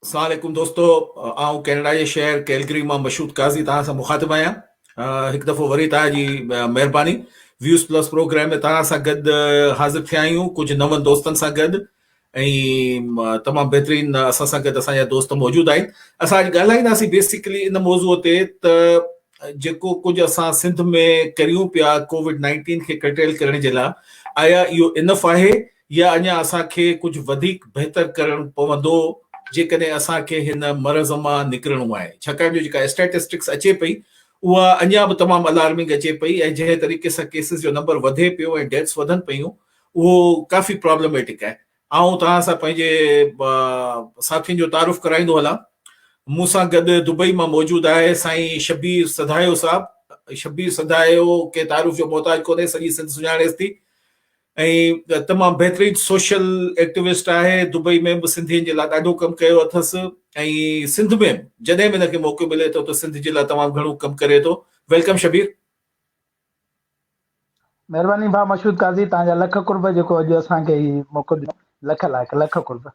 اسلام عليڪم دوستو آئون ڪينيڊا جي شهر ڪيلگري مان مشهود قاضي توهان سان مخاطب آهيان هڪ دفعو وري توهان جي مهرباني ويوز پلس پروگرام ۾ توهان سان گڏ حاضر ٿيا آهيون ڪجهه نون دوستن سان گڏ ۽ تمام بهترين اسان سان گڏ اسان جا دوست موجود آهن اسان اڄ ڳالهائينداسين بيسڪلي ان موضوع تي ته جيڪو ڪجهه اسان سنڌ ۾ ڪريون پيا ڪووڊ 19 کي ڪرٽيل ڪرڻ جي لاء آيا اهو انف آهي يا اڃا اسان کي ڪجهه وڌيڪ بهتر ڪرڻ پوندو جيڪڏهن اسان کي هن مرض مان نڪرڻو آهي ڇاڪاڻ جو جيڪا اسٽيٽسٽڪس اچي پئي اها اڃا به تمام الارمنگ اچي پئي ۽ جنهن طريقي سان ڪيسز جو نمبر وڌي پيو ۽ ڊيٿس وڌن پيون اهو ڪافي پرابلميٽڪ آهي آئون توهان سان پنهنجي ساٿين جو تعارف ڪرائيندو هلان. مون سان گڏ دبئي مان موجود آهي سائين شبير سڌايو صاحب. شبير سڌايو ڪنهن تعارف جو محتاج ڪونهي، سڄي سنڌ سڃاڻيس ٿي ۽ تمام بهترين سوشل ايڪٽيوسٽ آهي. دبئي ۾ به سنڌين جي لاء ڏاڍو ڪم ڪيو اٿس ۽ سنڌ ۾ به جڏهن به هن کي موقعو ملي ٿو ته سنڌ جي لاء تمام گهڻو ڪم ڪري ٿو. Welcome Shabbir. مهرباني ڀاء مشهود قاضي توهان جا لک قرب جيڪو اڄ اسان کي هي موقعو ڏنو لک لائق لک قرب.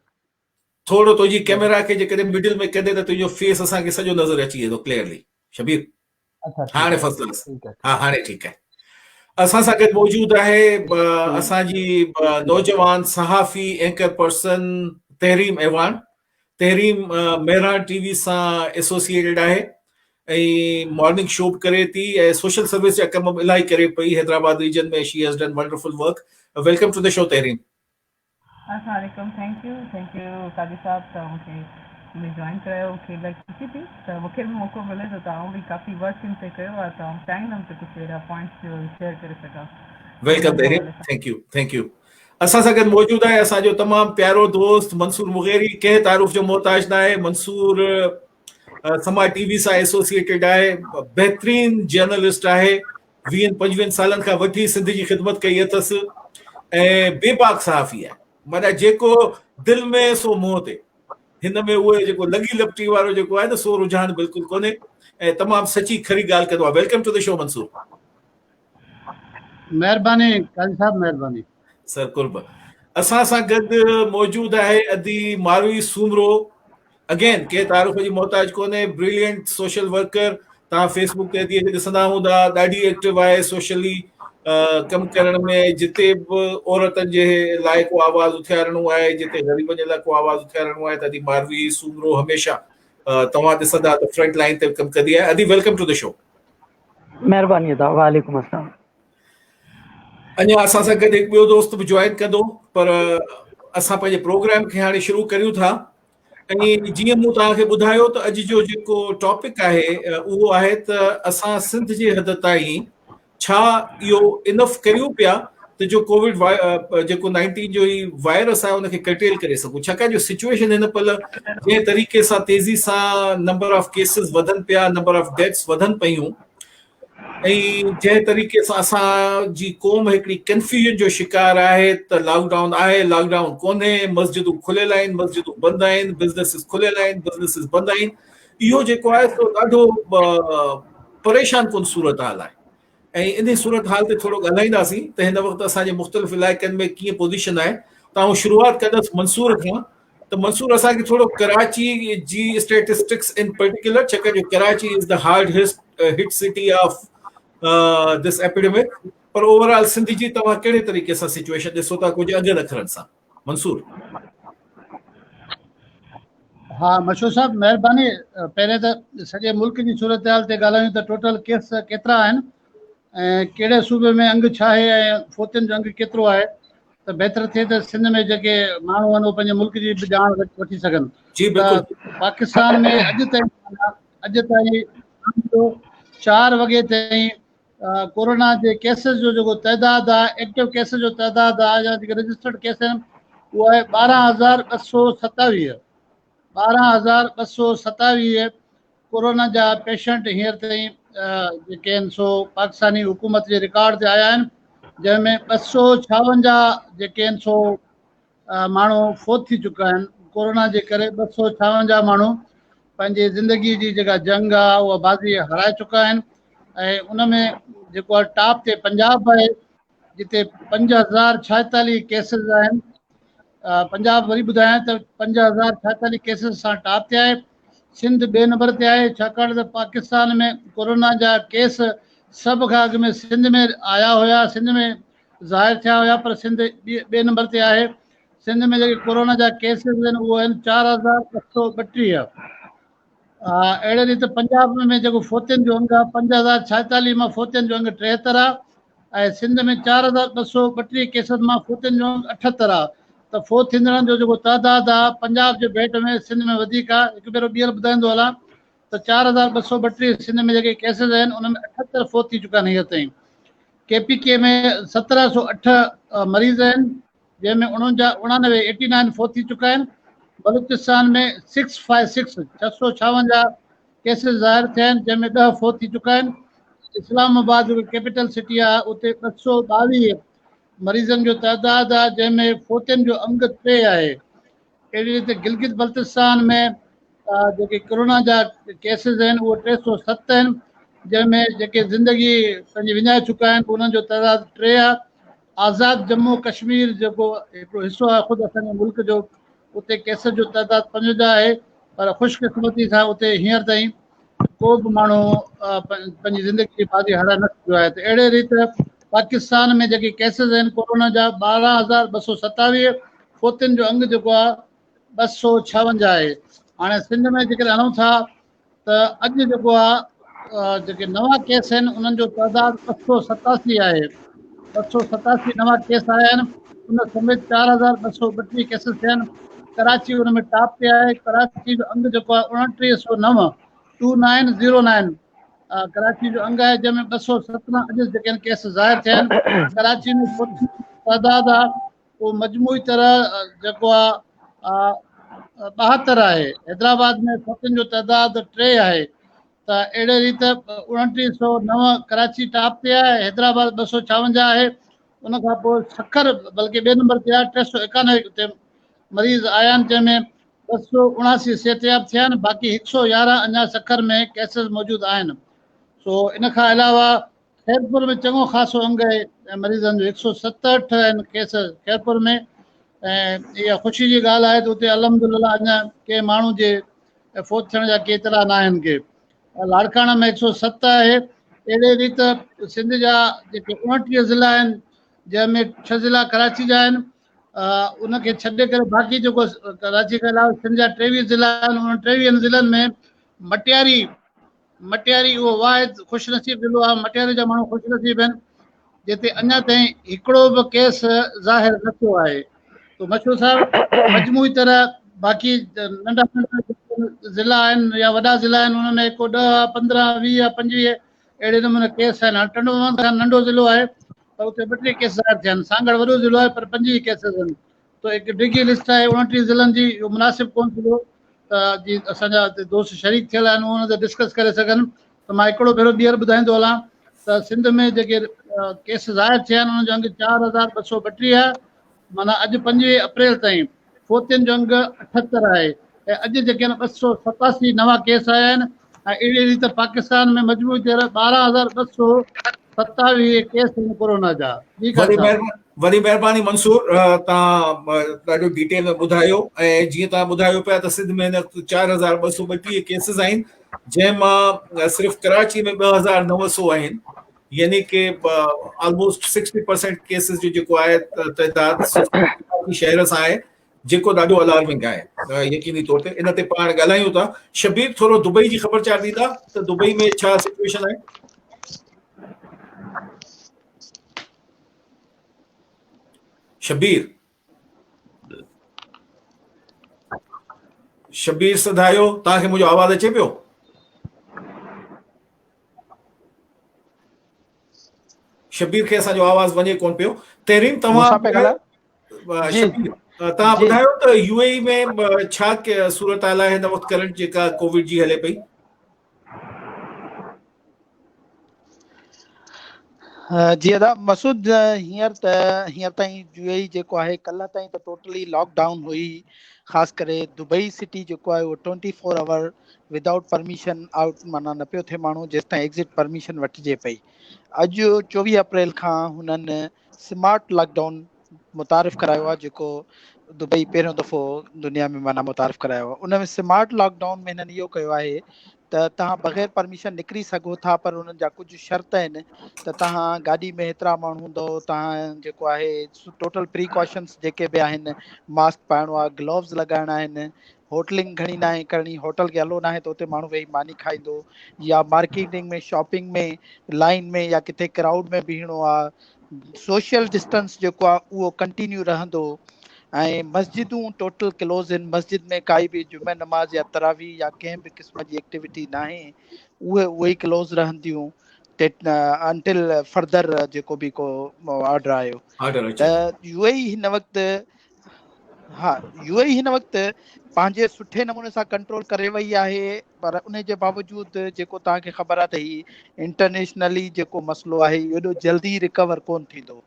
ٿورو تنهنجي ڪيميرا کي جيڪڏهن مڊل ۾ ڪندي ته تنهنجو فيس اسان کي سڄو نظر اچي ويندو ڪليئرلي شبير. اڇا ٺيڪ هاڻي آهي فرسٽ ڪلاس ٺيڪ آهي ها هاڻي ٺيڪ آهي. اسان سان گڏ موجود آهي اسان جي نوجوان صحافي anchor person Tahreem Awan. Tahreem Mehran T V سان ايسوسيئيٽيڊ آهي ۽ مارننگ شو به ڪري ٿي ۽ سوشل سروس جا ڪم به الاهي ڪري پئي Hyderabad region ۾ she has done wonderful work welcome to the show Tahreem. السلام عليڪم thank you thank you Qazi صاحب توهان مون کي ۾ جوائن ڪرايو مون کي الاهي خوشي ٿي ته مون کي به موقعو ملي ٿو ته آئون به ڪافي ورڪ ان تي ڪيو آهي ته آئون چاهيندم ته ڪجهه اهڙا پوائنٽس جو شيئر ڪري سگهان welcome ان تحريم حوالي سان. Thank you thank you اسان سان گڏ موجود آهي اسان جو تمام پيارو دوست منصور مغيري ڪنهن تعارف جو محتاج نه آهي منصور سما ٽي وي سان ايسوسيئيٽيڊ آهي بهترين جرنلسٽ آهي ويهن پنجويهن سالن کان وٺي سنڌ جي خدمت ڪئي اٿس ۽ بي باڪ صحافي آهي معنيٰ جيڪو دل ۾ سو منهن تي هن ۾ اهو جيڪو لڳي لپٽي وارو جيڪو آهي نه سو رجحان بلڪل ڪونهي ۽ تمام سچي کري ڳالهه ڪندو آهي welcome to the show Mansoor. مهرباني قاضي صاحب مهرباني. سر قرب. اسان سان گڏ موجود آهي ادي ماروي سومرو اگين ڪنهن تعارف جي محتاج ڪونهي بريلينٽ سوشل ورڪر توهان فيس بڪ تي ادي کي ڏسندا هوندا ڏاڍي ايڪٽو آهي سوشلي ڪم ڪرڻ ۾ جتي به عورتن جي لاء ڪو آواز اٿيارڻو آهي جتي غريبن جي لاء ڪو آواز اٿيارڻو آهي ته ادي ماروي سومرو هميشه توهان ڏسندا ته فرنٽ لائن تي ڪم ڪندي آهي ادي welcome to the show. مهرباني ادا وعليڪم السلام. اڃا اسان سان گڏ هڪ ٻيو دوست به جوائن ڪندو پر اسان پنهنجي پروگرام کي هاڻي شروع ڪريون ٿا ۽ جيئن مون توهان کي ٻڌايو ته اڄ جو جيڪو ٽاپڪ آهي اهو آهي ته اسان سنڌ جي حد تائين ڇا اهو انف ڪريون پيا ته جو ڪووڊ جيڪو 19 جو هي وائرس آهي ان کي ڪرٽيل ڪري سگهون ڇاڪاڻ جو سچويشن هن پل جنهن طريقي سان تيزي سان نمبر آف ڪيسز وڌن پيا نمبر آف ڊيٿس وڌن پيون ۽ جنهن طريقي سان اسان جي قوم هڪڙي ڪنفيوژن جو شڪار آهي ته لاڪ ڊائون آهي لاڪ ڊائون ڪونهي مسجدون کليل آهن مسجدون بند آهن بزنسز کليل آهن بزنسز بند آهن اهو جيڪو آهي سو ڏاڍو پريشان ڪن صورتحال آهي ۽ انهي صورتحال تي ٿورو ڳالهائينداسين ته هن وقت اسان جي مختلف علائقن ۾ ڪيئن پوزيشن آهي ته آئون شروعات ڪندس منصور کان ته منصور اسان کي ٿورو ڪراچي جي اسٽيٽسٽڪس ان پرٽيڪولر ڇاڪاڻ جو Karachi is the hard hit city of this epidemic per over all Sindh جي توهان ڪهڙي طريقي سان سچويشن ڏسو ٿا ڪجهه انگن اکرن سان منصور. ها مشهور صاحب مهرباني پهرين ته سڄي ملڪ جي صورتحال تي ڳالهايون ته ٽوٽل ڪيس ڪيترا آهن ۽ ڪهڙي صوبي ۾ انگ ڇا آهي ۽ فوتين جو انگ ڪيترو آهي ته بهتر ٿئي ته سنڌ ۾ جيڪي ماڻهو آهن اهي پنهنجي ملڪ جي به ڄاڻ وٺي سگهن جي بلڪل پاڪستان ۾ اڄ تائين اڄ تائين 4 وڳي تائين ڪورونا جي ڪيسز جو جيڪو تعداد آهي ايڪٽو ڪيسز جو تعداد آهي يا جيڪي رجسٽرڊ ڪيس آهن اهو آهي 12227 12227 ڪورونا جا پيشنٽ هينئر تائين جيڪي آهن سو پاڪستاني حڪومت جي رڪارڊ تي آيا آهن جنهن ۾ 256 جيڪي آهن سو ماڻهو فوت ٿي چڪا آهن ڪورونا جي ڪري 256 ماڻهو پنهنجي زندگي جي جيڪا جنگ آهي اها بازي هارائي چڪا آهن ۽ ان ۾ جيڪو آهي ٽاپ تي پنجاب آهي جتي 5046 ڪيسز آهن پنجاب وري ٻڌايان ته 5046 ڪيسز سان ٽاپ تي آهي. سنڌ ٻئي نمبر تي آهي ڇاڪاڻ ته پاڪستان ۾ ڪورونا جا ڪيس سڀ کان اڳ ۾ سنڌ ۾ آيا هيا، سنڌ ۾ ظاهر ٿيا هيا پر سنڌ ٻئي نمبر تي آهي. سنڌ ۾ جيڪي ڪورونا جا ڪيسز آهن اهي آهن 4232. اهڙي ريت پنجاب ۾ جيڪو فوتين جو انگ آهي 5046 مان فوتين جو انگ 73 آهي ۽ سنڌ ۾ 4232 ڪيسن مان فوتين جو انگ 78 آهي ته فوت ٿيندڙن جو جيڪو تعداد آهي پنجاب جي ڀيٽ ۾ سنڌ ۾ وڌيڪ آهي. هڪ ڀيرو ٻيهر ٻڌائيندو هلان ته 4232 سنڌ ۾ جيڪي ڪيسز آهن ان ۾ 78 فوت ٿي چڪا آهن هينئر تائين. ڪي پي ڪي ۾ 1708 مريض آهن جنهن ۾ 89، ايٽي نائن، فوت ٿي چڪا آهن. Balochistan ۾ six five six, 656، cases ظاهر ٿيا آهن جنهن ۾ 10 فوت ٿي چڪا آهن. اسلام آباد جيڪو ڪيپيٽل سٽي آهي اتي 222 مريضن جو تعداد آهي جنهن ۾ فوتين جو انگ 3 آهي. اهڙي ريت گلگت بلتستان ۾ جيڪي ڪورونا جا ڪيسز آهن اهي 307 آهن جنهن ۾ جيڪي زندگي پنهنجي وڃائي چڪا آهن انهن جو تعداد 3 آهي. آزاد ڄمون ڪشمير جيڪو هڪڙو حصو آهي خود اسان جي ملڪ جو اتي ڪيسن جو تعداد 55 آهي پر خوش قسمتي سان اتي هينئر تائين ڪو به ماڻهو پنهنجي زندگي جي بازي هارائي نه سگهيو آهي ته اهڙي ريت پاڪستان ۾ جيڪي ڪيسز آهن ڪورونا جا 12227، فوتين جو انگ جيڪو آهي 256 آهي. هاڻي سنڌ ۾ جيڪڏهن هلون ٿا ته اڄ جيڪو آ جيڪي نوان ڪيس آهن انهن جو تعداد 287 آهي. 287 نوان ڪيس آيا آهن ان سميت 4232 ڪيسز ٿيا آهن. ڪراچي ان ۾ ٽاپ تي آهي. ڪراچي جو انگ جيڪو آهي 2909، 2909، ڪراچي جو انگ آهي جنهن ۾ 217 اڄ جيڪي آهن ڪيس ظاهر ٿيا آهن. ڪراچي ۾ تعداد آهي اهو مجموعي طرح جيڪو آهي 72 آهي. حيدرآباد ۾ فوتين جو تعداد 3 آهي ته اهڙي ريت 2909 ڪراچي ٽاپ تي آهي، حيدرآباد 256 آهي، ان کان پوء سکر بلڪه ٻئي نمبر تي آهي 391 اتي مريض آيا آهن جنهن ۾ 279 صحتياب ٿيا آهن باقي 111 اڃا سکر ۾ ڪيسز موجود آهن. سو ان کان علاوه خيرپور ۾ چڱو خاصو انگ آهي مريضن جو 167 آهن ڪيس خيرپور ۾ ۽ اها خوشي جي ڳالهه آهي ته اتي الحمدلله اڃا ڪنهن ماڻهو جي فوت ٿيڻ جا ڪي اطلاع نه آهن ڪي لاڙڪاڻا ۾ 107 آهي. اهڙي ريت سنڌ جا جيڪي 29 ضلع آهن جنهن ۾ 6 ضلع ڪراچي جا آهن ان کي ڇڏي ڪري باقي جيڪو ڪراچي کان علاوه سنڌ جا 23 ضلع آهن انهن 23 ضلعن ۾ مٽياري مٽياري اهو واحد خوش نصيب ضلعو آهي، مٽياري جا ماڻهو خوش نصيب آهن جتي اڃا تائين هڪڙو به ڪيس ظاهر نه ٿيو آهي. تو مشهور صاحب مجموعي طرح باقي ننڍا ننڍا ضلع آهن يا وڏا ضلع آهن انهن ۾ ڪو 10، 15، 20، 25 اهڙي نموني ڪيس آهن. هاڻي ٽنڊو محمد خان ننڍو ضلعو آهي پر اتي 32 ڪيس ظاهر ٿيا آهن. سانگهڙ وڏو ضلعو آهي پر 25 ڪيسز آهن. ته هڪ ڊگهي لسٽ آهي 29 ضلعن جي، اهو مناسب ڪونه ٿيندو ته جي اسان جا هتي دوست شريڪ ٿيل آهن اهي ان تي ڊسڪس ڪري سگهن ته مان هڪڙو ڀيرو ٻيهر ٻڌائيندو هلان ته سنڌ ۾ جيڪي ڪيس ظاهر ٿيا آهن انهن جو انگ 4232 آهي معنيٰ اڄ 25 اپريل تائين فوتين جو انگ 78 آهي ۽ اڄ جيڪي آهن 287 نوان ڪيس آيا آهن ۽ اهڙي ريت پاڪستان ۾ مجموعي طور 12227 ڪيس آهن ڪورونا جا. جي وڏي وڏي مهرباني منصور توهان ڏاڍو ڊيٽيل ۾ ٻڌايو ۽ جيئن توهان ٻڌايو پيا ته سنڌ ۾ هن وقت 4232 ڪيسز آهن جنهن مان صرف ڪراچي ۾ 2900 آهن يعني ڪي آلموسٽ 60% ڪيسز جو جيڪو آهي تعداد ڪراچي شهر سان آهي جيڪو ڏاڍو الارمنگ آهي يقيني طور تي ان تي پاڻ ڳالهايون ٿا. شبير ٿورو دبئي جي خبر چار ڏيندا ته دبئي ۾ ڇا سچويشن آهي؟ شبير شبير سڌايو توهان کي منهنجو آواز اچي پيو؟ شبير کي اسان جو آواز وڃي ڪون پيو. تحريم توهان شبير توهان ٻڌايو ته يو اي ۾ ڇا صورت حال آهي هن وقت ڪرنٽ جيڪا ڪووڊ جي هلي پئي؟ جي ادا مسعود هينئر ته هينئر تائين يو اي جيڪو آهي ڪلهه تائين ته ٽوٽلي لاڪ ڊائون هئي خاص ڪري دبئي سٽي جيڪو آهي اهو 24 اور ودائوٽ پرميشن آئوٽ معنيٰ نه پيو ٿئي ماڻهو جيستائين ايگزٽ پرميشن وٺجي پئي. اڄ 24 اپريل کان هنن سمارٽ لاڪ ڊائون متعارف ڪرايو آهي جيڪو دبئي پهريون دفعو دنيا ۾ معنيٰ متعارف ڪرايو آهي. ان ۾ سمارٽ لاڪ ڊائون ۾ هنن اهو ڪيو آهي ته توهان بغير پرميشن نڪري سگهو ٿا پر انهن جا ڪجهه شرط آهن ته توهان گاڏي ۾ هيترا ماڻهو هوندو، توهان جيڪو آهي ٽوٽل پريڪاشنس جيڪي به آهن، ماسڪ پائڻو آهي، گلووز لڳائڻا آهن، هوٽلنگ گهڻي ناهي ڪرڻي، هوٽل کي الو ناهي ته اتي ماڻهو ويهي ماني کائيندو يا مارڪيٽنگ ۾ شاپنگ ۾ لائن ۾ يا ڪٿي ڪرائوڊ ۾ بيهڻو آهي، سوشل ڊسٽنس جيڪو آهي اهو ڪنٽينيو رهندو ۽ مسجدون ٽوٽل ڪلوز آهن، مسجد ۾ ڪائي به جمعه نماز يا تراويح يا ڪنهن به قسم جي ايڪٽيوٽي ناهي، اهي اهي ئي ڪلوز رهنديون انٽل فردر جيڪو به ڪو آرڊر آيو ته يو اي اي هن وقت ها يو اي اي هن وقت پنهنجي سٺي نموني سان ڪنٽرول ڪري وئي آهي پر ان جي باوجود جيڪو توهان کي خبر آهي ته هي انٽرنيشنلي جيڪو مسئلو آهي ايڏو جلدي ريڪور ڪون ٿيندو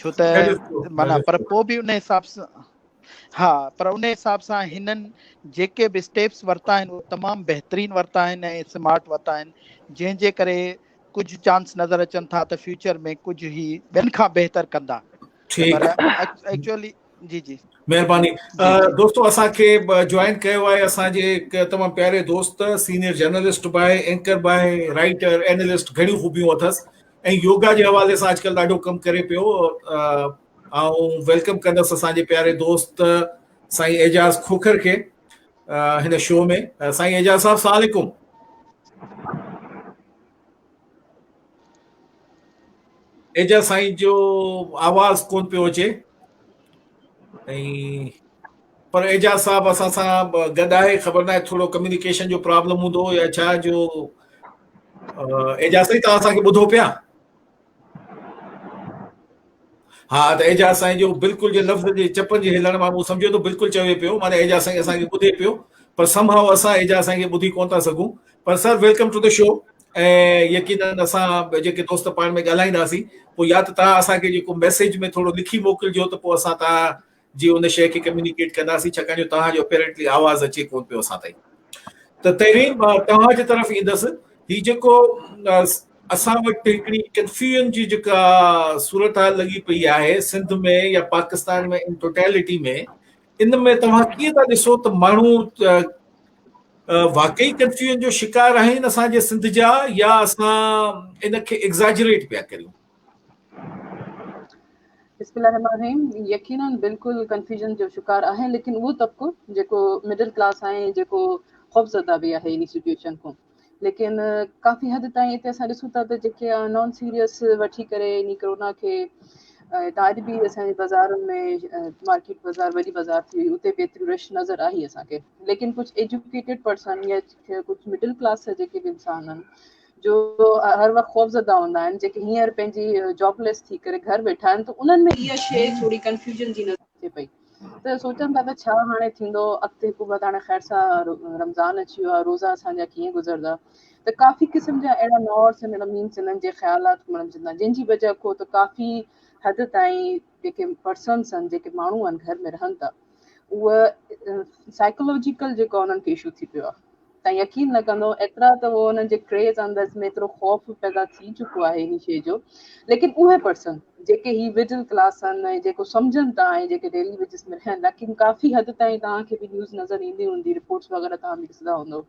ڇو ته معنيٰ پر پوء به ان حساب سان ها پر ان حساب سان هنن جيڪي به اسٽيپس ورتا آهن اهي تمام بهترين ورتا آهن ۽ سمارٽ ورتا آهن جنهن جي ڪري ڪجهه چانس نظر اچن ٿا ته فيوچر ۾ ڪجهه هي ٻين کان بهتر ڪندا ٺيڪ پر ايڪچوئلي جي جي مهرباني دوستو اسان کي جوائن ڪيو آهي اسان جي هڪ تمام پياري دوست سينيئر جرنلسٽ به آهي اينڪر به آهي رائٽر اينالسٽ گهڻيون خوبيون اٿس ۽ يوگا جي حوالي سان اڄڪلهه ڏاڍو ڪم ڪري پيو آئون welcome ڪندس اسان جي پياري دوست سائين اعجاز کوکر کي هن شو ۾ سائين اعجاز صاحب السلام عليڪم اعجاز سائين جو آواز ڪون پيو اچي ۽ پر اعجاز صاحب اسان سان گڏ آهي خبر ناهي ٿورو ڪميونيڪيشن جو پرابلم هوندو يا ڇا جو اعجاز سائين توهان اسان کي ٻڌو پيا ها ته اعجاز سائين جو بلڪل جي لفظ جي چپن جي هلڻ مان مون سمجهيو ته بلڪل چوي پيو معني اعجاز سائين اسان کي ٻڌي پيو پر سم هاء اسان اعجاز سائين کي ٻڌي ڪون ٿا سگهون پر سر welcome to the show ۽ يقينن اسان جيڪي دوست پاڻ ۾ ڳالهائينداسين پوء يا ته توهان اسان کي جيڪو ميسيج ۾ ٿورو لکي موڪلجو ته پوء اسان توهان جي ان شيء کي ڪميونيڪيٽ ڪنداسين ڇاڪاڻ جو توهان جو اپيرنٽلي آواز اچي ڪون پيو اسان تائين ته تحريم توهان جي طرف ايندس هي جيڪو اسان وٽ هڪڙي ڪنفيوزن جي جيڪا صورتحال لڳي پئي آهي سنڌ ۾ يا پاڪستان ۾ ان ٽوٽيلٽي ۾ ان ۾ توهان ڪيئن ٿا ڏسو ته ماڻهو واقعي ڪنفيوزن جو شڪار آهن اسان جي سنڌ جا يا اسان ان کي ايگزاجريٽ پيا ڪريون؟ بسم الله الرحمن الرحيم يقيناً بلڪل ڪنفيوزن جو شڪار آهي ليڪن اهو طبقو جيڪو مڊل ڪلاس آهي جيڪو خوفزده به آهي ان سچويشن کان ليڪن ڪافي حد تائين هتي اسان ڏسون ٿا ته جيڪي نان سيريس وٺي ڪري ان ڪرونا کي هتان اڄ به اسان جي بازارن ۾ مارڪيٽ بازار وڏي بازار ٿي وئي اتي به ايتري رش نظر آئي اسان کي ليڪن ڪجهه ايجوڪيٽيڊ پرسن يا ڪجهه مڊل ڪلاس جا جيڪي به انسان آهن جو هر وقت خوفزده هوندا آهن جيڪي هينئر پنهنجي جاب ليس ٿي ڪري گهر ويٺا آهن ته انهن ۾ اها شيء ٿوري ڪنفيوزن جي نظر اچي پئي ته سوچن ٿا ته ڇا هاڻي ٿيندو اڳتي حڪومت هاڻي خير سان رمضان اچي ويو آهي روزا اسان جا ڪيئن گذرندا ته ڪافي قسم جا اهڙا نوٽس اهڙا مينس انهن جي خيالات مڙجندا جنهن جي وجه کو ته ڪافي حد تائين جيڪي پرسنس آهن جيڪي ماڻهو آهن گهر ۾ رهن ٿا اهو سائيڪولوجيڪل جيڪو انهن کي اشو ٿي پيو آهي تان يقين نه ڪندو ايترا ته هو انهن جي ڪريز اندر ۾ ايترو خوف پيدا ٿي چڪو آهي ان شيء جو ليڪن اهي پرسن جيڪي هي مڊل ڪلاس آهن ۽ جيڪو سمجهن ٿا ۽ جيڪي ڊيلي ويجز ۾ رهن ليڪن ڪافي حد تائين توهان کي به نيوز نظر ايندي هوندي رپورٽس وغيره توهان به ڏسندا هوندو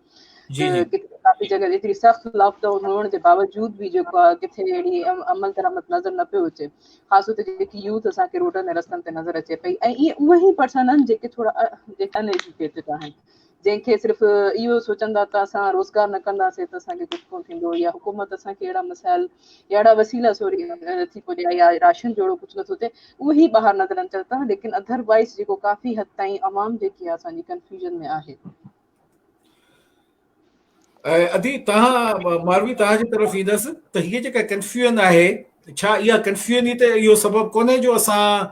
جي جي ڪافي جڳهه ايتري سخت لاڪ ڊائون هئڻ جي باوجود به جيڪو آهي ڪٿي اهڙي عمل درآمد نظر نه پيو اچي خاص طور تي جيڪي يوٿ اسان کي روڊن ۽ رستن تي نظر اچي پئي ۽ اهي اهي ئي پرسن آهن جيڪي ٿورا جيڪي ان ايجوڪيٽيڊ آهن جنهن کي صرف اهو سوچندا ته اسان روزگار نه ڪنداسين ته اسان کي ڪجهه ڪونه ٿيندو يا حڪومت اسان کي اهڙا مسائل يا اهڙا وسيلا سوري نٿي پڄائي يا راشن جهڙو ڪجهه نٿو ٿئي اهي ئي ٻاهر نظر اچن ٿا ليڪن اڌر وائز جيڪو ڪافي حد تائين عوام جيڪي آهي اسان جي ڪنفيوزن ۾ آهي. ادي تهان ماروي تهان جي طرف ايندس ته هيء جيڪا ڪنفيوزن آهي ڇا اها ڪنفيوزن ئي ته اهو سبب ڪونهي جو اسان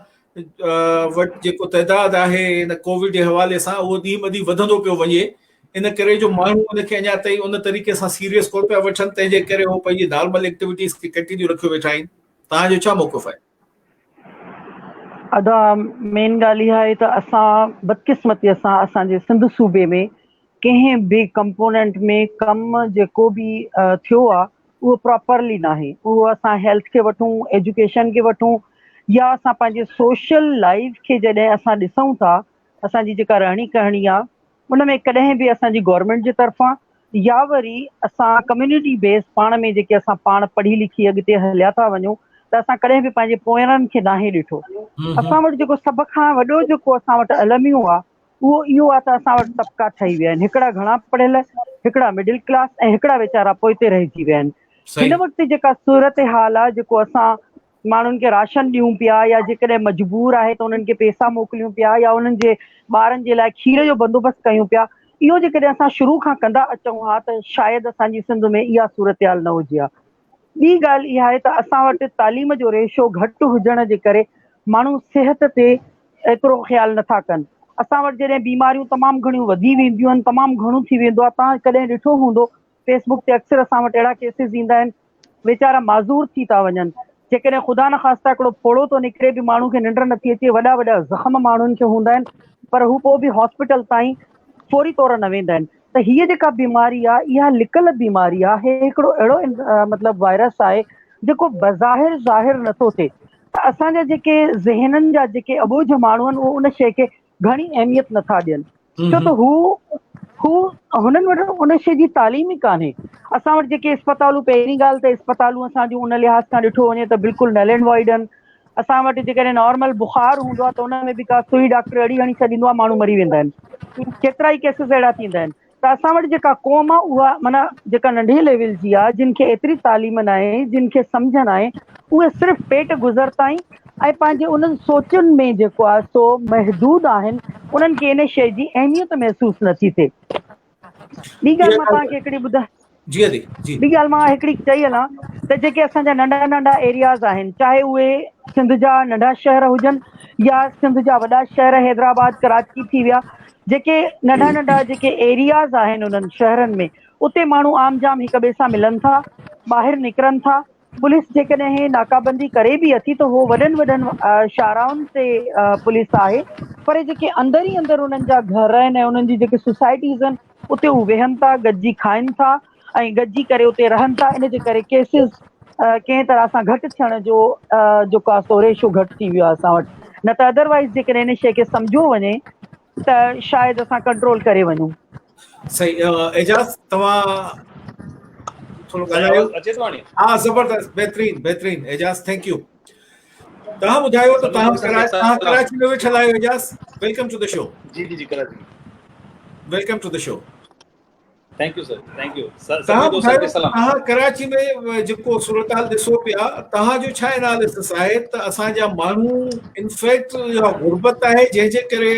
وٽ جيڪو تعداد آهي ان ڪووڊ جي حوالي سان اهو ڏينهن به ڏينهن وڌندو پيو وڃي ان ڪري جو ماڻهو ان کي اڃا تائين ان طريقي سان سيريس ڪونه پيا وٺن تنهن جي ڪري هو پنهنجي نارمل ايڪٽيوٽيز کي ڪنٽينيو رکيو ويٺا آهن توهان جو ڇا موقف آهي؟ ادا مين ڳالهه اها آهي ته اسان بدقسمتي سان اسان جي سنڌ صوبي ۾ ڪنهن به ڪمپوننٽ ۾ ڪم جيڪو به ٿيو آهي اهو پراپرلي ناهي اهو اسان هيلٿ کي وٺون ايجوڪيشن کي وٺون يا اسان پنهنجي سوشل لائيف کي جڏهن اسان ڏسون ٿا، اسان جي جيڪا رهڻي ڪهڻي آ ان ۾ ڪڏهن به اسان جي گورنمينٽ جي طرفان يا وري اسان ڪميونٽي بيس پاڻ ۾ جيڪي اسان پاڻ پڙهي لکي اڳتي هليا ٿا وڃون ته اسان ڪڏهن به پنهنجي پوئرن کي ناهي ڏٺو. اسان وٽ جيڪو سڀ کان وڏو جيڪو اسان وٽ الميو آ اهو اهو آ ته اسان وٽ طبقا ٺهي ويا آهن، هڪڙا گهڻا پڙهيل، هڪڙا مڊل ڪلاس ۽ هڪڙا ويچارا پوئتي رهجي ويا آهن. هن وقت جيڪا صورتحال آ جيڪو اسان ماڻهن کي راشن ڏيون پيا يا جيڪڏهن مجبور آهي ته انهن کي پيسا موڪليون پيا يا انهن جي ٻارن جي لاء کير جو بندوبست ڪيون پيا، اهو جيڪڏهن اسان شروع کان ڪندا اچون ها ته شايد اسان جي سنڌ ۾ اها صورتحال نه هجي ها. ٻي ڳالهه اها آهي ته اسان وٽ تعليم جو ريشو گهٽ هجڻ جي ڪري ماڻهو صحت تي ايترو خيال نٿا ڪن. اسان وٽ جڏهن بيماريون تمام گهڻيون وڌي وينديون آهن، تمام گهڻو ٿي ويندو آهي، توهان ڪڏهن ڏٺو هوندو فيس بڪ تي اڪثر اسان وٽ اهڙا ڪيسز ايندا آهن، ويچارا معذور ٿي ٿا وڃن. جيڪڏهن خدا نخواسته هڪڙو ڦوڙو ٿو نڪري به ماڻهو کي ننڊ نٿي اچي، وڏا وڏا زخم ماڻهن کي هوندا آهن پر هو پوء به هاسپيٽل تائين فوري طور نه ويندا آهن ته هيء جيڪا بيماري آهي اها لڪل بيماري آهي، هي هڪڙو اهڙو مطلب وائرس آهي جيڪو بظاهر ظاهر نٿو ٿئي ته اسان جا جيڪي ذهنن جا جيڪي اٻوجهه ماڻهو آهن اهي ان شيء کي گهڻي اهميت نٿا ڏين ڇو ته هو هو هنن وٽ ان شيء جي تعليم ئي ڪانهي. اسان وٽ جيڪي اسپتالون پهرين ڳالهه ته اسپتالون اسان جون ان لحاظ کان ڏٺو وڃي ته بلڪل نل اينڊ وائڊ آهن. اسان وٽ جيڪڏهن نارمل بخار هوندو آهي ته ان ۾ به ڪا سوئي ڊاڪٽر اڙي هڻي ڇڏيندو آهي ماڻهو مري ويندا آهن. ڪيترا ئي ڪيسز اهڙا ٿيندا آهن. ته اسان وٽ جيڪا قوم آ اها معنيٰ جيڪا ننڍي ليول جي آ جن کي ايتري تعليم ناهي جن کي سمجهه ناهي اهي صرف پيٽ گذر تائين ۽ پنهنجي انهن سوچن ۾ جيڪو آ سو محدود آهن انهن کي ان شيء جي اهميت محسوس نٿي ٿئي. ٻي ڳالهه مان توهان کي هڪڙي ٻڌا جي ادي جي. ٻي ڳالهه مان هڪڙي چئي هلان ته جيڪي اسان جا ننڍا ننڍا ايرياز آهن چاهي اهي سنڌ جا ننڍا شهر هجن يا سنڌ جا وڏا شهر حيدرآباد ڪراچي ٿي ويا جيڪي ننڍا ننڍا جيڪي ايرياز آهن انهن شهرن ۾ اتي ماڻهو عام جام هڪ ٻئي سان ملن ٿا ٻاهر نڪرن ٿا پوليس جيڪڏهن ناڪابندي ڪري به اٿي ته هو وڏن وڏن شاهراهن تي پوليس آهي پر جيڪي اندر ئي اندر انهن جا گهر آهن ۽ انهن جي جيڪي سوسائٽيز آهن اتي هو ويهن ٿا گڏجي کائن ٿا ۽ گڏجي ڪري اتي رهن ٿا ان جي ڪري ڪيسز ڪنهن طرح سان گهٽ ٿيڻ جو جيڪو آهي سو ريشو گهٽ ٿي ويو آهي اسان وٽ نه ته ادروائز جيڪڏهن ان شيء کي سمجهيو وڃي ته شايد اسان ڪنٽرول ڪري وڃون. صحيح اعجاز توهان ٿورو ڳالهايو. اچي ٿو هاڻي؟ ها زبردست بهترين بهترين اعجاز thank you. توهان ٻڌايو ته توهان ڪراچي ۾ ويٺل آهيو Ejaz welcome to the show. Ji ji ji Karachi. Welcome to the show. Thank you sir thank you توهان سڀني دوستن ٻڌايو کي سلام. توهان ڪراچي ۾ جيڪو صورتحال ڏسو پيا توهان جو ڇا اناليسس آهي ته اسان جا ماڻهو انفيڪٽ اها غربت آهي جنهن جي ڪري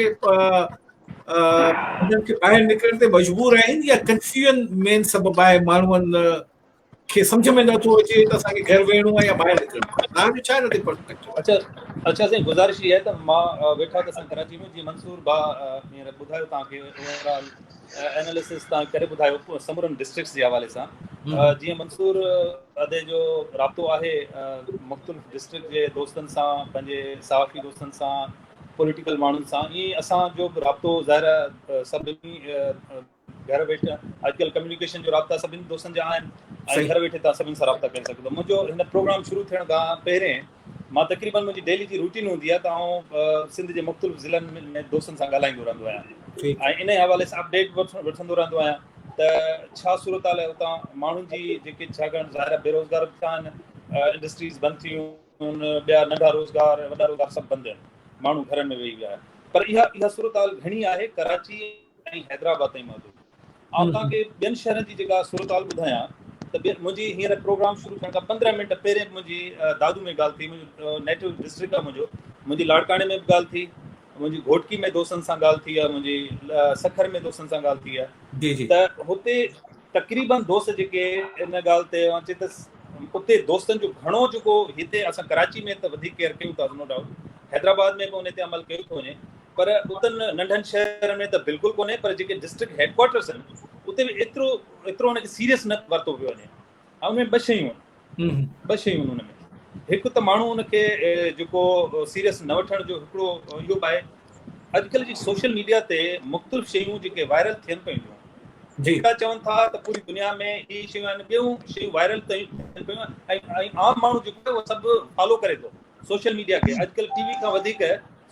انهن کي ٻاهر نڪرڻ تي مجبور آهن يا ڪنفيوزن مين سبب آهي ماڻهن کي سمجهه ۾ نٿو اچي ته اسان کي گهر ويهڻو آهي يا ٻاهر نڪرڻو آهي توهان جو ڇا هن تي پرسپيڪٽو اچها اچها سائين گذارش هي آهي ته مان ويٺا ته اسان ڪراچي ۾ جيئن منصور ڀاء هينئر ٻڌايو توهان کي اوور آل اناليسس توهان ڪري ٻڌايو سمورن ڊسٽرڪٽس جي حوالي سان جيئن منصور ادي جو رابطو آهي مختلف ڊسٽرڪٽ جي دوستن سان پنهنجي صحافي دوستن سان پوليٽيڪل ماڻهن سان ائين اسان جو به رابطو ظاهر آهي سڀني گهر ويٺي اڄڪلهه ڪميونيڪيشن جو رابطا سڀني دوستن جا آهن ۽ گهر ويٺي توهان سڀني سان رابطا ڪري سگهو ٿا منهنجو هن پروگرام شروع ٿيڻ کان پهرين مان تقريبن منهنجي ڊيلي جي روٽين هوندي آهي ته آئون سنڌ جي مختلف ضلعن ۾ دوستن سان ڳالهائيندو رهندو آهيان ۽ ان حوالي سان اپڊيٽ وٺندو رهندو آهيان ته ڇا صورت حال آهي اتان ماڻهن جي جيڪي ڇاڪاڻ ظاهر آهي بيروزگار به ٿيا آهن انڊسٽريز بند ٿي ويون ٻيا ننڍا روزگار وڏا روزگار سڀ بند آهن ماڻهو گهرن ۾ ويهي ويا آهن پر اها اها صورت حال گهڻي آهي ڪراچي ۽ حيدرآباد تائين محدود. آئون توهان کي ٻين شهرن جي جيڪا صورتحال ٻڌايان ته منهنجي هينئر پروگرام شروع ٿيڻ کان 15 منٽ پهرين به منهنجي دادو ۾ ڳالهه ٿي، منهنجو نيٽو ڊسٽرڪٽ آهي منهنجو، منهنجي لاڙڪاڻي ۾ به ڳالهه ٿي، منهنجي گهوٽڪي ۾ دوستن سان ڳالهه ٿي آهي، منهنجي سکر ۾ دوستن سان ڳالهه ٿي آهي جي جي ته هتي تقريبن دوست جيڪي ان ڳالهه تي چي ته اتي دوستن جو گهڻو جيڪو هتي اسان ڪراچي ۾ ته وڌيڪ ڪيئر ڪيون ٿا نو ڊائوٽ حيدرآباد ۾ به ان تي عمل ڪيو ٿو وڃي پر اتن ننڍن شهرن ۾ ته بلڪل ڪونهي پر جيڪي ڊسٽرڪٽ هيڊ ڪوارٽرس آهن اتي به ايترو ايترو ان کي سيريس نه ورتو پيو وڃي ۽ ان ۾ ٻه شيون آهن ٻه شيون آهن ان ۾ هڪ ته ماڻهو ان کي جيڪو سيريس نه وٺڻ جو هڪڙو اهو به آهي اڄڪلهه جي سوشل ميڊيا تي مختلف شيون جيڪي وائرل ٿين پيون جي هڪڙا چون ٿا ته پوري دنيا ۾ هي شيون آهن ٻيون شيون وائرل ٿين پيون ۽ عام ماڻهو جيڪو آهي اهو سڀ فالو ڪري ٿو. سوشل ميڊيا کي اڄڪلهه ٽي وي کان وڌيڪ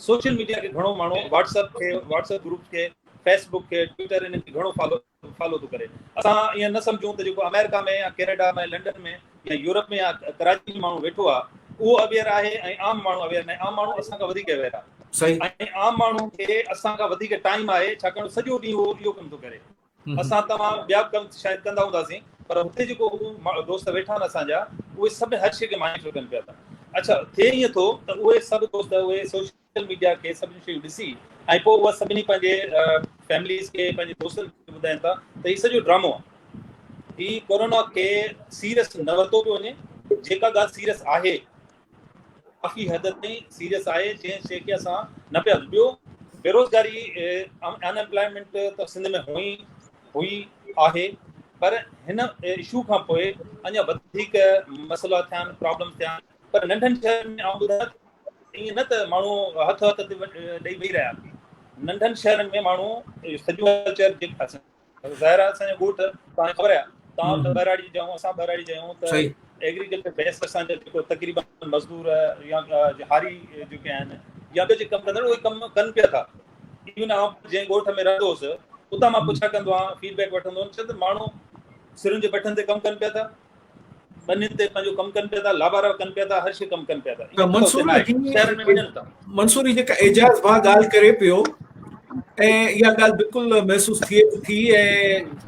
سوشل ميڊيا کي گهڻو ماڻهو واٽس اپ کي واٽس اپ گروپ کي فيسبڪ کي ٽوئٽر انهن کي گهڻو فالو فالو ٿو ڪري. اسان ائين نه سمجهون ته جيڪو آمريڪا ۾ يا ڪينيڊا ۾ لنڊن ۾ يا يورپ ۾ يا ڪراچي ۾ ماڻهو ويٺو آهي اهو اويئر آهي ۽ عام ماڻهو اويئر ناهي. عام ماڻهو اسان کان وڌيڪ اويئر آهي ۽ عام ماڻهو کي اسان کان وڌيڪ ٽائيم آهي ڇاڪاڻ سڄو ڏينهن اهو اهو ڪم ٿو ڪري. اسان توهان ٻيا به ڪم شايد ڪندا هونداسين پر هتي جيڪو هو دوست ويٺا آهن اسان جا اهي سڀ هر شيء کي مانيٽر ڪن پيا ٿا. اڇا ٿئي ائين ٿو ته اهي سڀ دوست اهي سوشل سوشل ميڊيا کي سڀ شيون ڏسي ۽ پوء اها سڀني پنهنجي فيمليز کي پنهنجي دوستن کي ٻڌائين ٿا ته هي سڄو ڊرامو آهي هي ڪورونا کي سيريس نه ورتو پيو وڃي جيڪا ڳالهه سيريس آهي ڪافي حد تائين سيريس آهي جنهن شيء کي اسان نه پيا ٻيو بيروزگاري ان امپلائمينٽ ته سنڌ ۾ هئي هئي آهي پر هن اشو کان پوء اڃا وڌيڪ مسئلا ٿيا آهن پرابلم ٿيا آهن پر ننڍن شهرن ۾ آئون ٻڌايان ائين نه ته ماڻهو هٿ هٿ تي ڏئي ويهي رهيا. ننڍن شهرن ۾ ماڻهو سڄو ڪلچر جيڪا ظاهر آهي اسان جو ڳوٺ توهان کي خبر آهي توهان ته ٻهراڙي جا آهيون اسان ٻهراڙي جا آهيون ته ايگريڪلچر بيس اسان جا جيڪو تقريبن مزدور يا هاري جيڪي آهن يا ٻيا جيڪي ڪم ڪندڙ اهي ڪم ڪن پيا ٿا ايون آئون جنهن ڳوٺ ۾ رهندو هوس اتان مان پڇا ڪندو آهيان فيڊ بيڪ وٺندو هوس ته ماڻهو سرن جي بٺن تي ڪم ڪن پيا ٿا ٻنين تي پنهنجو ڪم ڪن پيا ٿا، لابارا ڪن پيا ٿا، هر شيء ڪم ڪن پيا ٿا. ته منصور شهرن ۾ وڃن ٿا. منصور هي جيڪا اعجاز ڀاء ڳالهه ڪري پيو ۽ اها ڳالهه بلڪل محسوس ٿئي به ٿي ۽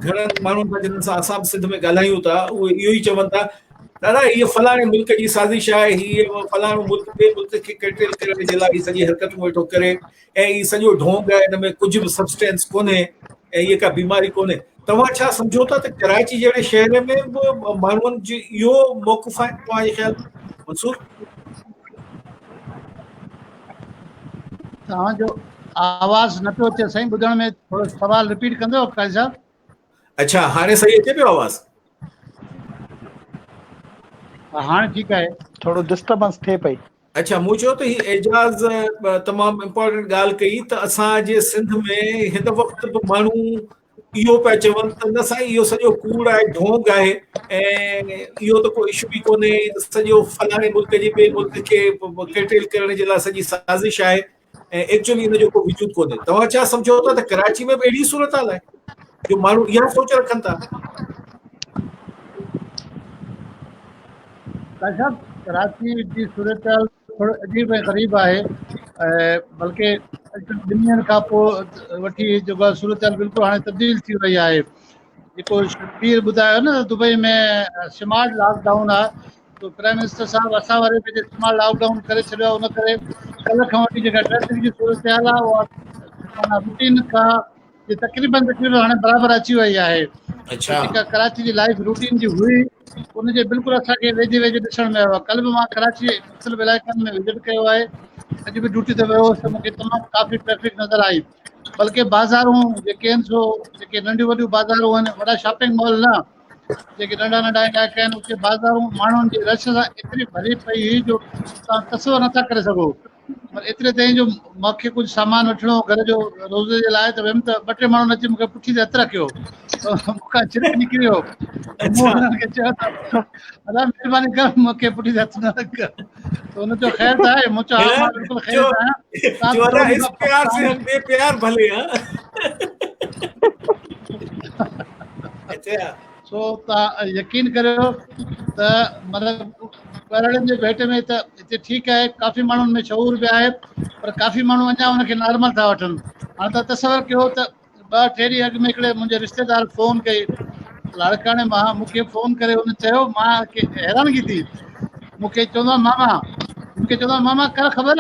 گهڻن ماڻهن سان جن سان اسان به سنڌ ۾ ڳالهايون ٿا اهي اهو ئي چون ٿا دادا هيء فلاڻي ملڪ جي سازش آهي هي فلاڻو ملڪ ٻئي ملڪ کي ڪنٽرول ڪرڻ جي لاء هي سڄي حرڪتون ويٺو ڪري ۽ هي سڄو ڍونگ آهي هن ۾ ڪجهه به سبسٽينس ڪونهي ۽ هيء ڪا بيماري ڪونهي. توهان ڇا سمجهو ٿا ته ڪراچي جهڙي شهر ۾ به ماڻهن جو اهو موقف آهي توهان جي خيال ۾ منصور؟ توهان جو آواز نه پيو اچي سائين ٻڌڻ ۾ ٿورو سوال رپيٽ ڪندو قاضي صاحب. اڇا هاڻي صحيح اچي پيو آواز؟ هاڻي ٺيڪ آهي. ٿورو ڊسٽربنس ٿئي پئي. اڇا مون چيو ته هي اعجاز تمام امپورٽنٽ ڳالهه ڪئي ته اسان جي سنڌ ۾ هن وقت به ماڻهو اهو پيا چون ته نه سائين اهو سڄو ڪوڙ آهي ڍونگ آهي ۽ اهو ته ڪو اشو ئي ڪونهي سڄو فلاڻي ملڪ جي ٻئي ملڪ کي ڪرٽيل ڪرڻ جي لاء سڄي سازش آهي ۽ ايڪچولي ان جو ڪو وجود ڪونهي توهان ڇا سمجهو ٿا ته ڪراچي ۾ به اهڙي صورت حال آهي جو ماڻهو اها سوچ رکن ٿا قاضي صاحب ڪراچي جي صورتحال ٿورو عجيب ۽ غريب آهي بلڪه ٻن ڏينهن کان پوء وٺي جيڪو آهي صورتحال بلڪل هاڻي تبديل ٿي وئي آهي جيڪو شبير ٻڌايو نه دبئي ۾ سمارٽ لاڪ ڊائون آهي تو پرائم منسٽر صاحب اسان واري به سمارٽ لاڪ ڊائون ڪري ڇڏيو آهي ان ڪري ڪلهه کان وٺي جيڪا ٽريفڪ جي صورتحال آهي اها روٽين کان جي تقريبن تقريبن هاڻي برابر اچي وئي آهي اڇا جيڪا ڪراچي جي لائف روٽين جي هئي ان جي بلڪل اسان کي ويجهي ويجهي ڏسڻ ۾ آيو آهي ڪل به مان ڪراچي جي مختلف علائقن ۾ وزٽ ڪيو آهي اڄ به ڊيوٽي تي ويو هوس ته مون کي تمام ڪافي ٽريفڪ نظر آئي بلڪه بازارون جيڪي آهن سو جيڪي ننڍيون وڏيون بازارون آهن وڏا شاپنگ مال نه جيڪي ننڍا ننڍا علائقا آهن اتي بازارون ماڻهن جي رش سان ايتري ڀري پئي هئي جو توهان تصور نٿا ڪري سگهو پر ايتري تائين جو مون کي ڪجهه سامان وٺڻو هو گهر جو روز جي لاء ته ويم ته ٻه ٽي ماڻهن اچي مون کي پٺي تي هٿ رکيو مون کان ڇرڪ نڪري ويو مون انهن کي چيو ته ادا مهرباني ڪر مون کي پٺي تي هٿ نه رک ته هن چيو خير ته آهي مون چيو ها مان بلڪل خير ته آهيان چيو ادا اس پيار سي هم بي پيار ڀلي ها اچها سو توهان يقين ڪريو ته مطلب ٻهراڙين جي ڀيٽ ۾ ته هتي ٺيڪ آهي ڪافي ماڻهن ۾ شعور به آهي پر ڪافي ماڻهو اڃا ان کي نارمل ٿا وٺن هاڻي توهان تصور ڪيو ته ٻه ٽي ڏينهن اڳ ۾ هڪڙي منهنجي رشتيدار فون ڪئي لاڙڪاڻي مان مون کي فون ڪري هن چيو مان کي حيرانگي ٿي مون کي چوندو آهي ماما مون کي چوندو آهي ماما ڪر خبر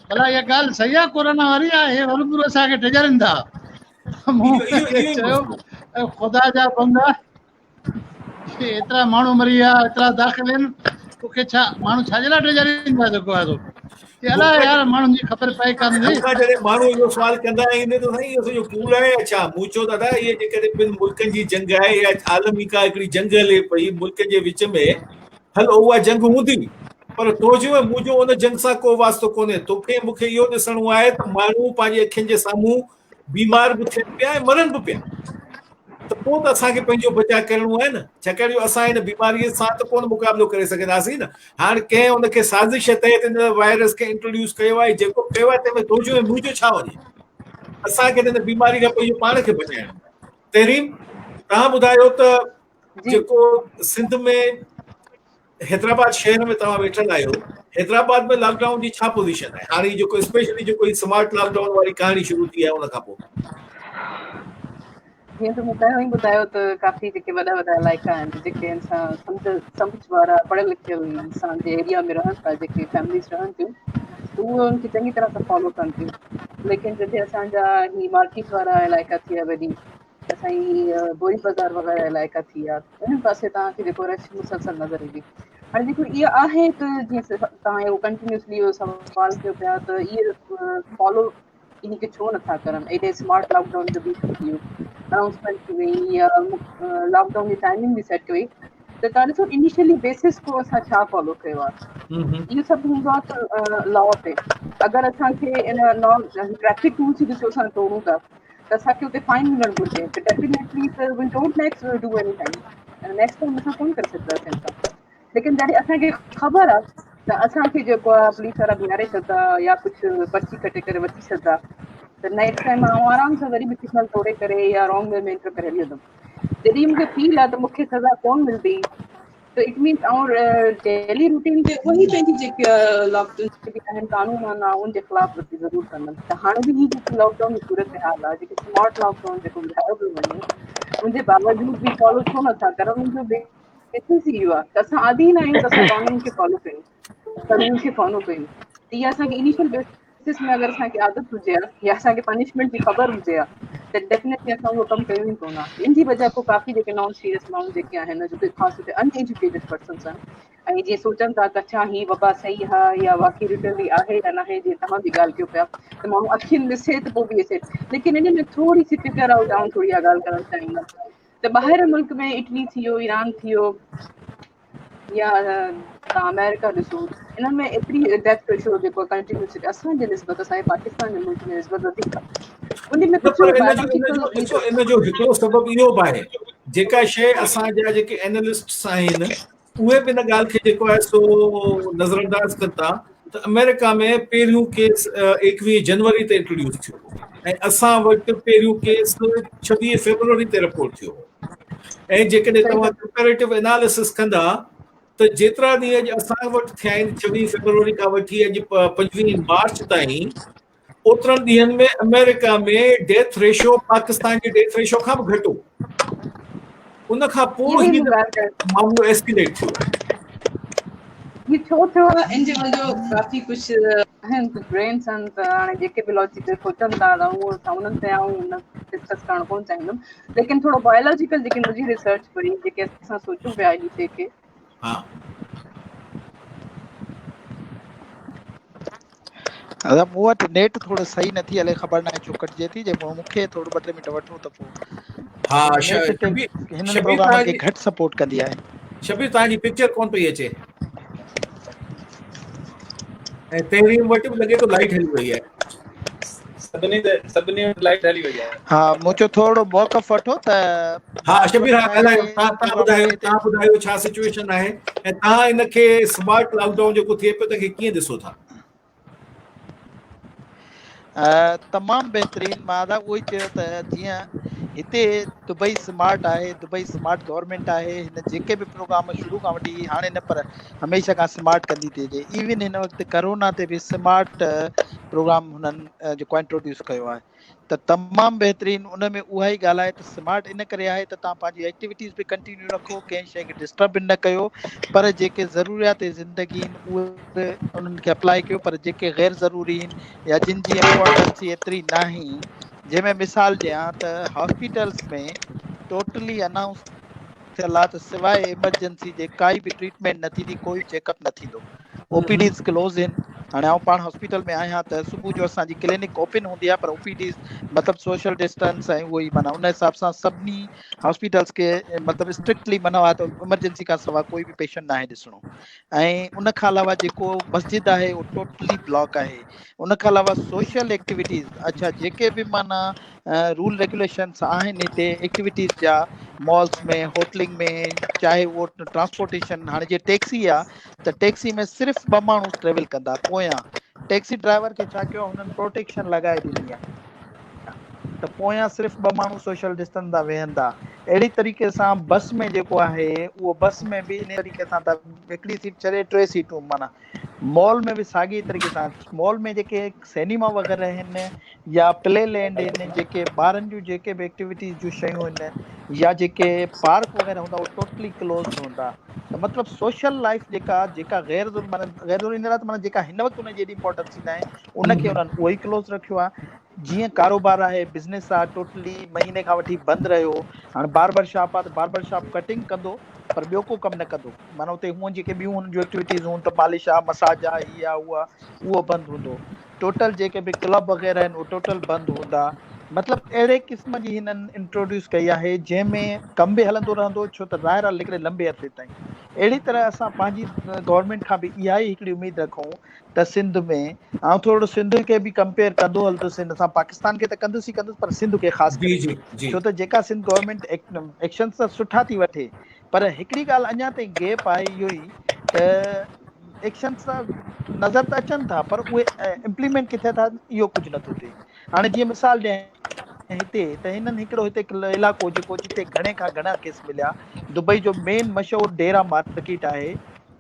ڀلا اها ڳالهه صحيح آهي ڪورونا واري يا هي هربرو اسان کي ڊيڄارين ٿا مون چيو خدا جا بندا ايترا ماڻهو مري ويا ايترا داخل آهن توکي ڇا ماڻهو ڇا جي لاء ڊيڄارين ٿا جيڪو آهي سو الا يار ماڻهن جي خبر پئي ڪانه ٿي مون کان جڏهن ماڻهو اهو سوال ڪندا آهن ته سائين اهو سڄو ڪوڙ آهي يا ڇا مون چيو دادا اهي جيڪڏهن ٻن ملڪن جي جنگ آهي يا عالمي ڪا هڪڙي جنگ هلي پئي ملڪن جي وچ ۾ هل اها جنگ هوندي پر تنهنجو ۽ منهنجو ان جنگ سان ڪو واسطو ڪونهي توکي مون کي اهو ڏسڻو آهي ته ماڻهو پنهنجي اکين جي سامهون بيمار به ٿين پيا ۽ مرن به پيا ته پوء ته اسان کي پنهنجو بچاء ڪرڻو آهي نه، ڇاڪاڻ جو اسان هن بيماريء سان ته ڪونه مقابلو ڪري سگهنداسين نه. هاڻ ڪنهن ان کي سازش تحت هن وائرس کي انٽروڊيوس ڪيو آهي، جيڪو به ڪيو آهي تنهن ۾ تنهنجو ۽ منهنجو ڇا وڃي؟ اسان کي هن بيماري کان پنهنجو پاڻ کي بچائڻو آهي. تحريم، توهان ٻڌايو ته جيڪو سنڌ ۾ حيدرآباد شهر ۾ توهان ويٺل آهيو، حيدرآباد ۾ لاڪ ڊائون جي ڇا پوزيشن آهي هاڻي جيڪو اسپيشلي جيڪو هي سمارٽ لاڪ ڊائون واري ڪهاڻي شروع ٿي آهي ان کان پوء؟ جيئن ته مون پهريون ئي ٻڌايو ته ڪافي جيڪي وڏا وڏا علائقا آهن جيڪي انسان سمجھ سمجھ وارا پڙهيل لکيل انسان جي ايريا ۾ رهن ٿا، جيڪي فيمليز رهن ٿيون ته اهي ان کي چڱي طرح سان فالو ڪن ٿيون. ليڪن جتي اسان جا هي مارڪيٽ وارا علائقا ٿي ويا، وڏي اسان جي بوري بازار وغيره علائقا ٿي ويا، انهن پاسي توهان کي جيڪو رش مسلسل نظر ايندي. هاڻي جيڪو اهو آهي ته جيئن توهان اهو ڪنٽينيوسلي اهو سوال ڪيو پيا ته اهي فالو ان کي ڇو نٿا ڪرن، ايڏي سمارٽ لاڪ ڊائون جو به ٿي ويو، انائونسمينٽ ٿي وئي يا لاڪ ڊائون جي ٽائمنگ به سيٽ ڪئي وئي، ته توهان ڏسو انيشلي بيسس کو اسان ڇا فالو ڪيو آهي، اهو سڀ هوندو آهي ته لا تي. اگر اسان کي ان لا ٽريفڪ رولس ڏسو اسان ٽوڙون ٿا ته اسان کي اتي فائن ملڻ گهرجي ته ڊيفينيٽلي ته we don't next do any time, next time اسان ڪونه ڪري سگهنداسين انسان. ليڪن جڏهن اسان کي خبر آهي ته اسان کي جيڪو آهي پوليس وارا بيهاري ڇڏندا يا ڪجهه پرچي ڪٽي ڪري وٺي ڇڏندا ته نيڪسٽ ٽائيم آئون آرام سان وري به سگنل ٽوڙي ڪري يا رانگ وي ۾ انٽر ڪري هلي ويندم. جڏهن مون کي فيل آهي ته مون کي سزا ڪونه ملندي ته it means آئون ڊيلي روٽين تي اهي پنهنجي جيڪي لاڪ ڊائون جيڪي به آهن قانون آهن آئون ان جي خلاف ورزي ضرور ڪندم. ته هاڻي به هي جيڪي لاڪ ڊائون جي صورت حال آهي، جيڪي سمارٽ لاڪ ڊائون جيڪو ٻڌايو پيو وڃي ان جي باوجود به فالو ڇو نٿا ڪرن، ان جو بيسس ئي اهو آهي ته اسان عادي نه آهيون ته اسان قانون کي فالو ڪيون، قانون کي فالو ڪيون. ته اها اسان کي انيشل بيسس ۾ اگر اسان کي عادت هجي ها يا اسان کي پنشمينٽ جي خبر هجي ها ته ڊيفينيٽلي اسان اهو ڪم ڪيون ئي ڪونه ها. ان جي وجه کان ڪافي جيڪي نان سيريس ماڻهو جيڪي آهن، جيڪي خاص طور تي ان ايجوڪيٽيڊ پرسنس آهن ۽ جيئن سوچن ٿا ته ڇا هي وبا صحيح آهي يا واقعي لٽرلي آهي يا ناهي، جيئن توهان به ڳالهه ڪيو پيا ته ماڻهو اکين ڏسي ته پوء به ڏسي، ليڪن ان ۾ ٿوري سي فگر آئوٽ آئون ٿوري اها ڳالهه ڪرڻ چاهيندم ته ٻاهر ملڪ ۾ اٽلي ٿي ويو، ايران ٿي ويو يا توهان آمريڪا ڏسو، انهن ۾ ايتري ڊيٿ ريشو جيڪو ڪنٽينيوسلي اسان جي نسبت اسان جي پاڪستان جي ملڪ جي نسبت وڌيڪ آهي. ان ۾ ڪجهه ان جو هڪڙو سبب اهو به آهي جيڪا شيء اسان جا جيڪي اينالسٽس آهن اهي به ان ڳالهه کي جيڪو آهي سو نظر انداز ڪن ٿا ته آمريڪا ۾ پهريون ڪيس 21 جنوري تي انٽروڊيوس ٿيو ۽ اسان وٽ پهريون ڪيس 26 فيبروري تي رپورٽ ٿيو ۽ جيڪڏهن توهان ڪمپيريٽو اناليسس ڪندا ته جيترا ڏينهن اڄ اسان وٽ ٿيا آهن 26 فيبروري کان وٺي اڄ 25 مارچ تائين، اوترن ڏينهن ۾ آمريڪا ۾ ڊيٿ ريشو پاڪستان جي ڊيٿ ريشو کان به گهٽ هو. ان کان پوء هي معاملو ايسڪليٽ ٿيو آهي. هي ڇو ٿيو آهي ان جي وجه ڪافي ڪجهه آهن، ڪجهه برينس آهن ته هاڻي جيڪي به لاجيڪل سوچن ٿا ته اهو اسان انهن تي آئون نه ڊسڪس ڪرڻ ڪونه چاهيندم، ليڪن ٿورو بايولاجيڪل جيڪي منهنجي ريسرچ هئي جيڪي اسان سوچون پيا ان شيء کي. ها ادا مون وٽ نيٽ ٿورو صحيح نٿي هلي، خبر ناهي ڇو ڪٽجي ٿي، جي مون کي ٿورو ٻه ٽي منٽ وٺو ته پوء. ها نيٽ تي هنن پروگرامن کي گهٽ سپورٽ ڪندي آهي. شبير توهان جي پڪچر ڪون پئي اچي ۽ تحريم وٽ به لڳي ٿو لائٽ هلي وئي آهي. سڀني تي سڀني وٽ لائٽ هلي وئي آهي. ها مون چيو ٿورو موقف وٺو ته. ها شبير ها ڳالهايو تان تان ٻڌايو تان ٻڌايو ڇا سچويشن آهي ۽ تان ان کي سمارٽ لاڪ ڊائون جيڪو ٿئي پيو تنهن کي ڪيئن ڏسو ٿا؟ تمام بهترين. مان ادا اهو ئي چيو ته جيئن هتي دبئي سمارٽ آهي، دبئي سمارٽ گورنمينٽ آهي، هن جيڪي به پروگرام شروع کان وٺي هاڻي نه پر هميشه کان سمارٽ ڪندي ٿي اچي، ايون هن وقت ڪرونا تي به سمارٽ پروگرام هنن جيڪو انٽروڊيوس ڪيو آهي ته تمام بهترين. ان ۾ اها ئي ڳالهه آهي ته سمارٽ ان ڪري آهي ته توهان پنهنجي ايڪٽيوٽيز به ڪنٽينيو رکو، ڪنهن شيء کي ڊسٽرب به نه ڪيو، پر جيڪي ضروريات زندگي آهن اهي انهن کي اپلائي ڪيو، پر جيڪي غير ضروري آهن يا جن جي امپورٽنس ايتري ناهي، جنهن ۾ مثال ڏيان ته هاسپيٽلس ۾ ٽوٽلي انائونس ٿيل آهي ته سواء ايمرجنسي جي ڪائي به ٽريٽمينٽ نه ٿيندي، ڪوئي چيڪ اپ نه ٿيندو. او پي ڊيز ڪلوز آهن. هاڻي آئون پاڻ هاسپيٽل ۾ آهيان ته صبح جو اسان جي ڪلينڪ اوپن هوندي آهي پر او پي ڊيز مطلب سوشل ڊسٽنس ۽ اهو ئي معنيٰ ان حساب سان سڀني هاسپيٽلس کي مطلب اسٽرڪٽلي منع آهي ته ايمرجنسي کان سواء ڪوئي به پيشنٽ ناهي ڏسڻو. ۽ ان کان علاوه جيڪو مسجد آهي اهو ٽوٽلي بلاڪ آهي. ان کان علاوه سوشل ايڪٽيوٽيز اڇا جيڪي به معنيٰ رول ريگيوليشنس آهن هتي ايڪٽيوٽيز جا مالس ۾ هوٽلنگ ۾ چاهي اهو ٽرانسپورٽيشن هاڻي جي ٽيڪسي آ ته ٽيڪسي ۾ صرف ٻه ماڻهو ٽريول ڪندا پويان ٽيڪسي ڊرائيور کي ڇا ڪيو هنن پروٽيڪشن لڳائي ڏني آ ته پويان صرف ٻه ماڻهو سوشل ڊسٽنس سان ويهندا اهڙي طريقي سان بس ۾ جيڪو آهي اهو بس ۾ به ان طريقي سان ته هڪڙي سيٽ ڇڏي ٽي سيٽون معنيٰ مال ۾ به ساڳي طريقي سان مال ۾ جيڪي سينيما وغيره آهن يا پلي لينڊ آهن جيڪي ٻارن جون جيڪي به ايڪٽيوٽيز جون شيون آهن يا جيڪي پارڪ وغيره هوندا اهي ٽوٽلي ڪلوزڊ هوندا ته مطلب سوشل لائف جيڪا جيڪا غير ضروري معنيٰ غير ضروري ان لاء ته معنيٰ جيڪا هن وقت ان جي ايڏي امپورٽنس نه آهي ان کي انهن اهو ئي ڪلوز رکيو آهي جيئن ڪاروبار آهي بزنس آهي ٽوٽلي مهيني کان وٺي بند رهيو هاڻي باربر شاپ آهي ته باربر شاپ ڪٽنگ ڪندو پر ٻيو ڪو ڪم نه ڪندو معنيٰ اتي هونئن جيڪي ٻيون هنن جون ايڪٽيوٽيز هون ته مالش آ مساج آ هي آ هو آ اهو بند هوندو ٽوٽل جيڪي به ڪلب وغيره آهن اهي ٽوٽل بند هوندا مطلب اهڙي قسم جي هنن انٽروڊيوس ڪئي آهي جنهن ۾ ڪم به هلندو رهندو ڇو ته ظاهر آ هڪڙي لنبي عرصي تائين اهڙي طرح اسان پنهنجي گورنمينٽ کان به اها ئي هڪڙي اميد رکون ته سنڌ ۾ آئون ٿورو سنڌ کي به ڪمپيئر ڪندو هلندس هن سان پاڪستان کي ته ڪندس ئي ڪندس پر سنڌ کي خاص ڪري ڇو ته جيڪا سنڌ گورنمينٽ ايڪشنز ته سٺا ٿي وٺي پر هڪڙي ڳالهه اڃا تائين گيپ آهي اهو ئي ته ايڪشنز ته نظر ته اچن ٿا پر اهي امپليمينٽ ڪٿي ٿا اهو ڪجهه نٿو ٿئي هاڻي جيئن مثال ڏيان هتي ته هنن هڪڙو هتي علائقو جيڪو جتي گهڻي کان گهڻا ڪيس مليا دبئي جو مين مشهور ڊيرا مارڪيٽ آهي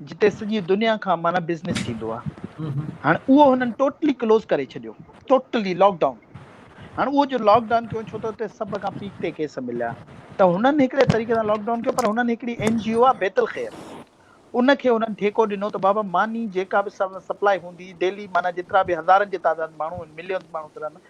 جتي سڄي دنيا کان معنيٰ بزنس ٿيندو آهي هاڻي اهو هنن ٽوٽلي ڪلوز ڪري ڇڏيو ٽوٽلي لاڪ ڊائون هاڻي اهو جو لاڪ ڊائون ڪيو ڇو ته اتي سڀ کان پيڪ تي ڪيس مليا ته هنن هڪڙي طريقي سان لاڪ ڊائون ڪيو پر هنن هڪڙي اين جي او آهي بيت الخير ان کي هنن ٺيڪو ڏنو ته بابا ماني جيڪا به سپلائي هوندي ڊيلي معنيٰ جيترا به هزارن جي تعداد ماڻهو آهن مليونز ماڻهو ته رهندا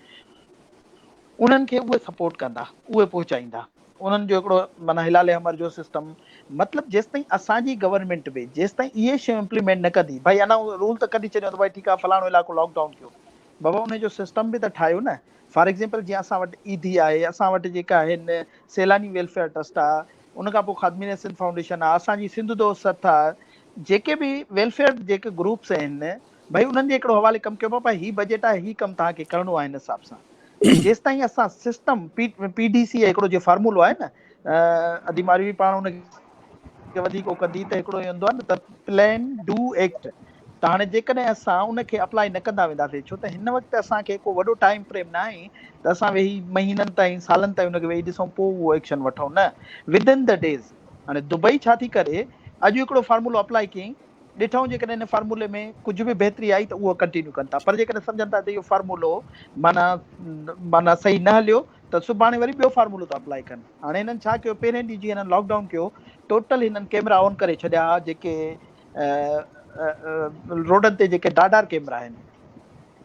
انهن کي اهي سپورٽ ڪندا اهي پهچائيندا انهن جو هڪڙو معنيٰ هلال احمر جو سسٽم مطلب جيستائين اسان جي گورنمينٽ به جيستائين اهي شيون امپليمينٽ نه ڪندي ڀائي انا رول ته ڪڍي ڇڏيو ته ڀائي ٺيڪ آهي فلاڻو علائقو لاڪ ڊائون ڪيو بابا ان جو سسٽم به ته ٺاهيو نه فار ايگزامپل جيئن اسان وٽ ايڌي آهي اسان وٽ جيڪا آهن سيلاني ويلفيئر ٽرسٽ آهي ان کان پوء خادمين سنڌ فائونڊيشن آهي اسان جي سنڌ دوست سٿ آهي جيڪي به ويلفيئر جيڪي گروپس آهن ڀئي انهن جي هڪڙو حوالي ڪم ڪيو بابا هي بجيٽ آهي هي ڪم توهان کي ڪرڻو آهي هن حساب سان جيستائين اسان سسٽم پي ڊي سي هڪڙو جي فارمولو آهي نه ادي ماروي پاڻ ان کي وڌيڪ ڪندي ته هڪڙو ايندو آهي نه ته پلان do act ته هاڻي جيڪڏهن اسان ان کي اپلائي نه ڪندا وينداسين ڇو ته هن وقت اسان کي ڪو وڏو ٽائيم فريم نه آهي ته اسان ويهي مهينن تائين سالن تائين ان کي ويهي ڏسون پوء اهو ايڪشن وٺون نه ود ان the days هاڻي دبئي ڇا ٿي ڪري اڄ هڪڙو فارمولو اپلائي ڪيائين ڏٺائون جيڪڏهن ان فارمولي ۾ ڪجهه به بهتري آئي ته اهو ڪنٽينيو ڪن ٿا پر جيڪڏهن سمجهن ٿا ته اهو فارمولو معنيٰ معنيٰ صحيح نه هليو ته سڀاڻي وري ٻيو فارمولو ٿا اپلائي ڪن هاڻي هنن ڇا ڪيو پهرين ڏينهن جيئن هنن لاڪ ڊائون ڪيو ٽوٽل هنن ڪيمرا آن ڪري ڇڏيا جيڪي روڊن تي جيڪي راڊار ڪيمرا آهن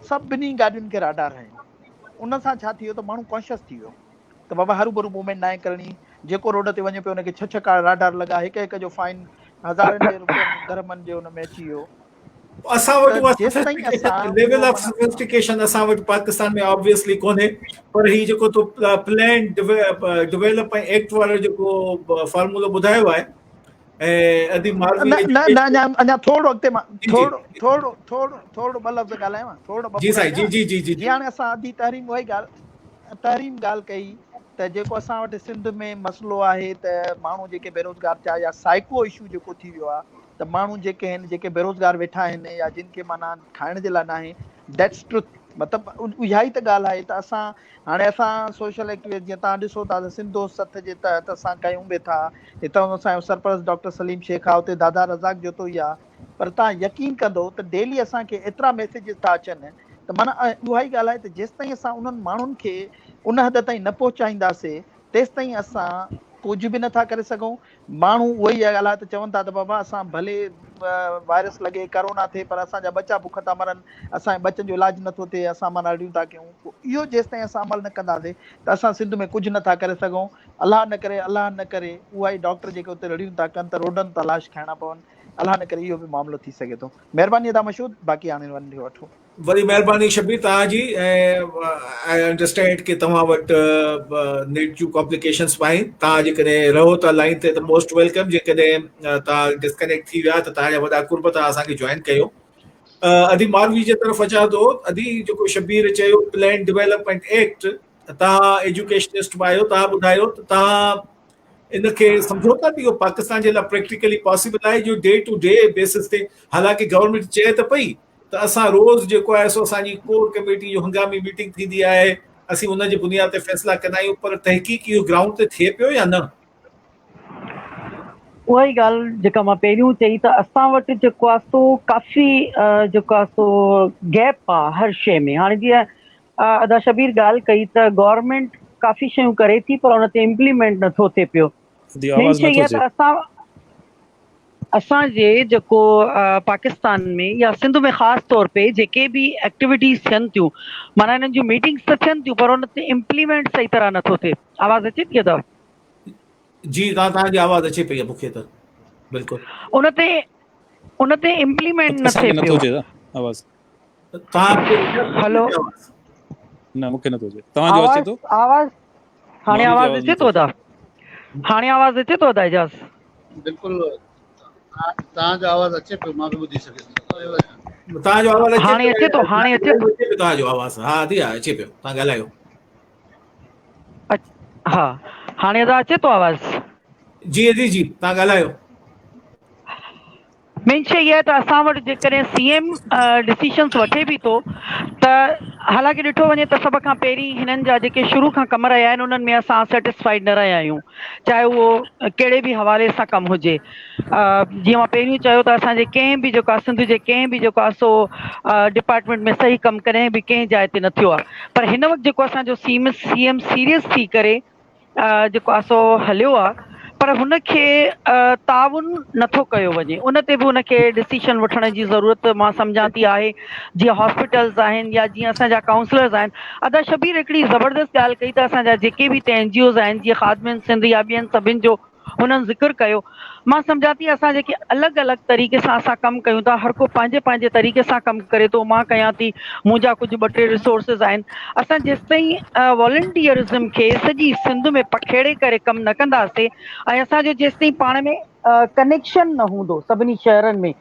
سڀني گاڏين کي راڊار آهن ان سان ڇا ٿي ويو ته ماڻهو ڪانشس ٿي ويو ته بابا هروڀرو موومينٽ ناهي ڪرڻي، جيڪو روڊ تي وڃي پيو ان کي ڇهه ڇهه ڪار راڊار لڳا، هڪ هڪ جو فائن هزارن جي روپين درهمن جي ان ۾ اچي ويو. اسان وٽ اها سوفسٽيڪيشن ليول آف سوفسٽيڪيشن اسان وٽ پاڪستان ۾ آبويسلي ڪونهي پر هي جيڪو تو پلان ڊويلپ ۽ ايڪٽ وارو جيڪو فارمولو ٻڌايو آهي ۽ ادي ماروي نه نه نه اڃا اڃا ٿورو اڳتي مان ٿورو ٿورو ٿورو ٿورو ٻه لفظ ڳالهايان ٿورو جي سائين جي جي جي جي جي هاڻي اسان ادي تحريم اها ئي ڳالهه تحريم ڳالهه ڪئي ته جيڪو اسان وٽ سنڌ ۾ مسئلو آهي ته ماڻهو جيڪي بيروزگار ٿيا يا سائيڪو اشو جيڪو ٿي ويو آهي ته ماڻهو جيڪي آهن جيڪي بيروزگار ويٺا آهن يا جن کي معنيٰ کائڻ جي لاء ناهي that's truth مطلب اها ئي ته ڳالهه آهي ته اسان هاڻي اسان سوشل ايڪٽيوسٽ جيئن توهان ڏسو ٿا ته سنڌ دوست سٿ جي تحت اسان ڪيون به ٿا هتان اسان جو سرپرست ڊاڪٽر سليم شيخ آهي اتي دادا رزاق جتوئي آهي پر توهان يقين ڪندو ته ڊيلي اسان کي ايترا ميسيجز ٿا اچن ته معنيٰ اها ئي ڳالهه آهي ته جيستائين اسان انهن ماڻهن کي ان حد تائين نه پهچائينداسي تيستائين اسان ڪجهه به نٿا ڪري سگهون. ماڻهو اها ئي ڳالهه آهي ته چون ٿا ته بابا اسان ڀلي وائرس لڳي ڪرونا ٿئي پر اسان جا ٻچا بک ٿا مرن، اسان جي ٻچن جو علاج نٿو ٿئي، اسان معنيٰ رڙيون ٿا ڪيون. پوء اهو جيستائين اسان عمل نه ڪنداسين ته اسان سنڌ ۾ ڪجهه نٿا ڪري سگهون. الله نه ڪري الله نه ڪري اها ئي ڊاڪٽر جيڪي اتي رڙيون ٿا ڪن ته روڊن تان لاش کڻڻا پون. الله نه ڪري اهو به معاملو ٿي سگهي ٿو. مهرباني ادا مشهود باقي هاڻي وڃي وٺو. وڏي مهرباني شبير توهان جي ۽ I understand ڪي توهان وٽ نيٽ جون ڪامپليڪيشنس به آهن توهان جيڪڏهن رهو ٿا لائن تي ته موسٽ welcome جيڪڏهن توهان ڊسڪنيڪٽ ٿي ويا ته توهان جا وڏا قرب توهان اسان کي جوائن ڪيو ادي ماروي جي طرف اچان ٿو ادي جيڪو شبير چيو پلان ڊيولپمينٽ ايڪٽ توهان ايجوڪيشنسٽ به آهيو توهان ٻڌايو ته توهان ان کي سمجهو ٿا ته اهو پاڪستان جي لاء پريڪٽيڪلي پاسيبل آهي جو ڊي ٽو ڊي بيسس تي حالانڪه گورنمينٽ چئي ته پئي ته اسان روز جيڪو آهي سو اسان جي ڪور ڪميٽي جو هنگامي ميٽنگ ٿيندي آهي اسين ان جي بنياد تي فيصلا ڪندا آهيون پر تحقيق اهو گرائونڊ تي ٿئي پيو يا نه؟ اها ئي ڳالهه جيڪا مان پهريون چئي ته اسان وٽ جيڪو آهي سو ڪافي جيڪو آهي سو گيپ آهي هر شيء ۾ هاڻي جيئن ادا شبير ڳالهه ڪئي ته گورنمينٽ ڪافي شيون ڪري ٿي پر ان تي امپليمينٽ نٿو ٿئي پيو. ادي آواز نٿو اچي. اسان اسان جي جيڪو پاڪستان ۾ يا سنڌ ۾ خاص طور پي جيڪي به ايڪٽيوٽيز ٿين ٿيون معنيٰ انهن جون ميٽنگس ته ٿين ٿيون پر ان تي امپليمينٽ صحيح طرح نٿو ٿئي. آواز اچي ٿي ادا؟ جي توهان جي آواز اچي پئي مون کي ته بلڪل. ان تي ان تي امپليمينٽ نه ٿئي پيو. آواز هلو نه مون کي نٿو اچي توهان جو اچي ٿو آواز هاڻي آواز اچي ٿو ادا هاڻي آواز اچي ٿو ادا اعجاز بلڪل توهان جو آواز اچي پيو مان به ٻڌي سگهيس توهان جو آواز اچي هاڻي اچي ٿو هاڻي اچي ٿو توهان جو آواز ها ادي اچي پيو توهان ڳالهايو ها هاڻي ادا اچي ٿو آواز جي جي جي توهان ڳالهايو مين شيء اها آهي ته اسان وٽ جيڪڏهن سي ايم ڊسيشنس وٺي به ٿو ته حالانڪه ڏٺو وڃي ته سڀ کان پهرين هنن جا جيڪي شروع کان ڪم رهيا آهن انهن ۾ اسان سيٽسفائيڊ نه رهيا آهيون چاهي اهو ڪهڙي به حوالي سان ڪم هجي جيئن مان پهريون چيو ته اسان جي ڪنهن به جيڪو آهي سنڌ جي ڪنهن به جيڪو آهي سو ڊپارٽمينٽ ۾ صحيح ڪم ڪڏهن به ڪنهن جاء تي نه ٿيو آهي پر هن وقت جيڪو اسان جو سي ايم سيريس ٿي ڪري جيڪو آ سو هليو آ پر هن کي تعاون نٿو ڪيو وڃي ان تي به ان کي ڊسيشن وٺڻ جي ضرورت مان سمجهان ٿي آهي جيئن هاسپيٽلز آهن يا جيئن اسان جا ڪائونسلرز آهن ادا شبير هڪڙي زبردست ڳالهه ڪئي ته اسان جا جيڪي به هتي اين جي اوز آهن جيئن خادمين سنڌ يا ٻين سڀن جو هنن ذڪر ڪيو. مان سمجهان ٿي اسان جيڪي الڳ الڳ طريقي سان اسان ڪم ڪيون ٿا هر ڪو پنهنجي پنهنجي طريقي سان ڪم ڪري ٿو مان ڪيان ٿي منهنجا ڪجهه ٻه ٽي ريسورسز آهن اسان جيستائين والنٽيئرزم کي سڄي سنڌ ۾ پکيڙي ڪري ڪم نه ڪنداسي ۽ اسان جو جيستائين پاڻ ۾ ڪنيڪشن نه هوندو سڀني شهرن ۾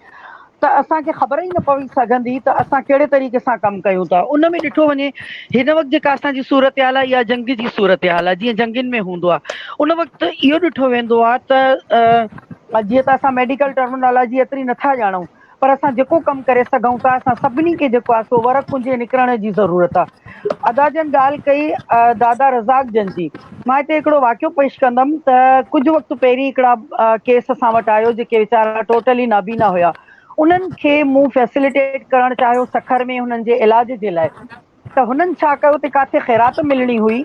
ته اسان کي خبر ئي نه پوي سگهندي ته اسان ڪهڙي طريقي سان ڪم ڪيون ٿا. ان ۾ ڏٺو وڃي هن وقت جيڪا اسان جي صورتحال آهي اها جنگ جي صورتحال آهي جيئن جنگين ۾ هوندو آهي ان وقت اهو ڏٺو ويندو آهي ته جيئن ته اسان ميڊيڪل ٽرمنالاجي ايتري نٿا ڄاڻون پر اسان جيڪو ڪم ڪري سگهون ٿا اسان سڀني کي جيڪو آهي سو ور ڪنجي نڪرڻ جي ضرورت آهي. ادا جن ڳالهه ڪئي دادا رزاق جن جي مان هتي هڪڙو واقعو پيش ڪندم ته ڪجهه وقت پهرين هڪڙا ڪيس اسان وٽ آيو جيڪي ويچارا ٽوٽلي نابينا هيا انهن کي مون فيسليٽيٽ ڪرڻ چاهيو سکر ۾ هنن جي علاج جي لاء ته هنن ڇا ڪيو ته ڪاٿي خيرات ملڻي هئي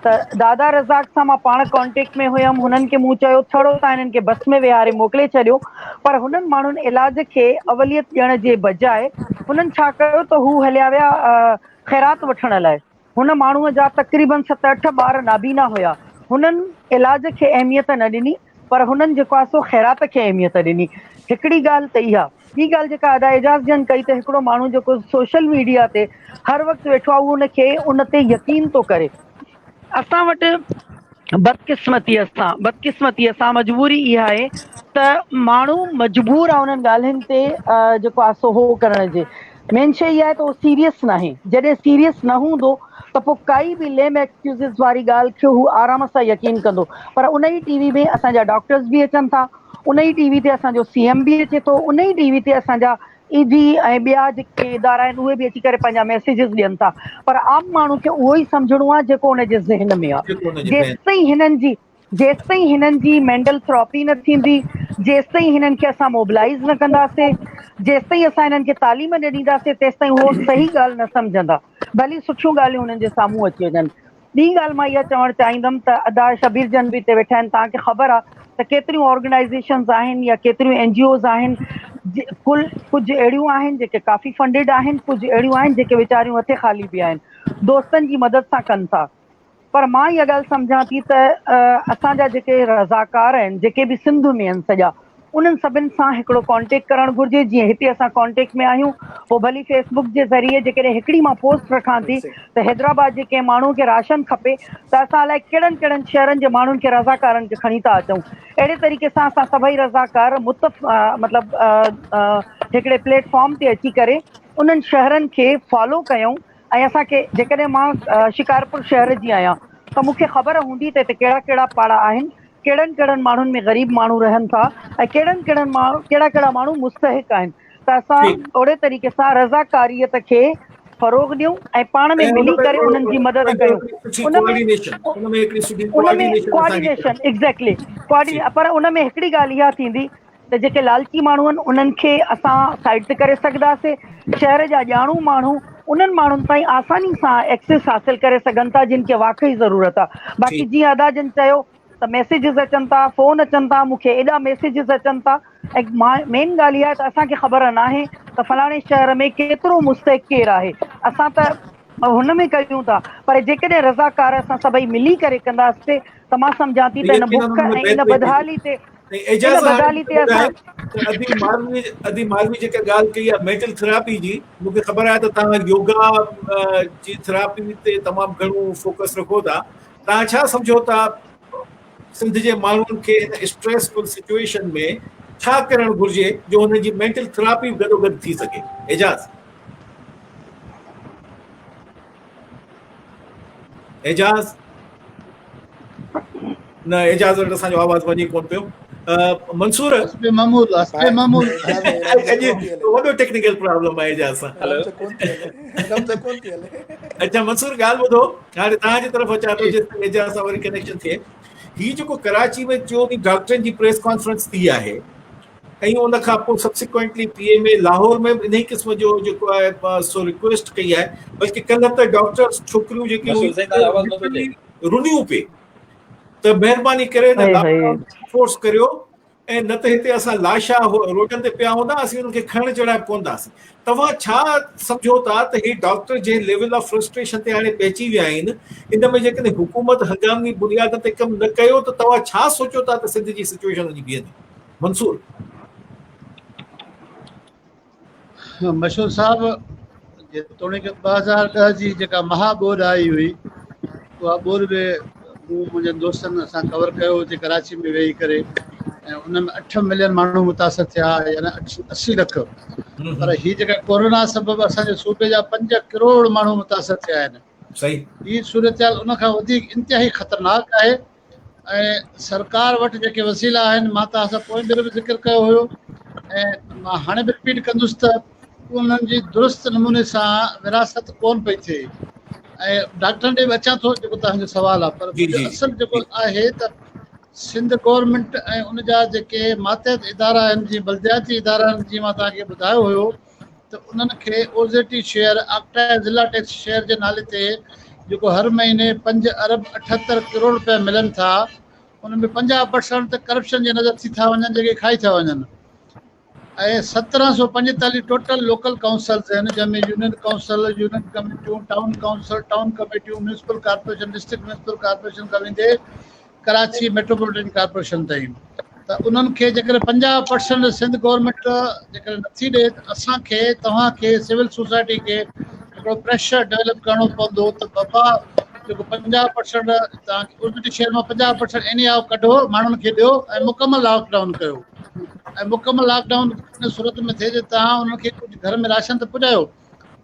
ته دادا رزاق سان مان پاڻ ڪانٽيڪٽ ۾ هيم هنن کي مون چيو ڇڙو تان هنن کي بس ۾ ويهاري موڪلي ڇڏيو پر هنن ماڻهن علاج کي اوليت ڏيڻ جي بجاء هنن ڇا ڪيو ته هو هليا ويا خيرات وٺڻ لاء. هن ماڻهوء جا تقريباً ست اٺ ٻار نابينا هيا. هنن علاج کي اهميت نه ڏني پر هنن جيڪو آهي سو خيرات کي اهميت ڏني. هڪڙي ڳالهه ته اها. ٻي ڳالهه جيڪا ادا اعجاز جن ڪئي ته هڪڙو ماڻهو جيڪو سوشل ميڊيا تي هر وقت ويٺو آهي اهو ان کي ان تي يقين ٿو ڪري. اسان وٽ بدقسمتيء سان بدقسمتيء سان مجبوري اها آهي ته ماڻهو مجبور آهي انهن ڳالهين تي جيڪو آهي سو هو ڪرڻ جي مين شيء اها آهي ته اهو سيريس ناهي جڏهن سيريس نه هوندو ته پوء ڪائي به ليم ايڪسڪيوزز واري ڳالهه کي هو آرام سان يقين ڪندو پر ان ئي ٽي وي ۾ اسان جا ڊاڪٽرز به اچن ٿا ان ئي ٽي وي تي اسان جو سي ايم به اچي ٿو ان ئي ٽي وي تي اسان جا اي جي ۽ ٻيا جيڪي ادارا آهن اهي به اچي ڪري پنهنجا ميسيجز ڏين ٿا پر عام ماڻهو کي اهو ئي سمجهڻو آهي جيڪو ان جي ذهن ۾ آهي جيستائين هنن جي جيستائين هنن جي مينٽل ٿراپي نه ٿيندي جيستائين هنن کي اسان موبلائز نه ڪنداسي جيستائين اسان هنن کي تعليم نه ڏينداسي تيستائين هو صحيح ڳالهه نه سمجهندا ڀلي سٺيون ڳالهيون هنن جي سامهون اچي وڃن ٻي ڳالهه مان اها چوڻ چاهيندم ته ادا شبير جن به هتي ويٺا آهن توهان کي خبر آهي ته ڪيتريون آرگنائيزيشنز آهن يا ڪيتريون اين جي اوز آهن ڪل ڪجهه اهڙيون آهن جيڪي ڪافي فنڊيڊ آهن ڪجهه اهڙيون آهن جيڪي ويچاريون هٿي خالي به آهن دوستن جي مدد سان ڪن ٿا پر مان اها ڳالهه سمجهان ٿي ته اسان جا جيڪي رضاڪار آهن جيڪي به سنڌ ۾ آهن سڄا انهن سڀن سان هڪڙو ڪانٽيڪٽ ڪرڻ گهرجي جيئن هتي اسان ڪانٽيڪٽ ۾ آهيون پوء ڀلي فيس بڪ جي ذريعي جيڪڏهن هڪڙي مان پوسٽ رکان ٿي ته حيدرآباد جي ڪنهن ماڻهو کي راشن کپي ته اسان الائي ڪهڙن ڪهڙن شهرن جي ماڻهن کي رضاڪارن کي کڻي ٿا اچون اهڙي طريقي سان اسان سڀئي رضاڪار متف مطلب هڪڙي پليٽ فارم تي اچي ڪري انهن شهرن کي فالو ڪيون ۽ اسان کي جيڪڏهن مان شڪارپور شهر جي آهيان ته مون کي خبر هوندي ته هتي ڪهڙا ڪهڙا پاڙا آهن، ڪهڙن ڪهڙن ماڻهن ۾ غريب ماڻهو رهن ٿا ۽ ڪهڙن ڪهڙن ماڻهو ڪهڙا ڪهڙا ماڻهو مستحق آهن ته اسان اهڙي طريقي سان رضاڪاريت کي فروغ ڏيون ۽ پاڻ ۾ ملي ڪري انهن جي مدد ڪيون ان ۾ ان ۾ ڪوآرڊينيشن ايگزيڪٽلي پر ان ۾ هڪڙي ڳالهه اها ٿيندي ته جيڪي لالچي ماڻهو آهن انهن کي اسان سائيڊ تي ڪري سگهنداسي، شهر جا ڄاڻو ماڻهو انهن ماڻهن تائين آساني سان ايڪسيس حاصل ڪري سگهن ٿا جن کي واقعي ضرورت آهي، باقي جيئن ادا جن چيو ته ميسيجز اچن ٿا، فون اچن ٿا، مون کي ايڏا ميسيجز اچن ٿا ۽ مين ڳالهه اها آهي ته اسان کي خبر ناهي ته فلاڻي شهر ۾ ڪيترو مستحق ڪير آهي، اسان ته هن ۾ ڪيون ٿا پر جيڪڏهن رضاڪار اسان سڀئي ملي ڪري ڪنداسي ته مان سمجهان ٿي ته ان بک ۽ ان بدحالي تي ۽ اعجاز هاڻي مون کي ٻڌائي ته ادي ماروي ادي ماروي جيڪا ڳالهه ڪئي آهي مينٽل ٿراپي جي مون کي خبر آهي ته توهان يوگا جي ٿراپي تي تمام گهڻو فوڪس رکو ٿا توهان ڇا سمجهو ٿا سنڌ جي ماڻهن کي هن اسٽريسفل سچويشن ۾ ڇا ڪرڻ گهرجي جو هنن جي مينٽل ٿراپي به گڏوگڏ ٿي سگهي اعجاز اعجاز نه اعجاز وٽ اسان جو آواز وڃي ڪون پيو منصور حسب معمول حسب معمول اڄ وڏو ٽيڪنيڪل پرابلم آهي اعجاز سان اچھا منصور ڳالهه ٻڌو هاڻي توهان جي طرف اچان ٿو جيستائين اعجاز سان وري ڪنيڪشن ٿئي هي جيڪو ڪراچي ۾ ٽيون ڏينهن ڊاڪٽرن جي پريس ڪانفرنس ٿي آهي ۽ ان کان پوء subsequently P M A Lahore ۾ به انهي قسم جو جيڪو آهي سو رڪويسٽ ڪئي آهي بلڪه ڪلهه ته ڊاڪٽرز ڇوڪريون جيڪي رنيون پي ته مهرباني ڪري فورس ڪريو ۽ نه ته هتي اسان لاشا روڊن تي پيا هوندا اسين انهن کي کڻڻ چڙهائي به ڪونه داسين توهان ڇا سمجهو ٿا ته هي ڊاڪٽر جنهن ليول آف فرسٽريشن تي هاڻي پهچي ويا آهن ان ۾ جيڪڏهن حڪومت هنگامي بنيادن تي ڪم نه ڪيو ته توهان ڇا سوچيو ٿا ته سنڌ جي سچويشن وڃي بيهندي منصور. مشهور صاحب جيتوڻيڪ 2010 جي جيڪا مها ٻوڏ آئي هئي اها ٻوڏ به مون منهنجن دوستن اسان ڪور ڪيو هتي ڪراچي ۾ ويهي ڪري ۽ ان ۾ 8 ملين ماڻهو متاثر ٿيا يعني 80 لک پر هي جيڪا ڪورونا سبب اسان جي صوبي جا 5 ڪروڙ ماڻهو متاثر ٿيا آهن صحيح هي صورتحال ان کان وڌيڪ انتهائي خطرناڪ آهي ۽ سرڪار وٽ جيڪي وسيلا آهن مان توهان سان پوئين ڀيري به ذڪر ڪيو هيو ۽ مان هاڻي به رپيٽ ڪندس ته انهن جي درست نموني سان ورهاست ڪون پئي ٿئي ۽ ڊاڪٽرن ڏي به اچان ٿو جيڪو توهان جو سوال آهي پر منهنجو اصل جيڪو آهي ته سنڌ گورنمينٽ ۽ ان جا جيڪي ماتحت ادارا آهن جيئن بلدياتي ادارا آهن جيئن مان توهان کي ٻڌايو هيو ته انهن کي اوزيٽي شيئر آڪٽائي ضلع ٽيڪس شيئر جي نالي تي جيڪو هر مهيني پنج ارب 78 ڪروڙ رپيا ملن ٿا ان ۾ 50 پرسنٽ ته ڪرپشن جي نظر ٿي ٿا وڃن جيڪي کائي ٿا وڃن ۽ 1745 ٽوٽل لوڪل ڪائونسلز آهن جنهن ۾ يونين ڪائونسل، يونين ڪميٽيون، ٽائون ڪائونسل، ٽائون ڪميٽيون، municipal corporation, district municipal corporation کان ويندي ڪراچي ميٽروپوليٽن ڪارپوريشن تائين ته انهن کي جيڪڏهن 50 پرسنٽ سنڌ گورنمينٽ جيڪڏهن نٿي ڏي ته اسان کي توهان کي سول سوسائٽي کي هڪڙو پريشر ڊيولپ ڪرڻو پوندو ته بابا جيڪو 50 پرسنٽ توهان کي اردو شهر مان 50 پرسنٽ ايني آء ڪڍو ماڻهن کي ڏيو ۽ مڪمل لاڪ ڊائون ڪيو ۽ مڪمل لاڪ ڊائون ان صورت ۾ ٿئي جو توهان انهن کي ڪجهه گهر ۾ راشن ته پڄايو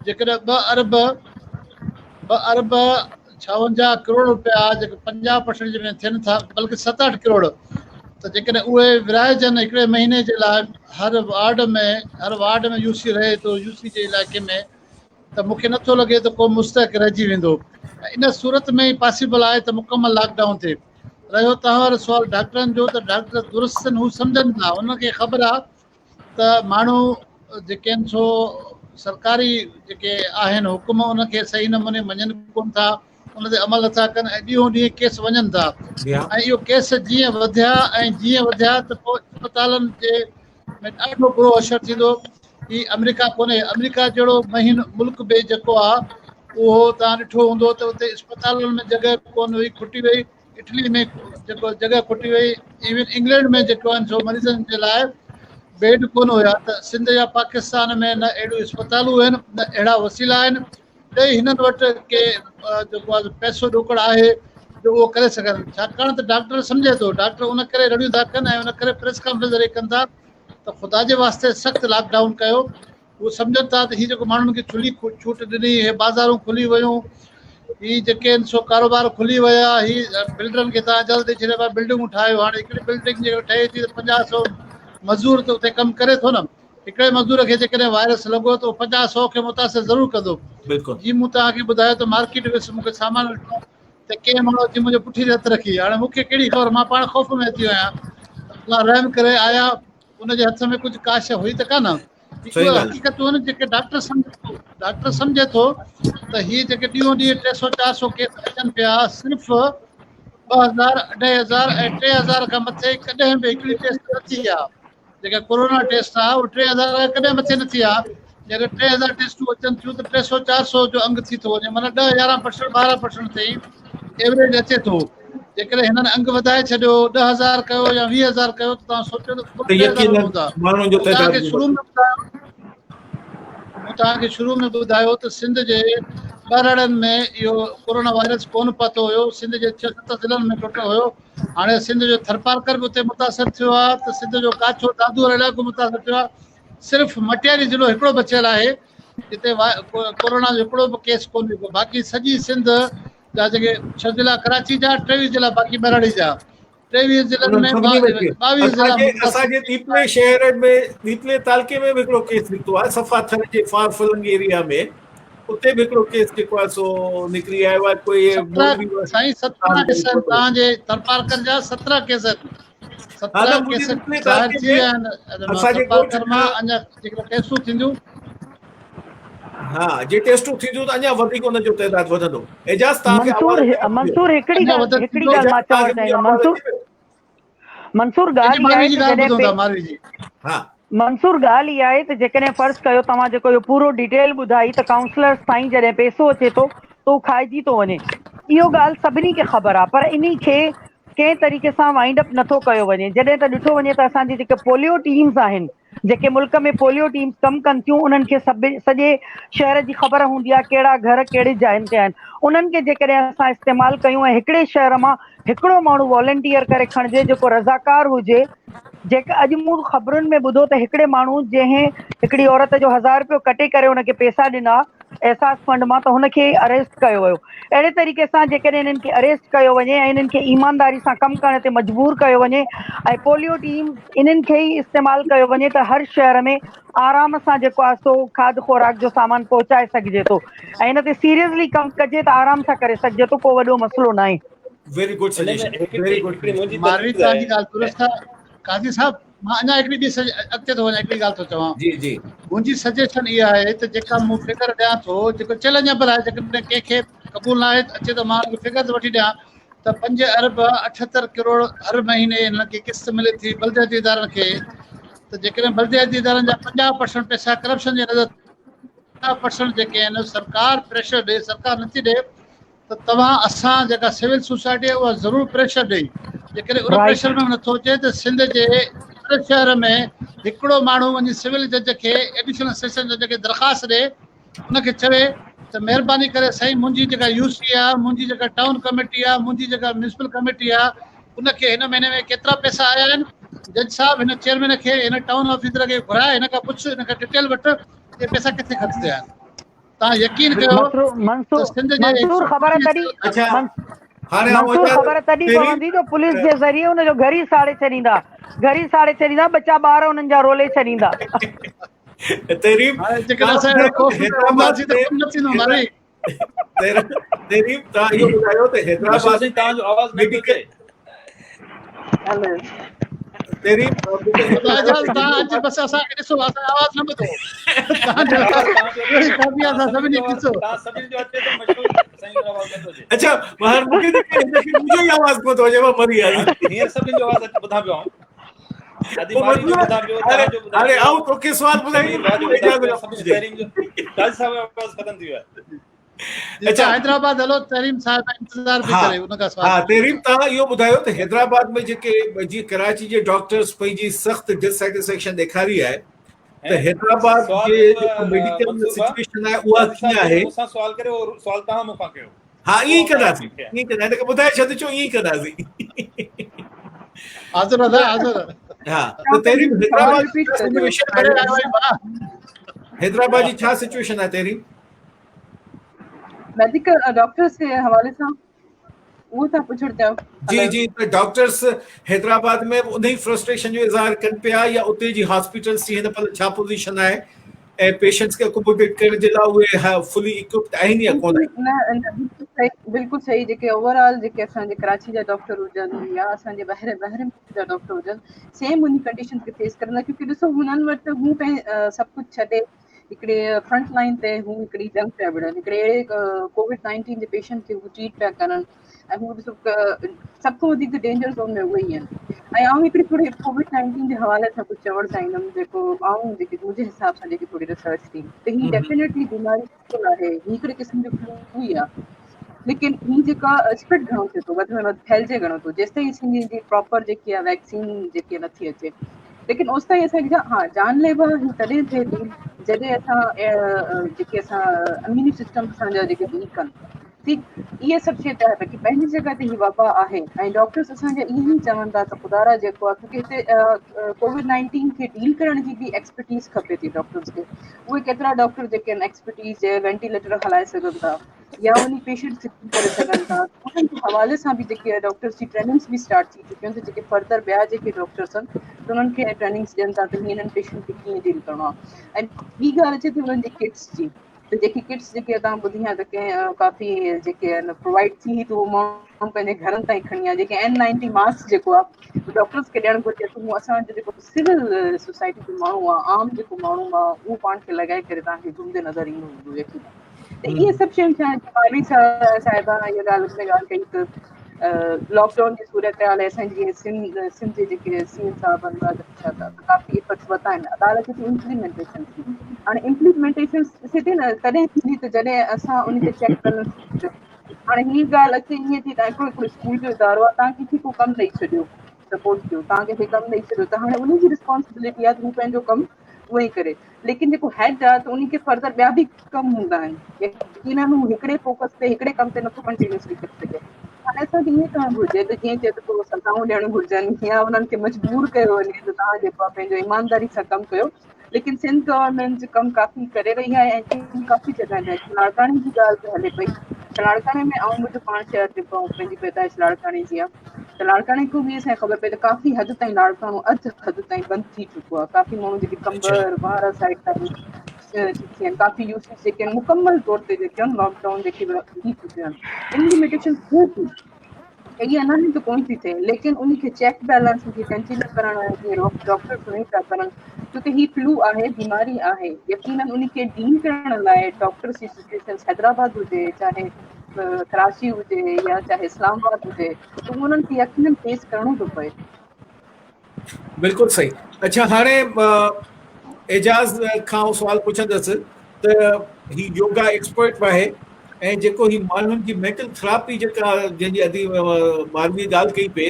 جيڪڏهن ٻه ارب ٻه ارب ڇاونجاهه ڪروڙ روپيا جيڪي 50 پرسنٽ جي ٿين ٿا بلڪه ست اٺ ڪروڙ ته جيڪڏهن اهي ورهائجن هڪڙي مهيني جي لاء هر وارڊ ۾ هر وارڊ ۾ يو سي رهي ٿو يو سي جي علائقي ۾ ته مون کي نٿو لڳي ته ڪو مستحق رهجي ويندو ان صورت ۾ ئي پاسيبل آهي ته مڪمل لاڪ ڊائون ٿئي رهيو توهان وارو سوال ڊاڪٽرن جو ته ڊاڪٽر درست هو سمجهن ٿا انهن کي خبر آهي ته ماڻهو جيڪي آهن سو سرڪاري جيڪي آهن حڪم ان کي صحيح نموني مڃن ڪون ٿا ان تي عمل نٿا ڪن ۽ ڏينهون ڏينهن ڪيس وڃن ٿا ۽ اهو ڪيس جيئن وڌيا ۽ جيئن وڌيا ته پوء اسپتالن جي ۾ ڏاڍو برو اثر ٿيندو هي آمريڪا ڪونهي آمريڪا جهڙو مهين ملڪ به جيڪو آهي اهو تان ڏٺو هوندو ته اتي اسپتالن ۾ جڳهه ڪونه هئي کٽي وئي اٽلي ۾ جيڪو جڳهه کٽي وئي ايون انگلينڊ ۾ جيڪو آهن سو مريضن جي لاء بيڊ ڪونه هيا ته سنڌ يا پاڪستان ۾ نه اهڙيون اسپتالون آهن نه اهڙا وسيلا آهن نه ئي هنن وٽ ڪي جيڪو آهي پئسو ڏوڪڙ آهي جو اهو ڪري سگهن ڇاڪاڻ ته ڊاڪٽر سمجهي ٿو ڊاڪٽر ان ڪري رڙيون ٿا ڪن ۽ ان ڪري پريس ڪانفرنس ذريعي ڪن ٿا ته خدا جي واسطي سخت لاڪ ڊائون ڪيو هو سمجهن ٿا ته هي جيڪو ماڻهن کي کلي ڇوٽ ڏني هي بازارون کلي ويون هي جيڪي آهن سو ڪاروبار کلي ويا هي بلڊرن کي تان اجازت ڏئي ڇڏي ڀاء بلڊنگون ٺاهيو هاڻي هڪڙي بلڊنگ جيڪڏهن ٺهي ٿي ته 50 سو مزور ته اتي ڪم ڪري ٿو نه هڪڙي مزور کي جيڪڏهن وائرس لڳو ته 50 سو کي متاثر ضرور ڪندو بلڪل جي مون توهان کي ٻڌايو ته مارڪيٽ ويس مون کي سامان وٺڻو ته ڪنهن ماڻهو اچي منهنجي پٺي تي هٿ رکي هاڻي مون کي ڪهڙي خبر مان پاڻ خوف ۾ اچي ويو آهيان الله رحم ڪري آيا ان جي هٿ ۾ ڪجهه ڪا شيء هئي ته ڪانه صحيح ڳالهه حقيقتون آهن جيڪي ڊاڪٽر سمجهي ٿو ڊاڪٽر سمجهي ٿو ته هي جيڪي ڏينهون ڏينهن ٽي سو چار سو ڪيس اچن پيا صرف 2000 2500 ۽ 3000 کان مٿي ڪڏهن به هڪڙي ٽيسٽ نه ٿي آهي جيڪا ڪورونا ٽيسٽ آهي اهو 3000 کان ڪڏهن مٿي نه ٿي آهي جيڪڏهن 3000 ٽيسٽون اچن ٿيون ته ٽي سو چار سو جو انگ ٿي ٿو وڃي معنيٰ 10 11% 12% تائين ايوريج اچي ٿو جيڪڏهن هنن انگ وڌائي ڇڏيو، 10,000 ڪيو يا 20,000 ڪيو ته توهان سوچيو ته ته يقينن ماڻهن جو تعداد مون توهان کي شروع ۾ ٻڌايو ته سنڌ جي ٻهراڙين ۾ اهو ڪورونا وائرس ڪونه پهتو هيو، سنڌ جي ڇهه ست ضلعن ۾ ٽوٽل هيو، هاڻي سنڌ جو ٿرپارڪر به اتي متاثر ٿيو آهي ته سنڌ جو ڪاڇو دادو وارو علائقو متاثر ٿيو آهي، صرف مٽياري ضلعو هڪڙو بچيل آهي جتي ڪورونا جو هڪڙو به ڪيس ڪونهي ڪو، باقي سڄي سنڌ جا جيڪي ڇهه ضلعا ڪراچي جا، 23 ضلعا باقي ٻهراڙي جا، 23 ضلعن ۾ 22 ضلعا اسان جي ڏيپلي شهر ۾ ڏيپلي تعلقي ۾ به هڪڙو ڪيس نڪتو آهي صفا ٿر جي فار فلنگ ايريا ۾ اتي به هڪڙو ڪيس جيڪو آهي سو نڪري آيو آهي ڪوئي سائين 17 ڪيس آهن توهان جي ٿرپارڪر جا 17 ڪيس آهن 17 ڪيس ظاهر ٿي ويا آهن ٿرپارڪر مان اڃا جيڪڏهن ٽيسٽون ٿينديون ها جي ٽيسٽون ٿينديون ته اڃا وڌيڪ ان جو تعداد وڌندو. اعجاز توهان کي منصور آواز اچي پيو؟ منصور هڪڙي اڃا ڳالهه وڌندو هڪڙي ڳالهه مان اعجاز توهان چوڻ کي منهنجي چاهيندم آواز منصور اچي پيو؟ منصور جي ڳالهه اها ماروي آهي جي ته ڳالهه جڏهن ٻڌون پي ٿا ماروي جي. ها. منصور ڳالهه اها آهي ته جيڪڏهن فرض ڪيو توهان جيڪو اهو پورو ڊيٽيل ٻڌائي ته ڪائونسلرس تائين جڏهن پيسو اچي ٿو ته اهو کائجي ٿو وڃي اهو ڳالهه سڀني کي خبر آهي پر انهي کي ڪنهن طريقي سان وائنڊ اپ نٿو ڪيو وڃي جڏهن ته ڏٺو وڃي ته اسان جي جيڪي پوليو ٽيمز آهن جيڪي ملڪ ۾ پوليو ٽيمز ڪم ڪن ٿيون انهن کي سڀ سڄي شهر جي خبر هوندي آهي ڪهڙا گهر ڪهڙي جاين تي آهن انهن کي جيڪڏهن اسان استعمال ڪيون ۽ هڪڙي شهر مان هڪڙو ماڻهو والنٽيئر ڪري کڻجي جيڪو رضاڪار هجي جيڪ اڄ مون خبرن ۾ ٻڌو ته هڪڙي ماڻهو جنهن هڪڙي عورت جو هزار روپيو ڪٽي ڪري ان کي پيسا ڏنا احساس فنڊ مان ته هن کي اريسٽ ڪيو ويو اهڙي طريقي سان جيڪڏهن انهن کي اريسٽ ڪيو وڃي ۽ انهن کي ايمانداري سان ڪم ڪرڻ تي مجبور ڪيو وڃي ۽ پوليو ٽيم انهن کي ئي استعمال ڪيو وڃي ته هر شهر ۾ آرام سان جيڪو آهي سو کاڌ خوراڪ جو سامان پهچائي سگهجي ٿو ۽ ان تي سيريسلي ڪم ڪجي ته آرام سان ڪري سگهجي ٿو ڪو وڏو مسئلو ناهي. ويري گڊ ان ۾ سجيشن هڪڙي ويري گڊ هڪڙي منهنجي ماروي تجويز توهان جي آهي ڳالهه درست آهي قاضي صاحب مان اڃا هڪڙي ٻي اڳتي ٿو وڃان هڪڙي ڳالهه ٿو چوان جي جي منهنجي سجيشن اها آهي ته جيڪا مون فگر ڏيان ٿو جيڪو چئلينجبل آهي جيڪڏهن ڪنهن کي قبول نه آهي ته اچي ته مان ان کي فگر وٺي ڏيان ته 5 ارب 78 ڪروڙ هر مهيني هنن کي قسط ملي ٿي بلدياتي ادارن کي ته جيڪڏهن بلدياتي ادارن جا 50% پئسا ڪرپشن جي نظر 50% جيڪي آهن سرڪار پريشر ڏي سرڪار نٿي ڏي ته توهان اسان جيڪا سول سوسائٽي آهي اها ضرور پريشر ڏئي جيڪڏهن ان پريشر ۾ به نٿو اچي ته سنڌ جي هر شهر ۾ هڪڙو ماڻهو وڃي سول جج کي ايڊيشنل سيشن جج کي درخواست ڏئي ان کي چوي ته مهرباني ڪري سائين منهنجي جيڪا يو سي آهي منهنجي جيڪا ٽائون ڪميٽي آهي منهنجي جيڪا ميونسپل ڪميٽي آهي ان کي هن مهيني ۾ ڪيترا پئسا آيا آهن جج صاحب هن چيئرمين کي هن ٽائون آفيسر کي گهرائي هن کان پڇ هن کان ڊٽيل وٺ اهي پئسا ڪٿي خرچ ٿيا آهن توهان يقين ڪيو ته سنڌ جي منصور خبر تڏهن اڇا هاڻي آئون منصور اچان خبر تڏهن پهرين پوندي جو پوليس جي ذريعي ان جو گهر ئي ساڙي ڇڏيندا گهر ئي ساڙي ڇڏيندا ٻچا ٻار انهن جا رولي ڇڏيندا. تحريم هاڻي جيڪڏهن اسان اهڙو خوف ۾ رهنداسين ته ڪم نه ٿيندو مارئي. تحريم توهان اهو ٻڌايو ته مشهور حيدرآباد سائين توهان جو آواز نه پيو ميڊيڪل اچي. تحريم توهان اچ بس اسان کي ڏسو اسان آواز نه ٻڌو توهان جو ڪافي اسان سڀني کي ڏسو توهان سڀني جو اچي ٿو مشهور سائين جو آواز نه ٿو اچي. اڇا مهر مون کي هن کي منهنجو ئي آواز ڪو ٿو اچي مان مري ويس. هينئر سڀني جو آواز ٻڌان پيو آئون. ادي ماري جو ٻڌان پيو توهان جو ٻڌان هاڻي پيو آئون توکي سوال شبير ٻڌائيندس ڀاء جو تون ٻڌان اعجاز پيو کان سڀني پڇجانء. تحريم جو قاضي صاحب جو آواز ختم ٿي ويو آهي. اچها حيدرآباد هلو تحريم صاحب انتظار پئي ڪري ان کان سوال. ها تحريم توهان اهو ٻڌايو ته حيدرآباد ۾ جيڪي جيئن ڪراچي جي ڊاڪٽرز پنهنجي سخت ڊسسيٽسفيڪشن ڏيکاري آهي ته حيدرآباد جي جيڪو ميڊيڪل سچويشن آهي اها ڪيئن آهي؟ مون سان سوال ڪريو سوال توهان مون کان ڪيو. ها ائين ئي ڪنداسين ائين ئي ڪنداسين هن کي ٻڌائي ڇڏ چو ائين ئي ڪنداسين. حاضر ادا حاضر. ها ته تحريم حيدرآباد حيدرآباد جي ڇا سچويشن آهي تحريم؟ ميڊيڪل ڊاڪٽرز جي حوالي سان اهو ٿا پڇڻ چاهيو؟ جي جي ته ڊاڪٽرز حيدرآباد ۾ به انهي فرسٽريشن جو اظهار ڪن پيا يا اتي جي هاسپيٽلز جي هن پل ڇا پوزيشن آهي ۽ پيشنٽس کي اڪوموڊيٽ ڪرڻ جي لاء اهي فلي اڪوپڊ آهن يا ڪونه آهن؟ نه نه بلڪل صحيح بلڪل صحيح جيڪي اوور آل جيڪي اسان جي ڪراچي جا ڊاڪٽر هجن يا اسان جي ٻاهر ٻاهر جا ڊاڪٽر هجن سيم انهي ڪنڊيشن کي فيس ڪرن ٿا ڪيونڪه ڏسو هنن وٽ هو سڀ ڪجهه ڇڏي هڪڙي فرنٽ لائن تي هو هڪڙي جنگ پيا وڙهن هڪڙي اهڙي ڪووڊ 19 جي پيشنٽ کي هو ٽريٽ پيا ڪرن ۽ هو ڏسو سڀ کان وڌيڪ ڊينجر زون ۾ اهي ئي آهن ۽ آئون هڪڙي ٿوري ڪووڊ 19 جي حوالي سان ڪجهه چوڻ چاهيندم جيڪو آئون جيڪي منهنجي حساب سان جيڪي ٿوري ريسرچ ٿي ته هي ڊيفينيٽلي بيماري بلڪل آهي هي هڪڙي قسم جو فلو ئي آهي ليڪن هي جيڪا اسپريڊ گهڻو ٿئي ٿو وڌ ۾ وڌ ڦهلجي گهڻو ٿو جيستائين اسين جي پراپر جيڪي آهي ويڪسين جيڪي نٿي اچي ليڪن اوستائين اسان کي ها جان ليوا هي تڏهن ٿئي ٿي جڏهن اسان جيڪي اسان اميوني سسٽم اسان جا جيڪي ويڪ آهن ٺيڪ اهي سڀ شيء ته باقي پنهنجي جڳهه تي هي وبا آهي ۽ ڊاڪٽرس اسان جا اهي ئي چون ٿا ته خدارا جيڪو آهي ڪيونڪه هتي ڪووڊ 19 کي ڊيل ڪرڻ جي به ايڪسپرٽيز کپي ٿي ڊاڪٽرس کي اهي ڪيترا ڊاڪٽر جيڪي آهن ايڪسپرٽيز جي وينٽيليٽر هلائي سگهن ٿا يا انهي پيشنٽس کي ٺيڪ ڪري سگهن ٿا انهن جي حوالي سان به جيڪي ڊاڪٽرس جي ٽريننگس به اسٽارٽ ٿي چڪيون آهن ته جيڪي فردر ٻيا جيڪي ڊاڪٽرس آهن ته انهن کي ٽريننگس ڏين ٿا ته هنن پيشنٽ کي ڪيئن ڊيل ڪرڻو آهي ۽ ٻي ڳالهه اچي ٿي انهن جي ڪٽس جي ته جيڪي ڪٽس جيڪي توهان ٻڌي آهي ته ڪنهن ڪافي جيڪي آهن پرووائڊ ٿي ته اهو ماڻهو پنهنجي گهرن تائين کڻي آيا جيڪي اين نائنٽي ماسڪ جيڪو آهي ڊاڪٽرس کي ڏيڻ گهرجي ته هو اسان جو جيڪو سول سوسائٽي جو ماڻهو آهي عام جيڪو ماڻهو آهي اهو پاڻ کي لڳائي ڪري توهان کي گهمندي نظر ايندو هوندو يقين ته اهي سڀ شيون ڇا ماروي صاحبه اها ڳالهه ان ڳالهه ڪئي ته لاڪ ڊائون جي صورت حال اسان جي سنڌ سنڌ جي جيڪي سي ايم صاحب آهن ڇا ٿا ڪافي افرٽس ورتا آهن عدالت جي امپليمينٽيشن ٿي هاڻي امپليمينٽيشن ڏسي ٿي نه تڏهن ٿيندي ته جڏهن اسان ان تي چيڪ بيلنس هاڻي هي ڳالهه اچي ائين ٿي ته هڪڙو هڪڙو اسڪول جو ادارو آهي توهان ڪنهن کي ڪو ڪم ڏئي ڇڏيو سپوز ڪيو توهان ڪنهن کي ڪم ڏئي ڇڏيو ته هاڻي ان جي رسپانسبلٽي آهي ته هو پنهنجو ڪم اهو ئي ڪري ليڪن جيڪو هيڊ آهي ته ان کي فردر ٻيا به ڪم هوندا آهن يقينن هو هڪڙي فوڪس تي هڪڙي ڪم تي نٿو ڪنٽينيوسلي ڪري سگهي هاڻي اسان کي ائين ڪرڻ گهرجي ته جيئن چئي ته پوء سزائون ڏيڻ گهرجن يا انهن کي مجبور ڪيو وڃي ته توهان جيڪو آهي پنهنجو ايمانداري سان ڪم ڪيو ليڪن سنڌ گورنمينٽ ڪم ڪافي ڪري رهي آهي ۽ ڪافي جڳهن تي لاڙڪاڻي جي ڳالهه به هلي پئي لاڙڪاڻي ۾ آئون منهنجو پاڻ شهر جيڪو آئون پنهنجي پيدائش لاڙڪاڻي جي آهي ته لاڙڪاڻي کان به اسان کي خبر پئي ته ڪافي حد تائين لاڙڪاڻو اڌ حد تائين بند ٿي چڪو آهي ڪافي ماڻهو جيڪي قمبر وارا سائيڊ تائين ٿي آهن ڪافي يو سيز جيڪي آهن مڪمل طور تي جيڪي آهن لاڪ ڊائون جيڪي ٿي چڪيون آهن امپليمينٽيشن ٿئي ٿي ائين نه آهي ته ڪونه ٿي ٿئي ليڪن ان کي چيڪ بيلنس کي ڪنٽينيو ڪرڻ جيئن ڊاڪٽر سڻي پيا ڪرن ڇو ته هي فلو آهي بيماري آهي يقينن ان کي ڊيل ڪرڻ لاء ڊاڪٽرس جي سچويشن حيدرآباد هجي چاهي ڪراچي هجي يا چاهي اسلام آباد هجي ته انهن کي يقينن فيس ڪرڻو ٿو پئي. بلڪل صحيح اڇا هاڻي اعجاز کان سوال پڇندس ته هي يوگا ايڪسپرٽ به آهي ۽ جيڪو هي ماڻهن جي مينٽل ٿراپي جيڪا جنهن جي ادي ماروي ڳالهه ڪئي پئي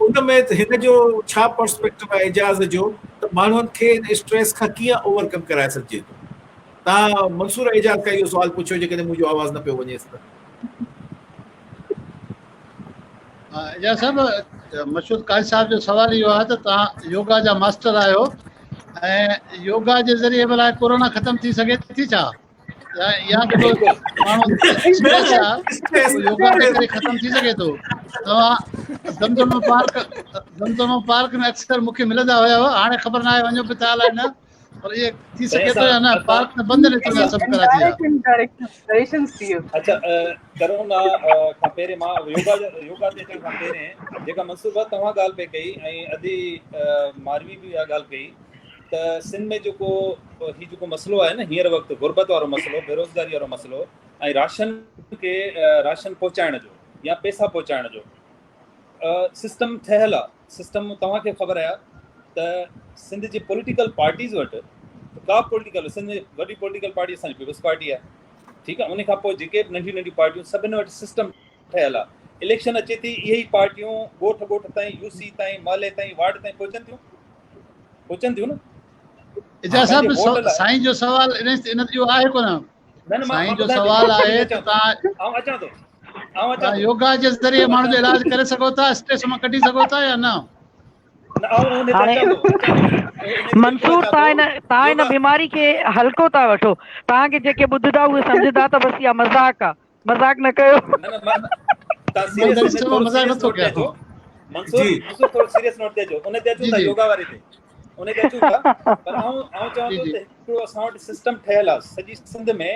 ان ۾ هن جو ڇا پرسپيڪٽو آهي اعجاز جو ته ماڻهن کي اسٽريس کان ڪيئن اوور ڪم ڪرائي سگهجي ٿو توهان منصور اعجاز کان اهو سوال پڇيو جيڪڏهن منهنجو آواز نه پيو وڃيس ته. اعجاز صاحب مشهود قاضي صاحب جو سوال اهو آهي ته توهان يوگا جا ماسٽر آهيو ۽ يوگا جي ذريعي ڀلا ڪورونا ختم ٿي سگهي ٿي ڇا يا جيڪو ماڻهو اسٽريس آهي يوگا جي ڪري ختم ٿي سگهي ٿو توهان زمزمو پارڪ زمزمو پارڪ ۾ اڪثر مونکي ملندا هيا هاڻي خبر ناهي وڃو به ٿا الائي نه پر اهي ٿي سگهي ٿو يا نه پارڪ ته بند نه ٿيندا سڀ ڪراچي جا. اڇا ڪرونا کان پهرين مان يوگا يوگا تي اچڻ کان پهرين جيڪا منصور ڀاء توهان ڳالهه پئي ڪئي ۽ ادي ماروي به اها ڳالهه ڪئي ته سنڌ ۾ جيڪو هي جيڪو مسئلو آهي نه هينئر وقت غربت وارو مسئلو بيروزگاري وارو مسئلو ۽ راشن کي راشن پهچائڻ جو يا پئسا پهچائڻ جو سسٽم ٺهيل آ سسٽم توهان کي خبر آهي ته سنڌ جي پوليٽيڪل پارٽيز وٽ ڪا پوليٽيڪل سنڌ ۾ وڏي پوليٽيڪل پارٽي اسان جي پيپلز پارٽي آهي ٺيڪ آ ان کان پوء جيڪي به ننڍيون ننڍيون پارٽيون سڀني وٽ سسٽم ٺهيل آ اليڪشن اچي ٿي اهي ئي پارٽيون ڳوٺ ڳوٺ تائين يو سي تائين محلي تائين وارڊ تائين پهچن ٿيون پهچن ٿيون نه اعجاز صاحب سائين جو سوال ان ان جو آهي ڪونه سائين جو سوال آهي ته تان آئون اچان ٿو آئون اچان ٿو يوگا جي ذريعي ماڻهو جو علاج ڪري سگهو ٿا اسٽريس مان ڪڍي سگهو ٿا يا نه هاڻي منصور تان هن تان هن بيماري کي هلڪو ٿا وٺو تان کي جيڪي ٻڌندا اهي سمجهندا ته بس اها مذاق آ مذاق نه ڪيو مذاق نٿو ڪيان منصور منصور ٿورو سيريس نوٽ تي اچو ان تي اچون ٿا يوگا واري تي ان تي اچون ٿا پر آئون آئون چوان ٿو ته هڪڙو اسان وٽ سسٽم ٺهيل آ سڄي سنڌ ۾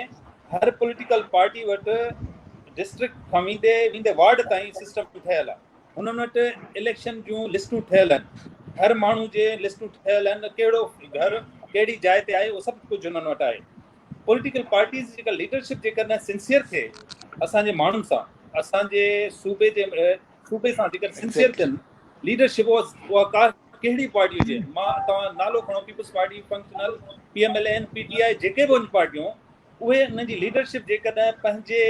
هر پوليٽيڪل پارٽي وٽ ڊسٽرڪٽ کان ويندي ويندي وارڊ تائين سسٽم ٺهيل آ هنن وٽ اليڪشن جون لسٽون ٺهيل آهن هر ماڻهو جي لسٽون ٺهيل آهن ڪهڙو گهر ڪهڙي جاء تي آهي اهو سڀ ڪجهه هنن وٽ آهي پوليٽيڪل پارٽيز جي جيڪا ليڊرشپ جيڪڏهن سنسيئر ٿئي اسان جي ماڻهن سان اسان جي صوبي جي صوبي سان جيڪڏهن سنسيئر ٿين ليڊرشپ اها ڪا ڪهڙي پارٽي هجي مان توهان نالو کڻو peoples party functional P M L N P T I جيڪي به پارٽيون اهي انهن جي ليڊرشپ جيڪڏهن پنهنجي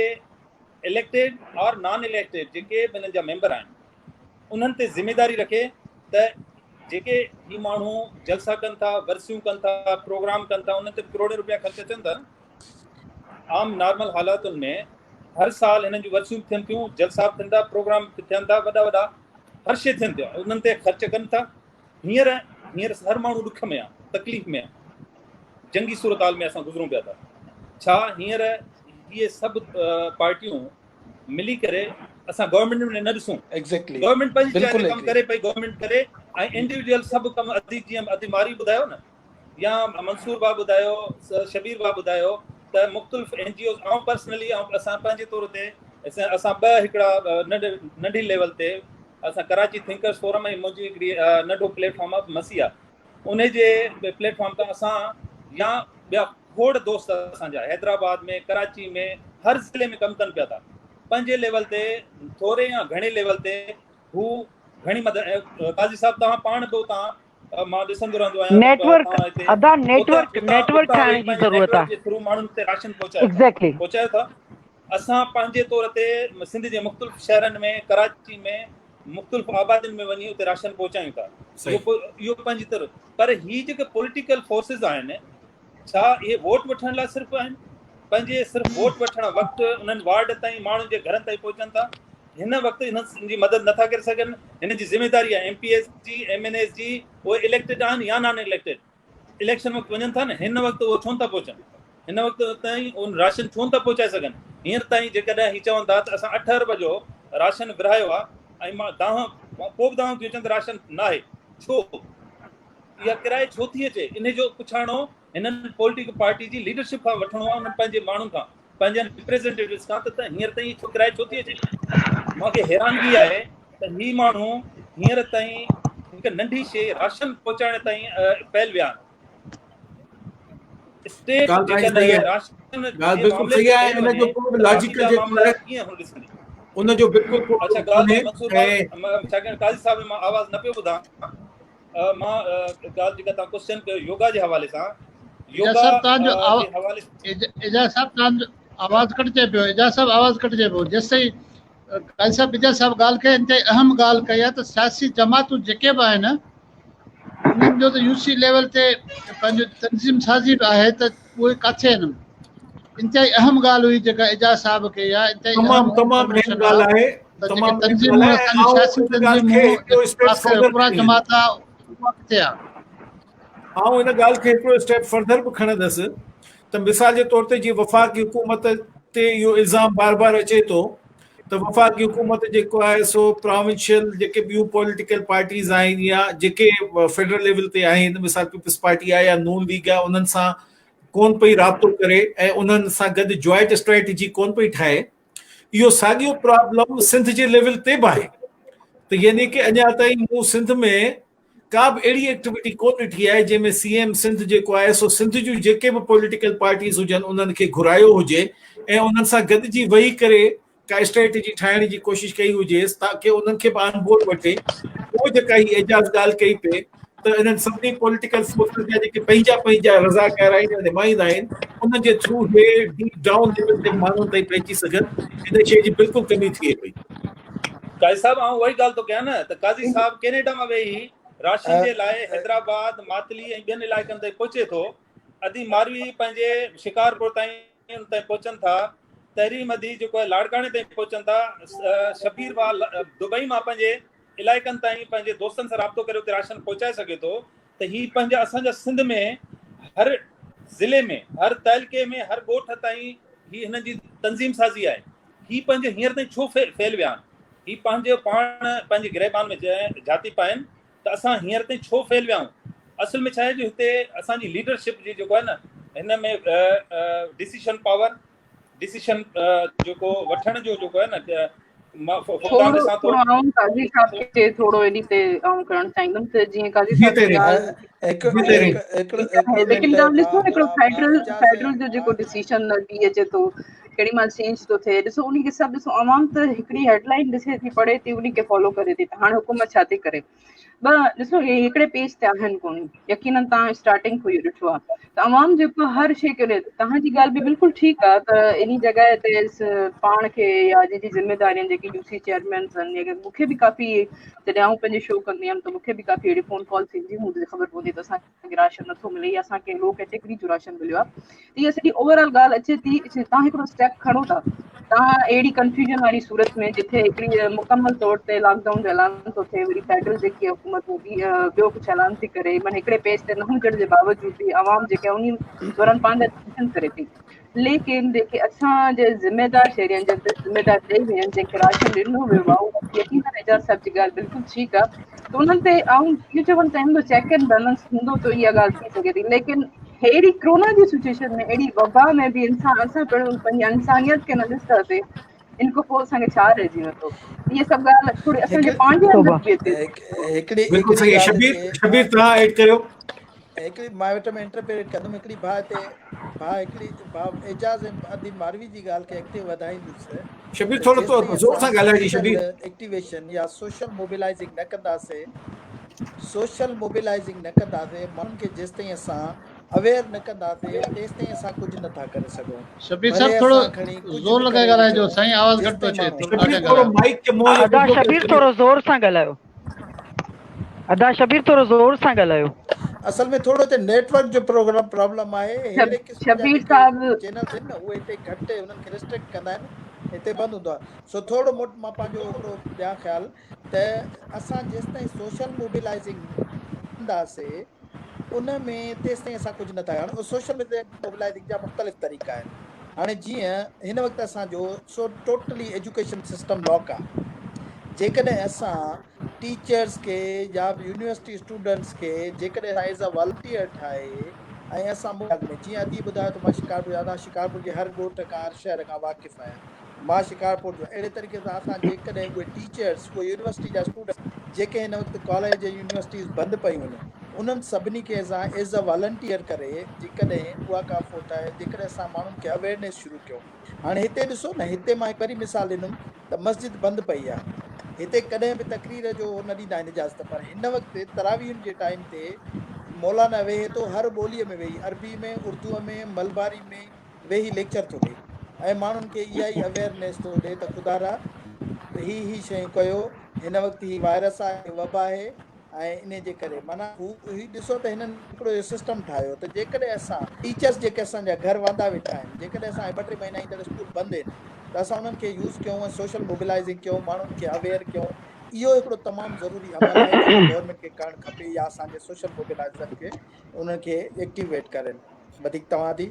اليڪٽيڊ اور نان اليڪٽيڊ جيڪي به انهن جا ميمبر آهن انهن تي ذميداري رکي ته جيڪي هي ماڻهو جلسا ڪن ٿا ورسيون ڪن ٿا پروگرام ڪن ٿا انهن تي ڪروڙين روپيا خرچ اچن ٿا عام نارمل حالاتن ۾ هر سال هنن جون ورسيون ٿين ٿيون جلسا به ٿين ٿا پروگرام به ٿين ٿا وڏا وڏا هر شي ٿين ٿيون انهن تي خرچ ڪن ٿا هينئر هينئر هر ماڻهو ڏک ۾ آهي تڪليف ۾ آهي جنگي صورتحال ۾ اسان گذرون پيا ٿا ڇا هينئر اهي سڀ پارٽيون ملي ڪري اسان گورنمينٽ ۾ نه ڏسون ايگزيڪٽلي گورنمينٽ پنهنجي جاء تي ڪم ڪري پئي گورنمينٽ ڪري ۽ انڊيويجوئل سڀ ڪم ادي جيئن ادي ماري ٻڌايو نه يا منصور با ٻڌايو شبير با ٻڌايو ته مختلف اين جي اوز آئون پرسنلي اسان پنهنجي طور تي اسان ٻه هڪڙا ننڍي ليول تي اسان ڪراچي ٿنڪرس فورم ۽ منهنجي هڪڙي ننڍو پليٽ فارم آهي مسيح ان جي پليٽ فارم تان اسان يا ٻيا کوڙ دوست اسان جا حيدرآباد ۾ ڪراچي ۾ هر ضلعي ۾ ڪم ڪن پيا ٿا پنهنجي ليول تي ٿوري يا گهڻي ليول تي هو گهڻي مدد قاضي صاحب توهان پاڻ به اتان مان ڏسندو رهندو آهيان نيٽورڪ ادا نيٽورڪ نيٽورڪ ٺاهڻ جي ضرورت آهي ٿرو ماڻهن تي راشن پهچايو ايگزيڪٽلي پهچايو ٿا اسان پنهنجي طور تي سنڌ جي مختلف شهرن ۾ ڪراچي ۾ مختلف آبادين ۾ وڃي اتي راشن پهچايون ٿا اهو اهو پنهنجي طرف پر هي جيڪي پوليٽيڪل فورسز آهن ڇا اهي ووٽ وٺڻ لاء صرف آهن پنهنجي صرف ووٽ وٺڻ وقت انهن وارڊ تائين ماڻهن جي گهرن تائين پهچن ٿا هن وقت انهن جي مدد نٿا ڪري سگهن هن جي ذميواري آهي ايم پي ايس جي ايم اين ايس جي اهي اليڪٽيڊ آهن يا نان اليڪٽيڊ اليڪشن وقت وڃن ٿا نه هن وقت اهو ڇو نٿا پهچن هن وقت تائين ان راشن ڇو نٿا پهچائي سگهن هينئر تائين جيڪڏهن هي چون ٿا ته اسان 8 ارب جو راشن ورهايو آهي ۽ مان دانهن پوء به دانهن ٿيون اچن ته راشن ناهي ڇو اها ڪرائي ڇو ٿي اچي ان جو پڇاڻو هنن پوليٽيڪل پارٽي جي ليڊرشپ کان وٺڻو آهي انهن پنهنجي ماڻهن کان پنهنجن ريپريزنٽيٽوز کان ته هينئر تائين ڇو ڪرائي ڇو ٿي اچي مون کي حيرانگي آهي ته هي ماڻهو هينئر تائين هڪ ننڍي شي راشن پهچائڻ تائين فيل ويا آهن اسٽيٽ جيڪڏهن راشن ڳالهه بلڪل صحيح آهي ان جو ڪو به لاجيڪل جيڪو آهي ڪيئن هن ڏسندي ان جو بلڪل ڪو اڇا ڳالهه منصور ڇاڪاڻ قاضي صاحب مان آواز نه پيو ٻڌان مان ڳالهه جيڪا تان ڪوسچن ڪيو يوگا جي حوالي سان يوگا صاحب تان جو اعجاز صاحب تان جو آواز ڪٽجي پيو اعجاز صاحب آواز ڪٽجي پيو جيستائين قاضي صاحب اعجاز صاحب ڳالهه ڪئي انتهائي اهم ڳالهه ڪئي آهي ته سياسي جماعتون جيڪي به آهن انهن جو ته يو سي ليول تي پنهنجو تنظيم سازي به آهي ته اهي ڪاٿي آهن انتهائي اهم ڳالهه هئي جيڪا اعجاز صاحب ڪئي آهي انتهائي تمام تمام اهم ڳالهه آهي تمام تنظيمون اسان جون سياسي تنظيمون حڪمران جماعت آهي اها ڪٿي آهي آئون ان ڳالهه کي هڪڙو اسٽيپ فرڌر به کڻندس ته مثال جي طور تي جيئن وفاقي حڪومت تي اهو الزام بار بار اچي ٿو ته وفاقي حڪومت جيڪو آهي سو پراونشل جيڪي ٻيون پوليٽيڪل پارٽيز آهن يا جيڪي فيڊرل ليول تي آهن مثال پيپلز پارٽي آهي يا نون ليگ آهي انهن سان ڪون پئي رابطو ڪري ۽ انهن سان گڏ جوائنٽ اسٽريٽجي ڪون پئي ٺاهي اهو ساڳيو پرابلم سنڌ جي ليول تي به آهي ته يعني ڪي اڃا تائين مون سنڌ ۾ ڪا به اهڙي ايڪٽيوٽي ڪون ڏٺي آهي جنهن ۾ سي ايم سنڌ جيڪو آهي سو سنڌ جون جيڪي به پوليٽيڪل پارٽيز هجن انهن کي گهرايو هجي ۽ انهن سان گڏجي ويهي ڪري ڪا اسٽريٽجي ٺاهڻ جي ڪوشش ڪئي هجيس تاڪه انهن کي به آن بورڊ وٺي پوء جيڪا هي اعجاز ڳالهه ڪئي پئي ته انهن سڀني پوليٽيڪل فورسز جا جيڪي پنهنجا پنهنجا رضاڪار آهن يا نمائندا آهن انهن جي ٿرو هي ڊيپ ڊائون ليول تي ماڻهن تائين پهچي سگهن ان شيء جي بلڪل ڪمي ٿئي پئي. قاضي صاحب آئون اها ئي ڳالهه ٿو ڪيان نه ته قاضي صاحب ڪينيڊا مان ويهي راشن جي لاء حيدرآباد، ماتلي ۽ ٻين علائقن تائين پهچي ٿو، ادي ماروي پنهنجي شڪارپور تائين ان تائين پهچن ٿا، تحريم ادي جيڪو آهي لاڙڪاڻي تائين پهچن ٿا، شبير ڀاء دبئي مان پنهنجي علائقن تائين پنهنجي دوستن سان رابطو ڪري اتي راشن پهچائي سگهي ٿو ته هي پنهنجا اسان جا سنڌ ۾ هر ضلعي ۾ هر تعلقي ۾ هر ڳوٺ تائين هي هنن جي تنظيم سازي آهي هي پنهنجي هينئر تائين ڇو فيل ويا آهن هي پنهنجو پاڻ پنهنجي گريبان ۾ جهاتي پائن ته اسان هينئر تائين ڇو فيل ويا آهيون اصل ۾ ڇا آهي جو هتي اسان جي ليڊرشپ جي جيڪو آهي نه هن ۾ ڊسيشن پاور ڊسيشن جيڪو وٺڻ جو جيڪو آهي نه مان فقدان ٿورو ڏسان ٿو ٿورو آئون قاضي صاحب کي ٿورو انهي تي آئون ڪرڻ چاهيندم ته جيئن قاضي جي صاحب جي تحريم ڳالهه هڪ جي تحريم هڪ هڪڙو ٺيڪ آهي هڪڙو ليڪن منٽ توهان ڏسو ڀاء هڪڙو ڀاء فيڊرل اعجاز فيڊرل جو جيڪو ڀاء ڊسيشن به اچي ٿو ڪهڙي مهل چينج ٿو ٿئي ڏسو انهي کي سڀ ڏسو عوام ته هڪڙي هيڊ لائن ڏسي ٿي پڙهي ٿي انهي کي فالو ڪري ٿي ته هاڻي حڪومت ڇا ٿي ڪري ٻه ڏسو هي هڪڙي پيج تي آهن ڪون يقينن توهان اسٽارٽنگ کان اهو ڏٺو آهي ته عوام جيڪو هر شيء ڪري توهان جي ڳالهه به بلڪل ٺيڪ آهي ته انهي جڳهه تي پاڻ کي يا جنهن جي ذميداري آهن جيڪي يو سي چيئرمينز آهن يا مون کي به ڪافي جڏهن آئون پنهنجو شو ڪندي هيم ته مون کي به ڪافي اهڙي فون ڪالز ايندي هيون خبر پوندي ته اسان کي راشن نٿو ملي يا اسان کي لو ڪيٽيگري جو راشن مليو آهي ته اها سڄي اوور آل ڳالهه اچي ٿي توهان هڪڙو اسٽيپ کڻو ٿا توهان اهڙي ڪنفيوزن واري صورت ۾ جتي هڪڙي مڪمل طور تي لاڪ ڊائون جو اعلان ٿو ٿئي وري فيڊرل جيڪي حڪومت هو به ٻيو ڪجهه اعلان ٿي ڪري معنيٰ هڪڙي پيج تي نه هجڻ جي باوجود به عوام جيڪي انهي دوران پنهنجا ڊسيزن ڪري ٿي ليڪن جيڪي اسان جي ذميدار شهري آهن جن تي ذميدار ڏئي ويا آهن جنهن کي راشن ڏنو ويو آهي اهو يقينن اعجاز صاحب جي ڳالهه بلڪل ٺيڪ آهي ته انهن تي آئون اهو چوڻ چاهيندم چيڪ اينڊ بيلنس هوندو ته اها ڳالهه ٿي سگهي ٿي ليڪن اهڙي ڪرونا جي سچويشن ۾ اهڙي وبا ۾ به انسان اسان پڻ پنهنجي انسانيت کي نه ڏسنداسين ان کان پوء اسان کي ڇا رهجي ويندو اها سڀ ڳالهه ٿوري اسان جي پنهنجي اندر به اچي هڪڙي بلڪل صحيح شبير شبير توهان ايڊ ڪريو هڪڙي مان وچ ۾ انٽرفيئر ڪندم هڪڙي ڀاء تي ڀاء هڪڙي ڀاء اعجاز ۽ ادي ماروي جي ڳالهه کي اڳتي وڌائيندس شبير ٿورو تو زور سان ڳالهائجي شبير ايڪٽيويشن يا سوشل موبلائزنگ نه ڪنداسي سوشل موبلائزنگ نه ڪنداسي ماڻهن کي جيستائين اسان اويئر نه ڪنداسي تيستائين اسان ڪجهه نه ٿا ڪري سگهون شبير صاحب ٿورو زور لڳائي ڳالهائجو سائين آواز گهٽ ٿو اچي شبير ٿورو مائيڪ کي منهن ادا شبير ٿورو زور سان ڳالهايو ادا شبير ٿورو زور سان ڳالهايو. اصل ۾ ٿورو هتي نيٽ ورڪ جو پروگرام پرابلم آهي ههڙي قسم جا شبير جيڪي صاحب چينلز آهن نه اهي هتي گهٽ انهن کي ريسٽرڪٽ ڪندا آهن هتي بند هوندو آهي سو ٿورو موٽ مان پنهنجو هڪڙو ڏيان خيال ته اسان جيستائين سوشل موبلائزنگ ڪنداسي ان ۾ تيستائين اسان ڪجهه نٿا هاڻي سوشل موبلائزنگ جا مختلف طريقا آهن هاڻي جيئن هن وقت اسان جو سو ٽوٽلي ايجوڪيشن سسٽم لاڪ آهي جيڪڏهن اسان ٽيچرز کي يا يونيورسٽي اسٽوڊنٽس کي جيڪڏهن اسان ايز اي والنٽيئر ٺاهي ۽ اسان ۾ جيئن ادي ٻڌايو ته مان شڪارپور جا آهيان شڪارپور جي هر ڳوٺ کان هر شهر کان واقف آهيان مان شڪارپور جو اهڙي طريقي سان اسان جيڪڏهن اهي ٽيچرز اهي يونيورسٽي جا اسٽوڊنٽس جيڪي هن وقت ڪاليج ۽ يونيورسٽيز بند پيون آهن انهن سڀني کي اسان ايز اي والنٽيئر ڪري جيڪڏهن اها ڪا فوٽ آهي جيڪڏهن اسان ماڻهن کي اويئرنيس شروع ڪيون هاڻي هتي ڏسو نه هتي مان هڪ وري مثال ڏنم ته مسجد بند پئي آهي هتي ڪڏهن به تقرير جو نه ڏيندا آهن اجازت پر هن وقت تراويحن جي ٽائيم تي مولانا ويهي ٿو هر ٻوليء ۾ ويهي عربي ۾ اردوء ۾ ملباري ۾ ويهي ليڪچر ٿو ڏي ۽ ماڻهن کي اها ئي اويئرنيس ٿو ڏي ته خدارا هي هي شيون ڪيو هن وقت هي وائرس آهي وبا آهي ۽ انهي جي ڪري معنيٰ هو هي ڏسو ته هنن هڪڙو اهو سسٽم ٺاهيو ته جيڪڏهن اسان ٽيچرس جيڪي اسان جا گهر واندا ويٺا آهن جيڪڏهن اسان ٻه ٽي مهينا ايندڙ اسڪول بند آهن ته اسان انهن کي يوز ڪيون ۽ سوشل موبلائزنگ ڪيون ماڻهن کي اويئر ڪيون اهو هڪڙو تمام ضروري عمل آهي جيڪو گورنمينٽ کي ڪرڻ کپي يا اسان جي سوشل موبلائزر کي انهن کي ايڪٽيويٽ ڪرين وڌيڪ توهان ٿي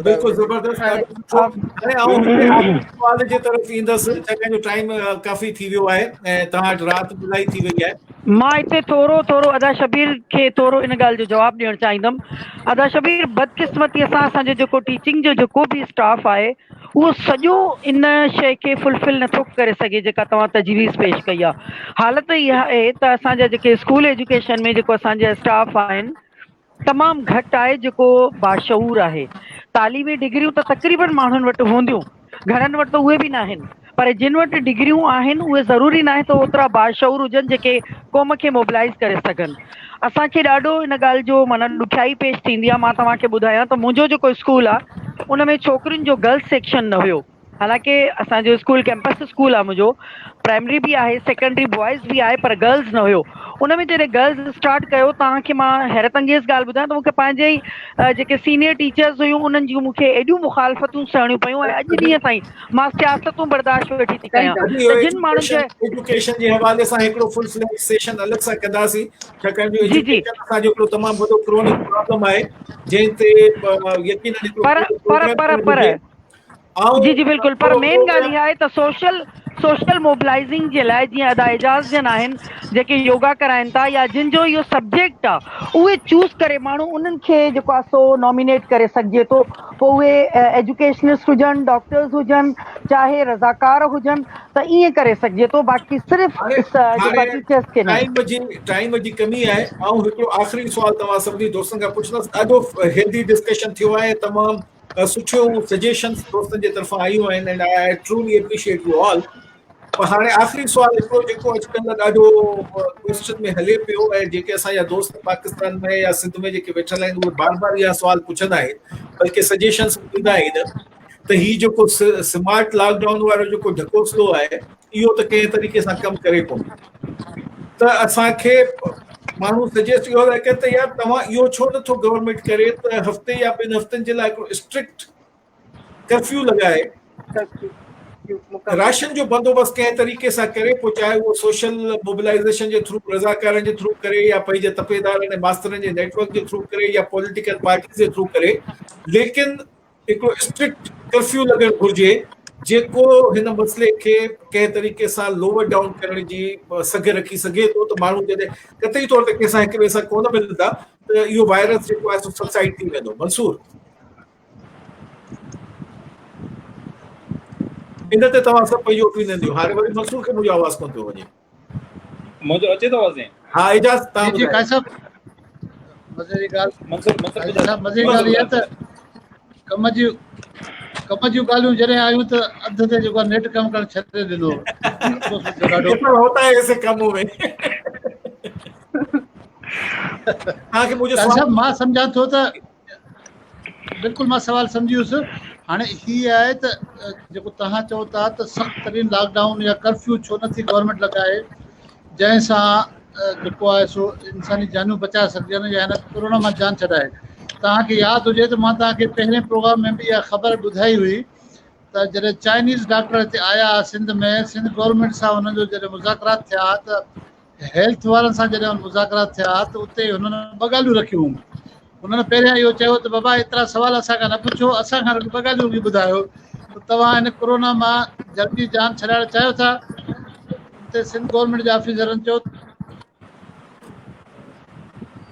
بلڪل زبردست ڏاڍو سٺو هاڻي آئون هڪڙي آخري سوال جي طرف ايندس ڇاڪاڻ جو ٽائيم ڪافي ٿي ويو آهي ۽ توهان وٽ رات به الائي ٿي وئي آهي. مان هتي ٿورو ٿورو ادا شبير کي ٿورو ان ڳالهه جو جواب ڏيڻ چاهيندم ادا شبير بدقسمتي سان اسان جو جيڪو ٽيچنگ جو جيڪو به اسٽاف آهي اهو سڄو ان شيء کي فلفل نٿو ڪري سگهي جيڪا توهان تجويز پيش ڪئي آهي حالت اها آهي ته اسان جا جيڪي اسڪول ايجوڪيشن ۾ جيڪو اسان جا اسٽاف آهن تمام گهٽ آهي جيڪو باشعور آهي. تعليمي ڊگريون ته تقريبن ماڻهن وٽ هونديون، گهڻن وٽ ته اهي به ناهن، پر جن وٽ ڊگريون آهن اهي ضروري ناهي ته اوترا باشعور هجن جيڪي قوم کي موبلائيز ڪري سگهن. اسان کي ڏاڍو ان ڳالهه جو معنيٰ ڏکيائي پيش ٿيندي آهي. مان توهان کي ٻڌايان ته منهنجو جيڪو اسڪول آهي ان ۾ ڇوڪرين جو گرلس سيڪشن نه هيو. حالانڪه اسان جو اسڪول ڪيمپس اسڪول آهي منهنجو پرائمري به آهي سيڪنڊري بوائز به آهي پر گرلز نه هيو. ان ۾ جڏهن گرلز اسٽارٽ ڪيو توهان کي مان حيرت انگيز ڳالهه ٻڌايان ته مون کي پنهنجي ئي جيڪي سينيئر ٽيچرز هيون انهن جون مون کي ايڏيون مخالفتون سهڻيون پيون ۽ اڄ ڏينهن تائين مان سياستون برداشت ويٺي ٿي ڪيان ته جن ماڻهن جي ايجوڪيشن جي حوالي سان هڪڙو فل فليج سيشن الڳ سان ڪنداسين ڇاڪاڻ جو ايجوڪيشن اسان جو هڪڙو تمام وڏو ڪرونڪ پرابلم آهي جنهن تي يقينن هڪڙو پر پر پر پر جي جي بلڪل پر مين ڳالهه اها آهي ته سوشل سوشل موبلائزنگ جي لاء جيئن ادا اعجاز جن آهن جيڪي يوگا ڪرائن ٿا يا جن جو اهو سبجيڪٽ آهي اهي چوز ڪري ماڻهو انهن کي جيڪو آهي سو نامينيٽ ڪري سگهجي ٿو پوء اهي ايجوڪيشنسٽ هجن ڊاڪٽرز هجن چاهي رضاڪار هجن ته ائين ڪري سگهجي ٿو باقي صرف جيڪو آهي ٽيچرس کي نه. ٽائيم جي ٽائيم جي ڪمي آهي آئون هڪڙو آخري سوال توهان سڀني دوستن کان پڇندس ڏاڍو هيلدي ڊسڪشن ٿيو آهي تمام سٺيون سجيشنز دوستن جي طرفان آيون آهن and I truly appreciate you all پر هاڻي آخري سوال هڪڙو جيڪو اڄڪلهه ڏاڍو ڪويسچن ۾ هلي پيو ۽ جيڪي اسان جا دوست پاڪستان ۾ يا سنڌ ۾ جيڪي ويٺل آهن اهي بار بار اها سوال پڇندا آهن بلڪه سجيشنز ڏيندا آهن ته هي جيڪو سمارٽ لاڪ ڊائون وارو جيڪو ڍڪوسلو آهي اهو ته ڪنهن طريقي سان ڪم ڪري ڪونه ته اسان کي ماڻهو سجيسٽ اهو ٿا ڪن ته يار توهان اهو ڇو نٿو گورنمينٽ ڪري ته هفتي يا ٻن هفتن جي لاء هڪڙو اسٽرڪٽ ڪرفيو لڳائي راشن جو بندوبست ڪنهن طريقي سان ڪري پوء چاهي اهو سوشل موبلائزيشن جي ٿرو رضاڪارن جي ٿرو ڪري يا پنهنجي تپيدارن ۽ ماسترن جي نيٽورڪ جي ٿرو ڪري يا پوليٽيڪل پارٽيز جي ٿرو ڪري ليڪن هڪڙو اسٽرڪٽ ڪرفيو لڳڻ گهرجي جيڪو هن مسئلي کي ڪنهن طريقي سان لوور ڊائون ڪرڻ جي سگهه رکي سگهي ٿو ته ماڻهو جڏهن قطعي طور تي ڪنهن سان هڪ ٻئي سان ڪونه ملندا ته اهو وائرس جيڪو آهي سو سبسائڊ ٿي ويندو. منصور ان تي توهان سڀ پنهنجو اوپينين ڏيو. هاڻي وري منصور کي منهنجو آواز ڪونه پيو وڃي. منهنجو اچي ٿو آواز؟ ها اعجاز تان جي قاضي صاحب مزي جي ڳالهه منصور منصور صاحب مزي جي ڳالهه اها ته ڪم جي ڪم جون ڳالهيون جڏهن آيون ته اڌ تي جيڪو نيٽ ڪم ڪرڻ ڇڏي ڏنو. افسوس ٿيو ڏاڍو. ہوتا ہے ايسي ڪمون ۾ تان کي منهنجو سوال مان سمجهان ٿو ته بلڪل مان سوال سمجهي ويس. هاڻي هي آهي ته جيڪو توهان چئو ٿا ته سخت ترين لاڪ ڊائون يا ڪرفيو ڇو نٿي گورنمينٽ لڳائي جنهن سان جيڪو آهي سو انساني جانيون بچائي سگهجن يا هن ڪورونا مان جان ڇڏائي. توهان کي ياد هجي ته مان توهان کي پهرين پروگرام ۾ به اها خبر ٻڌائي هئي ته جڏهن چائنيز ڊاڪٽر هتي آيا سنڌ ۾ سنڌ گورنمينٽ سان انهن جو جڏهن مذاڪرات ٿيا ته هيلٿ وارن سان جڏهن مذاڪرات ٿيا ته اتي هنن ٻه ڳالهيون رکيون. هنن پهريان اهو چيو ته بابا ايترا سوال اسان کان نه پڇو، اسان کان رڳو ٻه ڳالهيون رڳي ٻڌايو ته توهان هن ڪورونا مان جلدي جان ڇڏائڻ چاهيو ٿا؟ ان تي سنڌ گورنمينٽ جي آفيسرن چيو ته.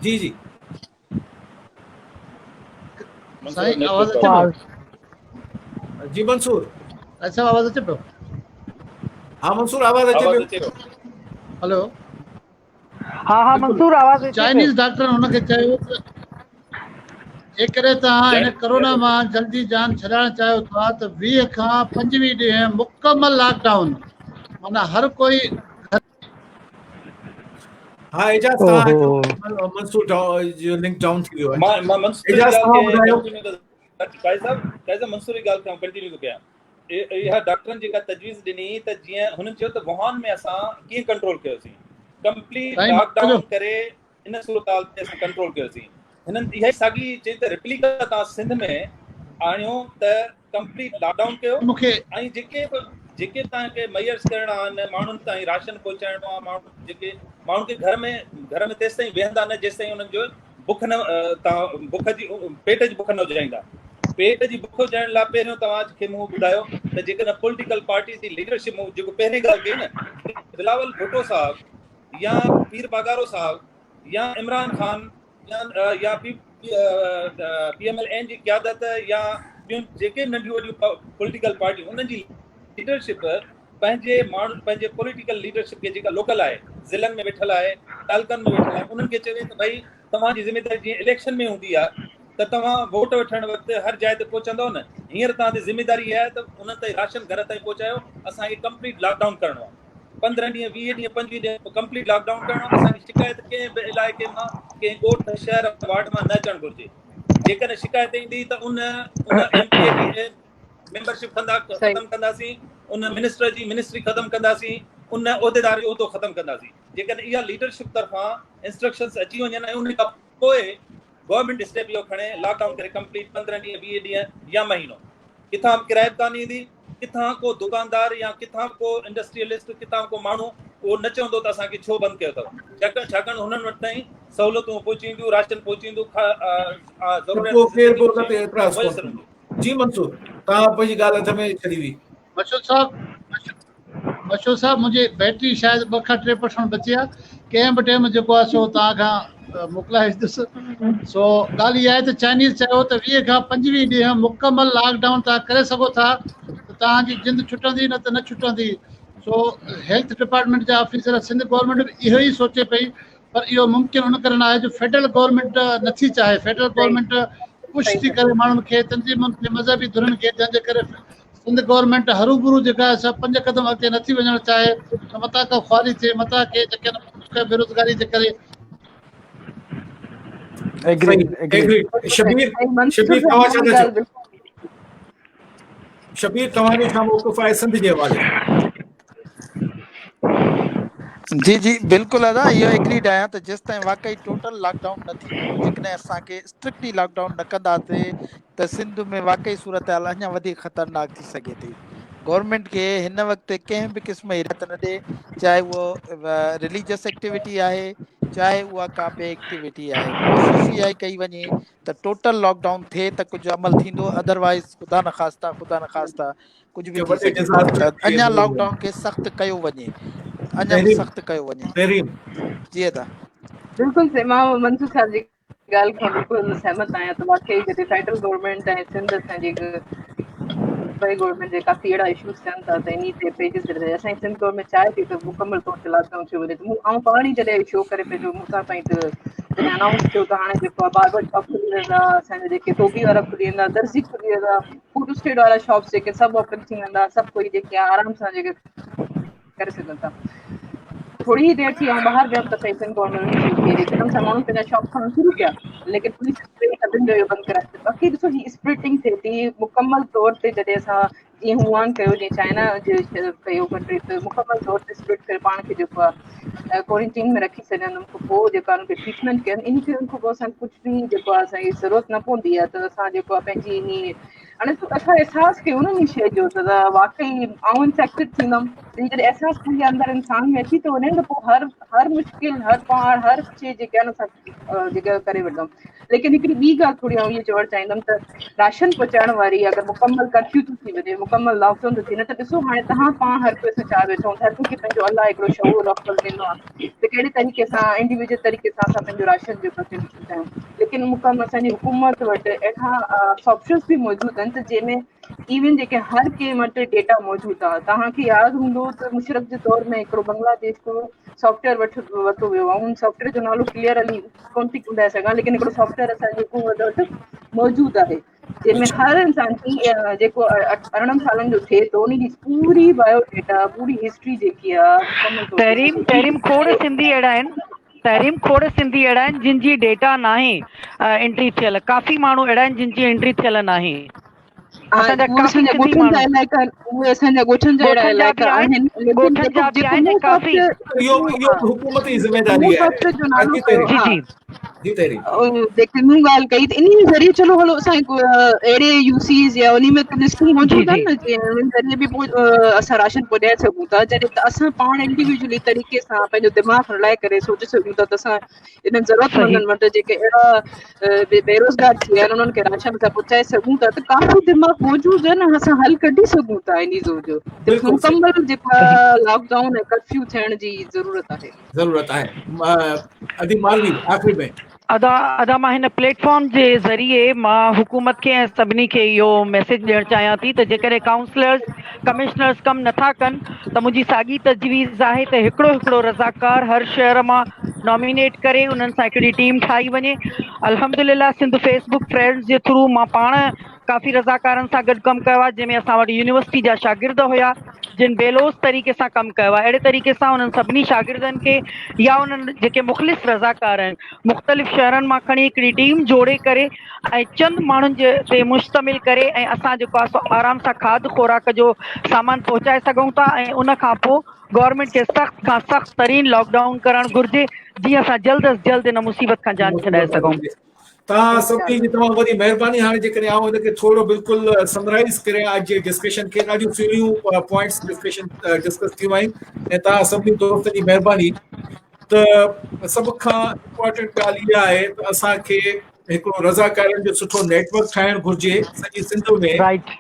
جي جي. سائين آواز اچي پيو؟ جي منصور. اچھا آواز اچي پيو؟ ها منصور آواز اچي پيو. هلو. ها ها منصور آواز اچي پيو. چائنيز ڊاڪٽرن هن کي چيو ته جيڪڏهن توهان هن ڪورونا مان جلدي جان ڇڏائڻ چاهيو ٿا ته 20 کان 25 ڏينهن مڪمل لاڪ ڊائون معنيٰ هر ڪوئي ها اعجاز توهان منصور جو لنڪ ڊائون ٿي ويو آهي. مان منصور اعجاز توهان ٻڌايو. قاضي صاحب قاضي صاحب منصور جي ڳالهه کي آئون ڪنٽينيو ٿو ڪيان اها ڊاڪٽرن جيڪا تجويز ڏني ته جيئن هنن چيو ته ووهان ۾ اسان ڪيئن ڪنٽرول ڪيوسين ڪمپليٽ لاڪ ڊائون ڪري ان صورتحال تي اسان ڪنٽرول ڪيوسين هنن اها ئي ساڳي چئي ته ريپليڪا توهان سنڌ ۾ آڻيو ته ڪمپليٽ لاڪ ڊائون ڪيو مونکي ۽ جيڪي به جيڪي توهان کي ميئرس ڪرڻا آهن ماڻهن تائين راشن پهچائڻو آهي ماڻهو جيڪي ماڻهن کي گهر ۾ گهر ۾ تيستائين ويهندا نه جيستائين انهن جو بک نه توهان بک جي پيٽ جي بک نه اجهائيندا پيٽ جي بک اجهائڻ لاء پهريون توهان کي مون ٻڌايو ته جيڪڏهن پوليٽيڪل پارٽيز جي ليڊرشپ مون جيڪو پهرين ڳالهه ڪئي نه بلاول ڀٽو صاحب يا پير پاڳارو صاحب يا عمران خان يا پي ايم ايل اين جي قيادت يا ٻيون جيڪي ننڍيون وڏيون پوليٽيڪل پارٽيون انهن جي ليڊرشپ پنهنجي ماڻهن پنهنجي پوليٽيڪل ليڊرشپ کي جيڪا لوڪل آهي ضلعن ۾ ويٺل آهي تعلقن ۾ ويٺل آهي انهن کي چوي ته ڀئي توهان جي ذميواري جيئن اليڪشن ۾ هوندي آهي ته توهان ووٽ وٺڻ وقت هر جاء تي پهچندو نه هينئر توهان تي ذميواري آهي ته انهن تائين راشن گهر تائين پهچايو اسان کي ڪمپليٽ لاڪ ڊائون ڪرڻو آهي. 15 ڏينهن 20 ڏينهن 25 ڏينهن ڪمپليٽ لاڪ ڊائون ڪرڻو اسان کي شڪايت ڪنهن به علائقي مان ڪنهن ڳوٺ شهر وارڊ مان نه اچڻ گهرجي جيڪڏهن شڪايت ايندي ته ان ان ايم پي اي جي ميمبرشپ ڪندا ختم ڪنداسين ان منسٽر جي منسٽري ختم ڪنداسين ان عهديدار جو عهدو ختم ڪنداسين جيڪڏهن اها ليڊرشپ طرفان انسٽرڪشنز اچي وڃن ۽ ان کان پوء گورنمينٽ اسٽيپ اهو کڻي لاڪ ڊائون ڪري ڪمپليٽ 15 ڏينهن 20 ڏينهن يا مهينو ڪٿان به ڪرائي به ڪانه ايندي ڪٿان ڪو دڪاندار يا ڪٿان به ڪو انڊسٽريلسٽ ڪٿان به ڪو ماڻهو اهو نه چوندو ته اسان کي ڇو بند ڪيو اٿو ڇاڪاڻ هنن وٽ تائين سهولتون پهچي وينديون راشن پهچي ويندو ضرورت پوء ڪير به ان تي اعتراض ڪونه ڪندو. جي منصور توهان پنهنجي ڳالهه اڌ ۾ ڇڏي هئي. مشهود صاحب مشهود صاحب منهنجي بيٽري شايد 2 کان 3% بچي آ ڪنهن به ٽيم جيڪو آ سو توهان کان موڪلائي ويندس سو ڳالهه اها آهي ته چائنيز چيو ته 20 کان 25 ڏينهن مڪمل لاڪ ڊائون توهان ڪري سگهو ٿا ته توهان جي جند ڇٽندي نه ته نه ڇٽندي سو هيلٿ ڊپارٽمينٽ جا آفيسر سنڌ گورنمينٽ به اهو ئي سوچي پئي پر اهو ممڪن ان ڪري نه آهي جو فيڊرل گورنمينٽ نٿي چاهي فيڊرل گورنمينٽ پش ٿي ڪري ماڻهن کي تنظيمن کي مذهبي ڌرين کي جنهن جي ڪري سنڌ گورنمينٽ هروڀرو جيڪا آهي سا 5 قدم اڳتي نٿي وڃڻ چاهي ته متان ڪا خواري ٿئي متان ڪي جيڪي بک بيروزگاري جي ڪري شبير شبير توهان ڇا ٿا چئو شبير توهان جو ڇا موقف آهي سنڌ جي حوالي جي جي بلڪل ادا اهو ايگريڊ آهيان ته جيستائين واقعي ٽوٽل لاڪ ڊائون نه ٿيندو جيڪڏهن اسان کي اسٽرڪٽلي لاڪ ڊائون نه ڪنداسي ته سنڌ ۾ واقعي صورتحال اڃا وڌيڪ خطرناڪ ٿي سگهي ٿي گورنمينٽ کي هن وقت ڪنهن به قسم جي رعايت نه ڏي چاهي اهو رليجس ايڪٽيوٽي آهي چاهي اها ڪا ٻي ايڪٽيوٽي آهي ڪوشش اها ئي ڪئي وڃي ته ٽوٽل لاڪ ڊائون ٿئي ته ڪجهه عمل ٿيندو ادروائز خدا نخواسته خدا نخواسته ڪجهه به ٿي سگهي ٿو ته اڃا لاڪ ڊائون کي سخت ڪيو وڃي اڃا به سخت ڪيو وڃي جي ادا. بلڪل صحيح مان منصور صاحب جي ڳالهه کان بلڪل سهمت آهيان ته واقعي جڏهن فيڊرل گورنمينٽ ۽ سنڌ اسان جي صوبائي گورنمينٽ جي ڪافي اهڙا اشوز ٿين ٿا ته انهي تي پيجز تي اسان جي سنڌ گورنمينٽ چاهي ٿي ته مڪمل طور تي لاڪ ڊائون ٿي وڃي ته مون آئون پاڻ ئي جڏهن شو ڪري پنهنجو مون سان تائين ته جڏهن انائونس ٿيو ته هاڻي جيڪو آهي باربر شاپ کلي ويندا اسان جا جيڪي ڌوٻي وارا کلي ويندا درزي کلي ويندا فوٽو اسٽيٽ وارا شاپس جيڪي سڀ اوپن ٿي ويندا سڀ ڪوئي جيڪي آرام سان جيڪي ڪري سگهن ٿا ٿوري ئي دير ٿي آئون ٻاهر ويم ته صحيح سنڌ گورنمينٽ هڪدم سان ماڻهن پنهنجا شاپ کولڻ شروع ڪيا ليڪن پوليس سڀني جو اهو بند ڪرائي ڇڏيو باقي ڏسو هي اسپلٽنگ ٿئي ٿي مڪمل طور تي جڏهن اسان جيئن ووهان ڪيو جيئن چائنا جي ڪيو ڪنٽري ته مڪمل طور تي اسپلٽ ڪري پاڻ کي جيڪو آهي ڪوارنٽين ۾ رکي ڇڏين ان کان پوء جيڪو آهي ان کي ٽريٽمينٽ ڪين ان کي ان کان پوء اسان ڪجهه به جيڪو آهي اسان کي ضرورت نه پوندي آهي ته اسان جيڪو آهي پنهنجي انهي هاڻي اسان احساس ڪيو نه ان شيء جو ته واقعي آئون انفيڪٽيڊ ٿيندم جڏهن احساس پنهنجي اندر انسان ۾ اچي ٿو وڃي ته پوء هر هر مشڪل هر پهاڙ هر شيء جيڪي آهي نه اسان جيڪا ڪري وٺندم ليڪن هڪڙي ٻي ڳالهه ٿوري آئون اهو چوڻ چاهيندم ته راشن پهچائڻ واري اگر مڪمل ڪرفيو ٿو ٿي وڃي مڪمل لاڪ ڊائون ٿو ٿي نه ته ڏسو هاڻي توهان پاڻ هر ڪوئي اسان چاهي ويٺا هر ڪنهن کي پنهنجو الله هڪڙو شعور عقل ڏنو آهي ته ڪهڙي طريقي سان انڊيويجل طريقي سان اسان پنهنجو راشن جيڪو پهچايون ليڪن مڪمل اسان جي حڪومت وٽ اهڙا سافٽويئرس به موجود آهن ته جنهن ۾ ايون جيڪي هر ڪنهن وٽ ڊيٽا موجود آهي توهان کي ياد هوندو ته مشرف جي دور ۾ هڪڙو بنگلاديش کو سافٽويئر وٺ ورتو ويو آهي ان سافٽويئر جو نالو ڪليئرلي ڪون ٿي ٻڌائي سگهان ليڪن هڪڙو سافٽويئر اسان جي حڪومت وٽ موجود آهي جنهن ۾ هر انسان جي جيڪو 18 سالن جو ٿئي ٿو ان جي پوري بايو ڊيٽا پوري هسٽري جيڪي آهي تحريم تحريم کوڙ سنڌي اهڙا آهن تحريم کوڙ سنڌي اهڙا آهن جن جي ڊيٽا ناهي انٽري ٿيل ڪافي ماڻهو اهڙا آهن جن جي انٽري ٿيل ناهي اسان جا ڪافي سنڌي ماڻهو اهي اسان جا ڳوٺن جا اهڙا علائقا آهن ڳوٺن جا به آهن ڪافي اهو اهو حڪومت جي ذميواري آهي جي جي جي تحريم جيڪي مون ڳالهه ڪئي ته انهي ذريعي چلو هلو اسان اهڙي يو سيز يا انهي ۾ ته لسٽون موجود آهن نه جي انهن ذريعي به پوء اسان راشن پڄائي سگهون ٿا جڏهن ته اسان پاڻ انڊيويجولي طريقي سان پنهنجو دماغ هلائي ڪري سوچي سگهون ٿا ته اسان انهن ضرورت مندن وٽ جيڪي اهڙا بيروزگار ٿي ويا آهن انهن کي راشن اسان پهچائي سگهون ٿا ته ڪافي دماغ موجود آهن اسان حل ڪڍي سگهون ٿا انهي جو مڪمل جيڪا لاڪ ڊائون ۽ ڪرفيو ٿيڻ جي ضرورت آهي ضرورت آهي ادي ماروي آخري ۾. ادا ادا مان هن پليٽ فارم جي ذريعي مان حڪومت کي ۽ سڀني کي اهو ميسيج ڏيڻ چاهيان ٿي ته جيڪڏهن ڪائونسلرز ڪمشنرز ڪم نٿا ڪن ته منهنجي ساڳي تجويز آهي ته هڪڙو هڪڙو رضاڪار هر شهر مان نامينيٽ ڪري انهن سان هڪڙي ٽيم ٺاهي وڃي الحمدلله سنڌ فيس بڪ فرينڊز جي ٿرو مان پاڻ ڪافي رضاڪارن سان گڏ ڪم ڪيو آهي جنهن ۾ اسان وٽ يونيورسٽي جا شاگرد هيا جن بيلوس طريقي سان ڪم ڪيو آهي اهڙي طريقي سان انهن سڀني شاگردن کي يا انهن جيڪي مخلص رضاڪار آهن مختلف شهرن مان کڻي هڪڙي ٽيم جوڙي ڪري ۽ چند ماڻهن جي تي مشتمل ڪري ۽ اسان جيڪو آهي سو آرام سان کاڌ خوراڪ جو سامان پهچائي سگهون ٿا ۽ ان کان پوء گورنمينٽ کي سخت کان سخت ترين لاڪ ڊائون ڪرڻ گهرجي جيئن اسان جلد از جلد ان مصيبت کان جان ڇڏائي سگهون. توهان سڀني جي تمام وڏي مهرباني هاڻي جيڪڏهن آئون هن کي ٿورو بلڪل سمرائز ڪريان اڄ جي ڊسڪشن کي ڏاڍيون سهڻيون پوائنٽس ڊسڪشن ڊسڪس ٿيون آهن ۽ توهان سڀني دوستن جي مهرباني ته سڀ کان امپورٽنٽ ڳالهه اها آهي ته اسان کي هڪڙو رضاڪارن جو سٺو نيٽورڪ ٺاهڻ گهرجي سڄي سنڌ ۾ رائٽ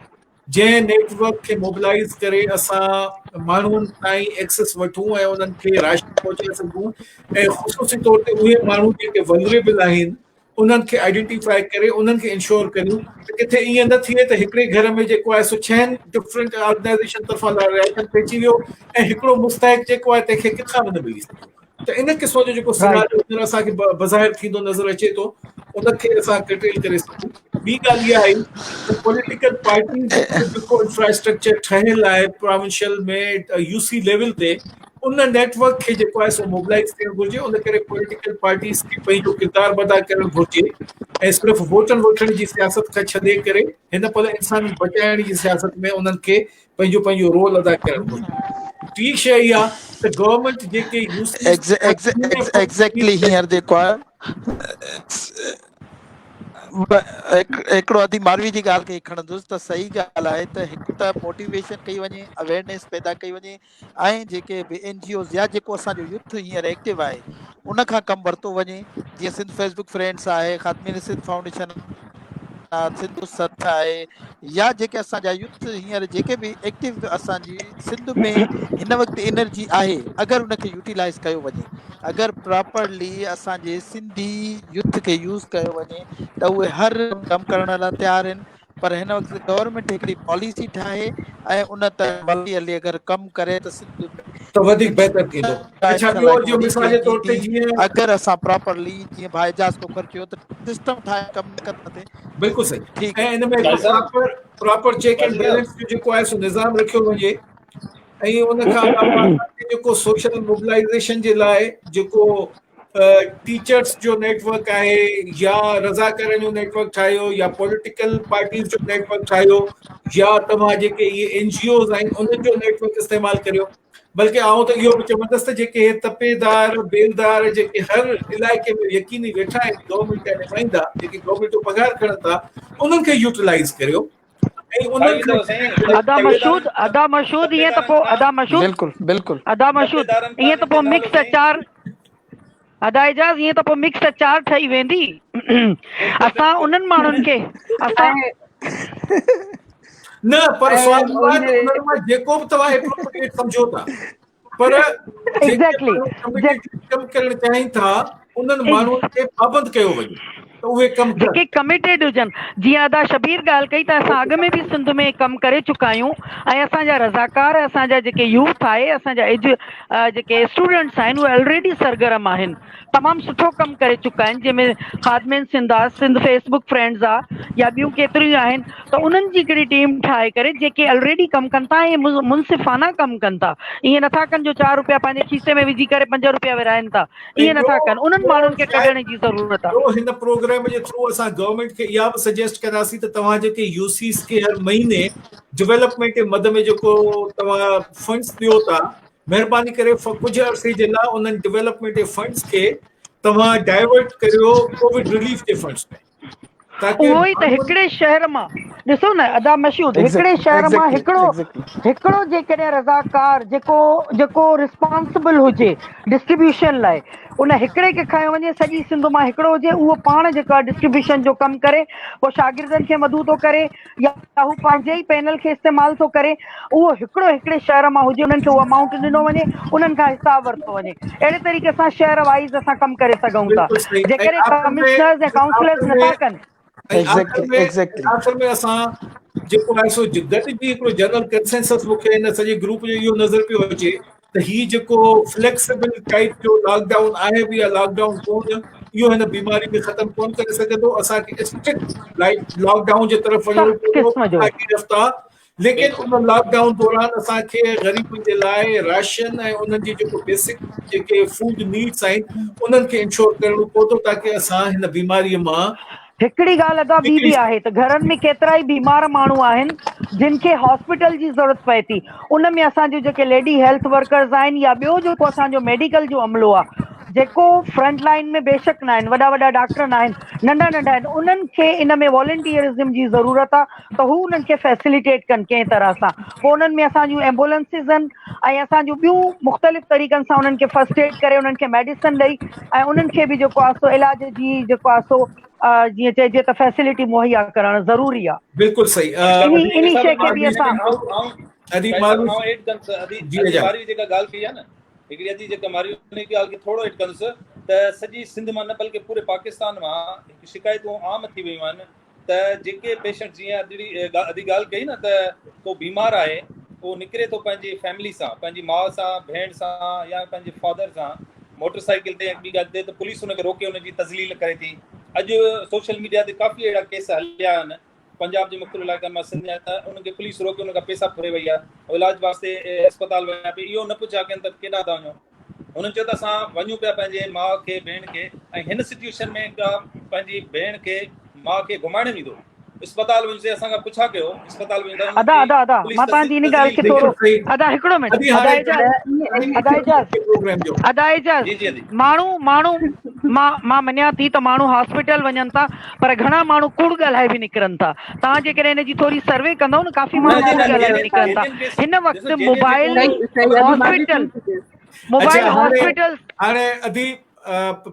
جنهن نيٽورڪ کي موبلائز ڪري اسان ماڻهن تائين ايڪسس وٺون ۽ انهن کي راشن پهچائي سگهون ۽ خصوصي طور تي اهي ماڻهو جيڪي ولريبل آهن انهن کي آئيڊينٽيفائي ڪري انهن کي انشور ڪريون ته ڪٿي ائين نه ٿئي ته هڪڙي گهر ۾ جيڪو آهي سو ڇهن ڊفرنٽ آرگنائزيشن طرفان راشن پهچي ويو ۽ هڪڙو مستحق جيڪو آهي تنهن کي ڪٿان به نه ملي سگهيو ته ان قسم جو جيڪو سيناريو هينئر اسان کي بظاهر ٿيندو نظر اچي ٿو ان کي اسان ڪرٽيل ڪري سگهون ٻي ڳالهه اها آهي ته پوليٽيڪل پارٽيز جو جيڪو انفراسٽرڪچر ٺهيل آهي پراونشل ۾ يو سي ليول تي ان نيٽورڪ کي جيڪو آهي سو موبلائز ٿيڻ گهرجي ان ڪري پوليٽيڪل پارٽيز کي پنهنجو ڪردار ادا ڪرڻ گهرجي ۽ صرف ووٽن وٺڻ جي سياست کان ڇڏي ڪري هن پل انسان بچائڻ جي سياست ۾ انهن کي پنهنجو پنهنجو رول ادا ڪرڻ گهرجي ٽي شيء اها ته گورنمينٽ جيڪي ايگزيڪٽلي هينئر جيڪو آهي هڪڙو ادي ماروي جي ڳالهه کي کڻندس ته صحيح ڳالهه آهي ته هڪ ته موٽيويشن ڪئي وڃي اويئرنيس پيدا ڪئي وڃي ۽ جيڪي به اين جي اوز يا جيڪو اسان جو يوٿ هينئر ايڪٽو آهي ان کان ڪم ورتو وڃي جيئن سنڌ فيس بڪ فرينڊس آهي خادمين سنڌ فائونڊيشن سنڌ سٿ آهي يا جيڪي اسان جا يوٿ هينئر جيڪي به ايڪٽو اسان جي سنڌ ۾ هن وقت انرجي آهي اگر ان کي يوٽيلائز ڪيو وڃي اگر پراپرلي اسان جي سنڌي يوٿ کي يوز ڪيو وڃي ته اهي هر ڪم ڪرڻ لاء تيار آهن پر هن وقت گورنمينٽ هڪڙي پاليسي ٺاهي ۽ ان طرح هلي هلي اگر ڪم ڪري ته سنڌ ۾ ته وڌيڪ بهتر ٿيندو. اڇا ٻيو جو مثال جي طور تي جيئن اگر اسان پراپرلي جيئن ڀاء اعجاز کوکر چيو ته سسٽم ٺاهي ڪم نه ڪنداسين. بلڪل صحيح ۽ ان ۾ proper proper check and balance جو جيڪو آهي سو نظام رکيو وڃي ۽ ان کان علاوه جيڪو سوشل موبلائيزيشن جي لاء جيڪو ٽيچرس جو نيٽ ورڪ آهي يا رضاڪارن جو نيٽ ورڪ ٺاهيو يا پوليٽيڪل پارٽيز جو نيٽ ورڪ ٺاهيو يا توهان جيڪي اهي اين جي اوز آهن انهن جو نيٽ ورڪ استعمال ڪريو بلڪه آئون ته اهو به چوندس ته جيڪي هي تپيدار بيلدار جيڪي هر علائقي ۾ يقيني ويٺا آهن گورنمينٽ جا نمائندا جيڪي گورنمينٽ جو پگهار کڻن ٿا انهن کي يوٽيلائز ڪريو ادا مشهود ادا مشهود ائين ته پوء ادا مشهود بلڪل بلڪل ادا مشهود ائين ته پوء مڪس اچار ادا اعجاز ائين ته پوء مڪس اچار ٺهي ويندي اسان انهن ماڻهن کي اسان نه پر سوال اهو آهي ته انهن مان جيڪو به توهان اپروپريٽ سمجهو ٿا پر ايگزيڪٽلي ڪم ڪرڻ چاهين ٿا انهن ماڻهن کي پابند ڪيو وڃي ته اهي ڪم ڪن جيڪي ڪميٽيڊ هجن جيئن ادا شبير ڳالهه ڪئي ته اسان اڳ ۾ به سنڌ ۾ ڪم ڪري چڪا آهيون ۽ اسان جا رضاڪار اسان جا جيڪي يوٿ آهي اسان جا ايج جيڪي اسٽوڊنٽس آهن اهي الريڊي سرگرم آهن تمام سٺو ڪم ڪري چڪا آهن جنهن ۾ خادمين سنڌ آ سنڌ فيس بڪ فرينڊز آ يا ٻيون ڪيتريون آهن ته انهن جي هڪڙي ٽيم ٺاهي ڪري جيڪي الريڊي ڪم ڪن ٿا ۽ منصفانه ڪم ڪن ٿا ائين نٿا ڪن جو چار روپيا پنهنجي کيسي ۾ وجهي ڪري پنج روپيا ورهائن ٿا ائين نٿا ڪن انهن ماڻهن کي ڪڍڻ جي ضرورت آ. ٻيو هن پروگرام جي ٿرو اسان گورنمينٽ کي اها به سجيسٽ ڪنداسين ته توهان جيڪي يو سيز کي هر مهيني ڊولپمينٽ جي مد ۾ جيڪو توهان فنڊز ڏيو ٿا مهرباني ڪري ڪجهه عرصي جي لاء انهن ڊولپمينٽ جي فنڊز کي توهان ڊائيورٽ ڪريو ڪووڊ رليف جي فنڊز ۾ تاڪه اهو ئي ته هڪڙي شهر مان ڏسو نه ادا مشهود هڪڙي شهر مان هڪڙو هڪڙو جيڪڏهن رضاڪار جيڪو جيڪو رسپانسبل هجي ڊسٽريبيوشن لاء ان هڪڙي کي کنيو وڃي سڄي سنڌ مان هڪڙو هجي اهو پاڻ جيڪو آهي ڊسٽريبيوشن جو ڪم ڪري پوء شاگردن کي مدعو ٿو ڪري يا هو پنهنجي ئي پينل کي استعمال ٿو ڪري اهو هڪڙو هڪڙي شهر مان هجي انهن کي اهو امائونٽ ڏنو وڃي انهن کان حساب ورتو وڃي اهڙي طريقي سان شهر وائيز اسان ڪم ڪري سگهون ٿا بلڪل صحيح ۽ جيڪڏهن آخر ۾ ڪمشنرز ۽ آخر ڪائونسلرز ۾ نٿا ڪن ۽ آخر ۾ ايگزيڪٽلي آخر ۾ اسان جيڪو آهي سو گڏجي هڪڙو جنرل ڪنسنسس مون کي هن سڄي گروپ جو اهو نظر پيو اچي ته هي جيڪو فليڪسبل ٽائيپ جو لاڪ ڊائون آهي به يا لاڪ ڊائون ڪون اهو هن بيماري کي ختم ڪون ڪري سگهندو اسان کي اسٽرڪٽ لاڪ ڊائون جي طرف وڃڻو سخت پوندو قسم جو 30 هفتا ليڪن ان لاڪ ڊائون دوران اسان کي غريبن جي لاء راشن ۽ انهن جي جيڪو بيسڪ جيڪي فوڊ نيڊس آهن انهن کي انشور ڪرڻو پوندو تاڪي اسان هن بيماري مان هڪڙي ڳالهه ادا ٻي به آهي ته گهرن ۾ ڪيترائي بيمار ماڻهو آهن جن کي هاسپيٽل جي ضرورت پئي ٿي ان ۾ اسان جون جيڪي ليڊي هيلٿ ورڪرز آهن يا ٻيو جيڪو اسان جو ميڊيڪل جو عملو آهي جيڪو فرنٽ لائن ۾ بيشڪ نه آهن وڏا وڏا ڊاڪٽر نه آهن ننڍا ننڍا آهن انهن کي ان ۾ والنٽيئرزم جي ضرورت آهي ته هو انهن کي فيسليٽيٽ ڪن ڪنهن طرح سان پوء انهن ۾ اسان جون ايمبولنسز آهن ۽ اسان جون ٻيون مختلف طريقن سان انهن کي فرسٽ ايڊ ڪري انهن کي ميڊيسن ڏئي ۽ انهن کي به جيڪو آهي سو علاج جي جيڪو آهي سو جيئن چئجي ته فيسلٽي مهيا ڪرڻ ضروري آهي. بلڪل صحيح انهي انهي شيء کي به اسان ادي ماروي آئون ايڊ ڪندس ادي ادي ماروي جيڪا ڳالهه ڪئي آهي نه هڪڙي ادي جيڪا ماروي ان ڳالهه کي ٿورو ايڊ ڪندس ته سڄي سنڌ مان نه بلڪه پوري پاڪستان مان هڪ شڪايتون عام ٿي ويون آهن ته جيڪي پيشنٽ جيئن ادڙي ادي ڳالهه ڪئي نه ته ڪو بيمار آهي اهو نڪري ٿو پنهنجي فيملي سان پنهنجي ماء سان ڀيڻ سان يا پنهنجي فادر سان موٽر سائيڪل تي يا ٻي ڳالهه تي ته پوليس ان کي روڪي ان جي تذليل ڪري ٿي اڄ سوشل ميڊيا تي ڪافي اهڙا ڪيس هليا آهن پنجاب جي مختلف علائقن مان سنڌ جا ته انهن کي پوليس روڪي انهن کان پيسا ڦري وئي آهي علاج واسطي اسپتال وڃان پئي اهو نه پڇا ڪين ته ڪيڏانهن ٿا وڃو هنن چيو ته اسان وڃون پيا پنهنجي ماء کي ڀيڻ کي ۽ هن سچويشن ۾ ڪا پنهنجي ڀيڻ کي ماء کي گهمائڻ ويندو اسپتال وڃسي اسان کان پڇا ڪيو اسپتال وڃون ٿا ادا ادا ادا مان توهان جي ان ڳالهه کي ٿورو ادا هڪڙو منٽ ادا اعجاز ادا اعجاز ادا اعجاز ماڻهو ماڻهو مان مان مڃان ٿي ته ماڻهو هاسپيٽل وڃن ٿا پر گهڻا ماڻهو ڪوڙ ڳالهائي به نڪرن ٿا توهان جيڪڏهن ان جي ٿوري سروي ڪندؤ نه ڪافي ماڻهو ڪوڙ ڳالهائي به نڪرن ٿا هن وقت موبائل هاسپيٽل موبائل هاسپيٽل هاڻي ادي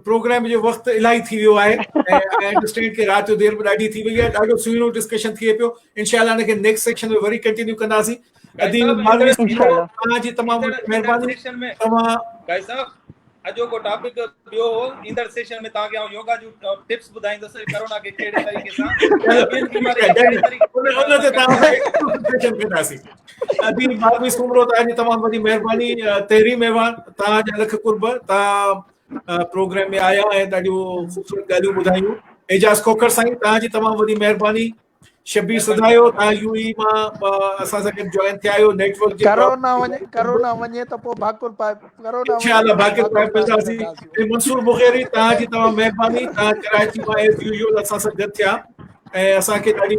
پروگرام جو وقت الاهي ٿي ويو آهي ۽ I understand ڪي رات جو دير به ڏاڍي ٿي وئي آهي ڏاڍو سهڻو ڊسڪشن ٿئي پيو انشاء الله ان کي نيڪسٽ سيڪشن ۾ وري ڪنٽينيو ڪنداسين ادي ماروي توهان جي تمام مهرباني توهان قائد صاحب اڄوڪو ٽاپڪ ٻيو هو ايندڙ سيشن ۾ توهان کي آئون يوگا جون ٽپس ٻڌائيندس ڪرونا کي ڪهڙي طريقي سان ٻين بيمارين کي ڪهڙي طريقي ان تي توهان سيشن ڪنداسين ادي ماروي سومرو توهان جي تمام وڏي مهرباني تحريم اعواڻ توهان جا لک قرب توهان پروگرام ۾ آيا ۽ ڏاڍيون خوبصورت ڳالهيون ٻڌايون اعجاز کوکر سائين توهان جي تمام وڏي مهرباني شبير سڌايو توهان يو اي مان اسان سان گڏ جوائن ٿيا آهيو نيٽ ورڪ جي ڪرونا وڃي ڪرونا وڃي ته پوء ڀاڪر پائي ڪرونا انشاء الله ڀاڪر پائي ملنداسين ۽ منصور بخيري توهان جي تمام مهرباني توهان ڪراچي مان ايز يوزوال اسان سان گڏ ٿيا ۽ اسان کي ڏاڍي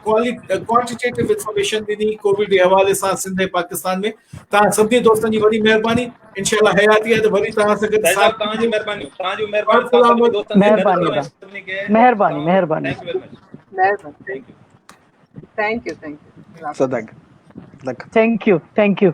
ڪوالٽي ڪوانٽيٽيو انفارميشن ڏني ڪووڊ جي حوالي سان سنڌ ۽ پاڪستان ۾ توهان سڀني دوستن جي وڏي مهرباني انشاء الله حياتي آهي ته وري توهان سان گڏ ساٿ توهان جي مهرباني توهان جي مهرباني سڀني دوستن مهرباني مهرباني مهرباني مهرباني thank you thank you صدق thank you thank you.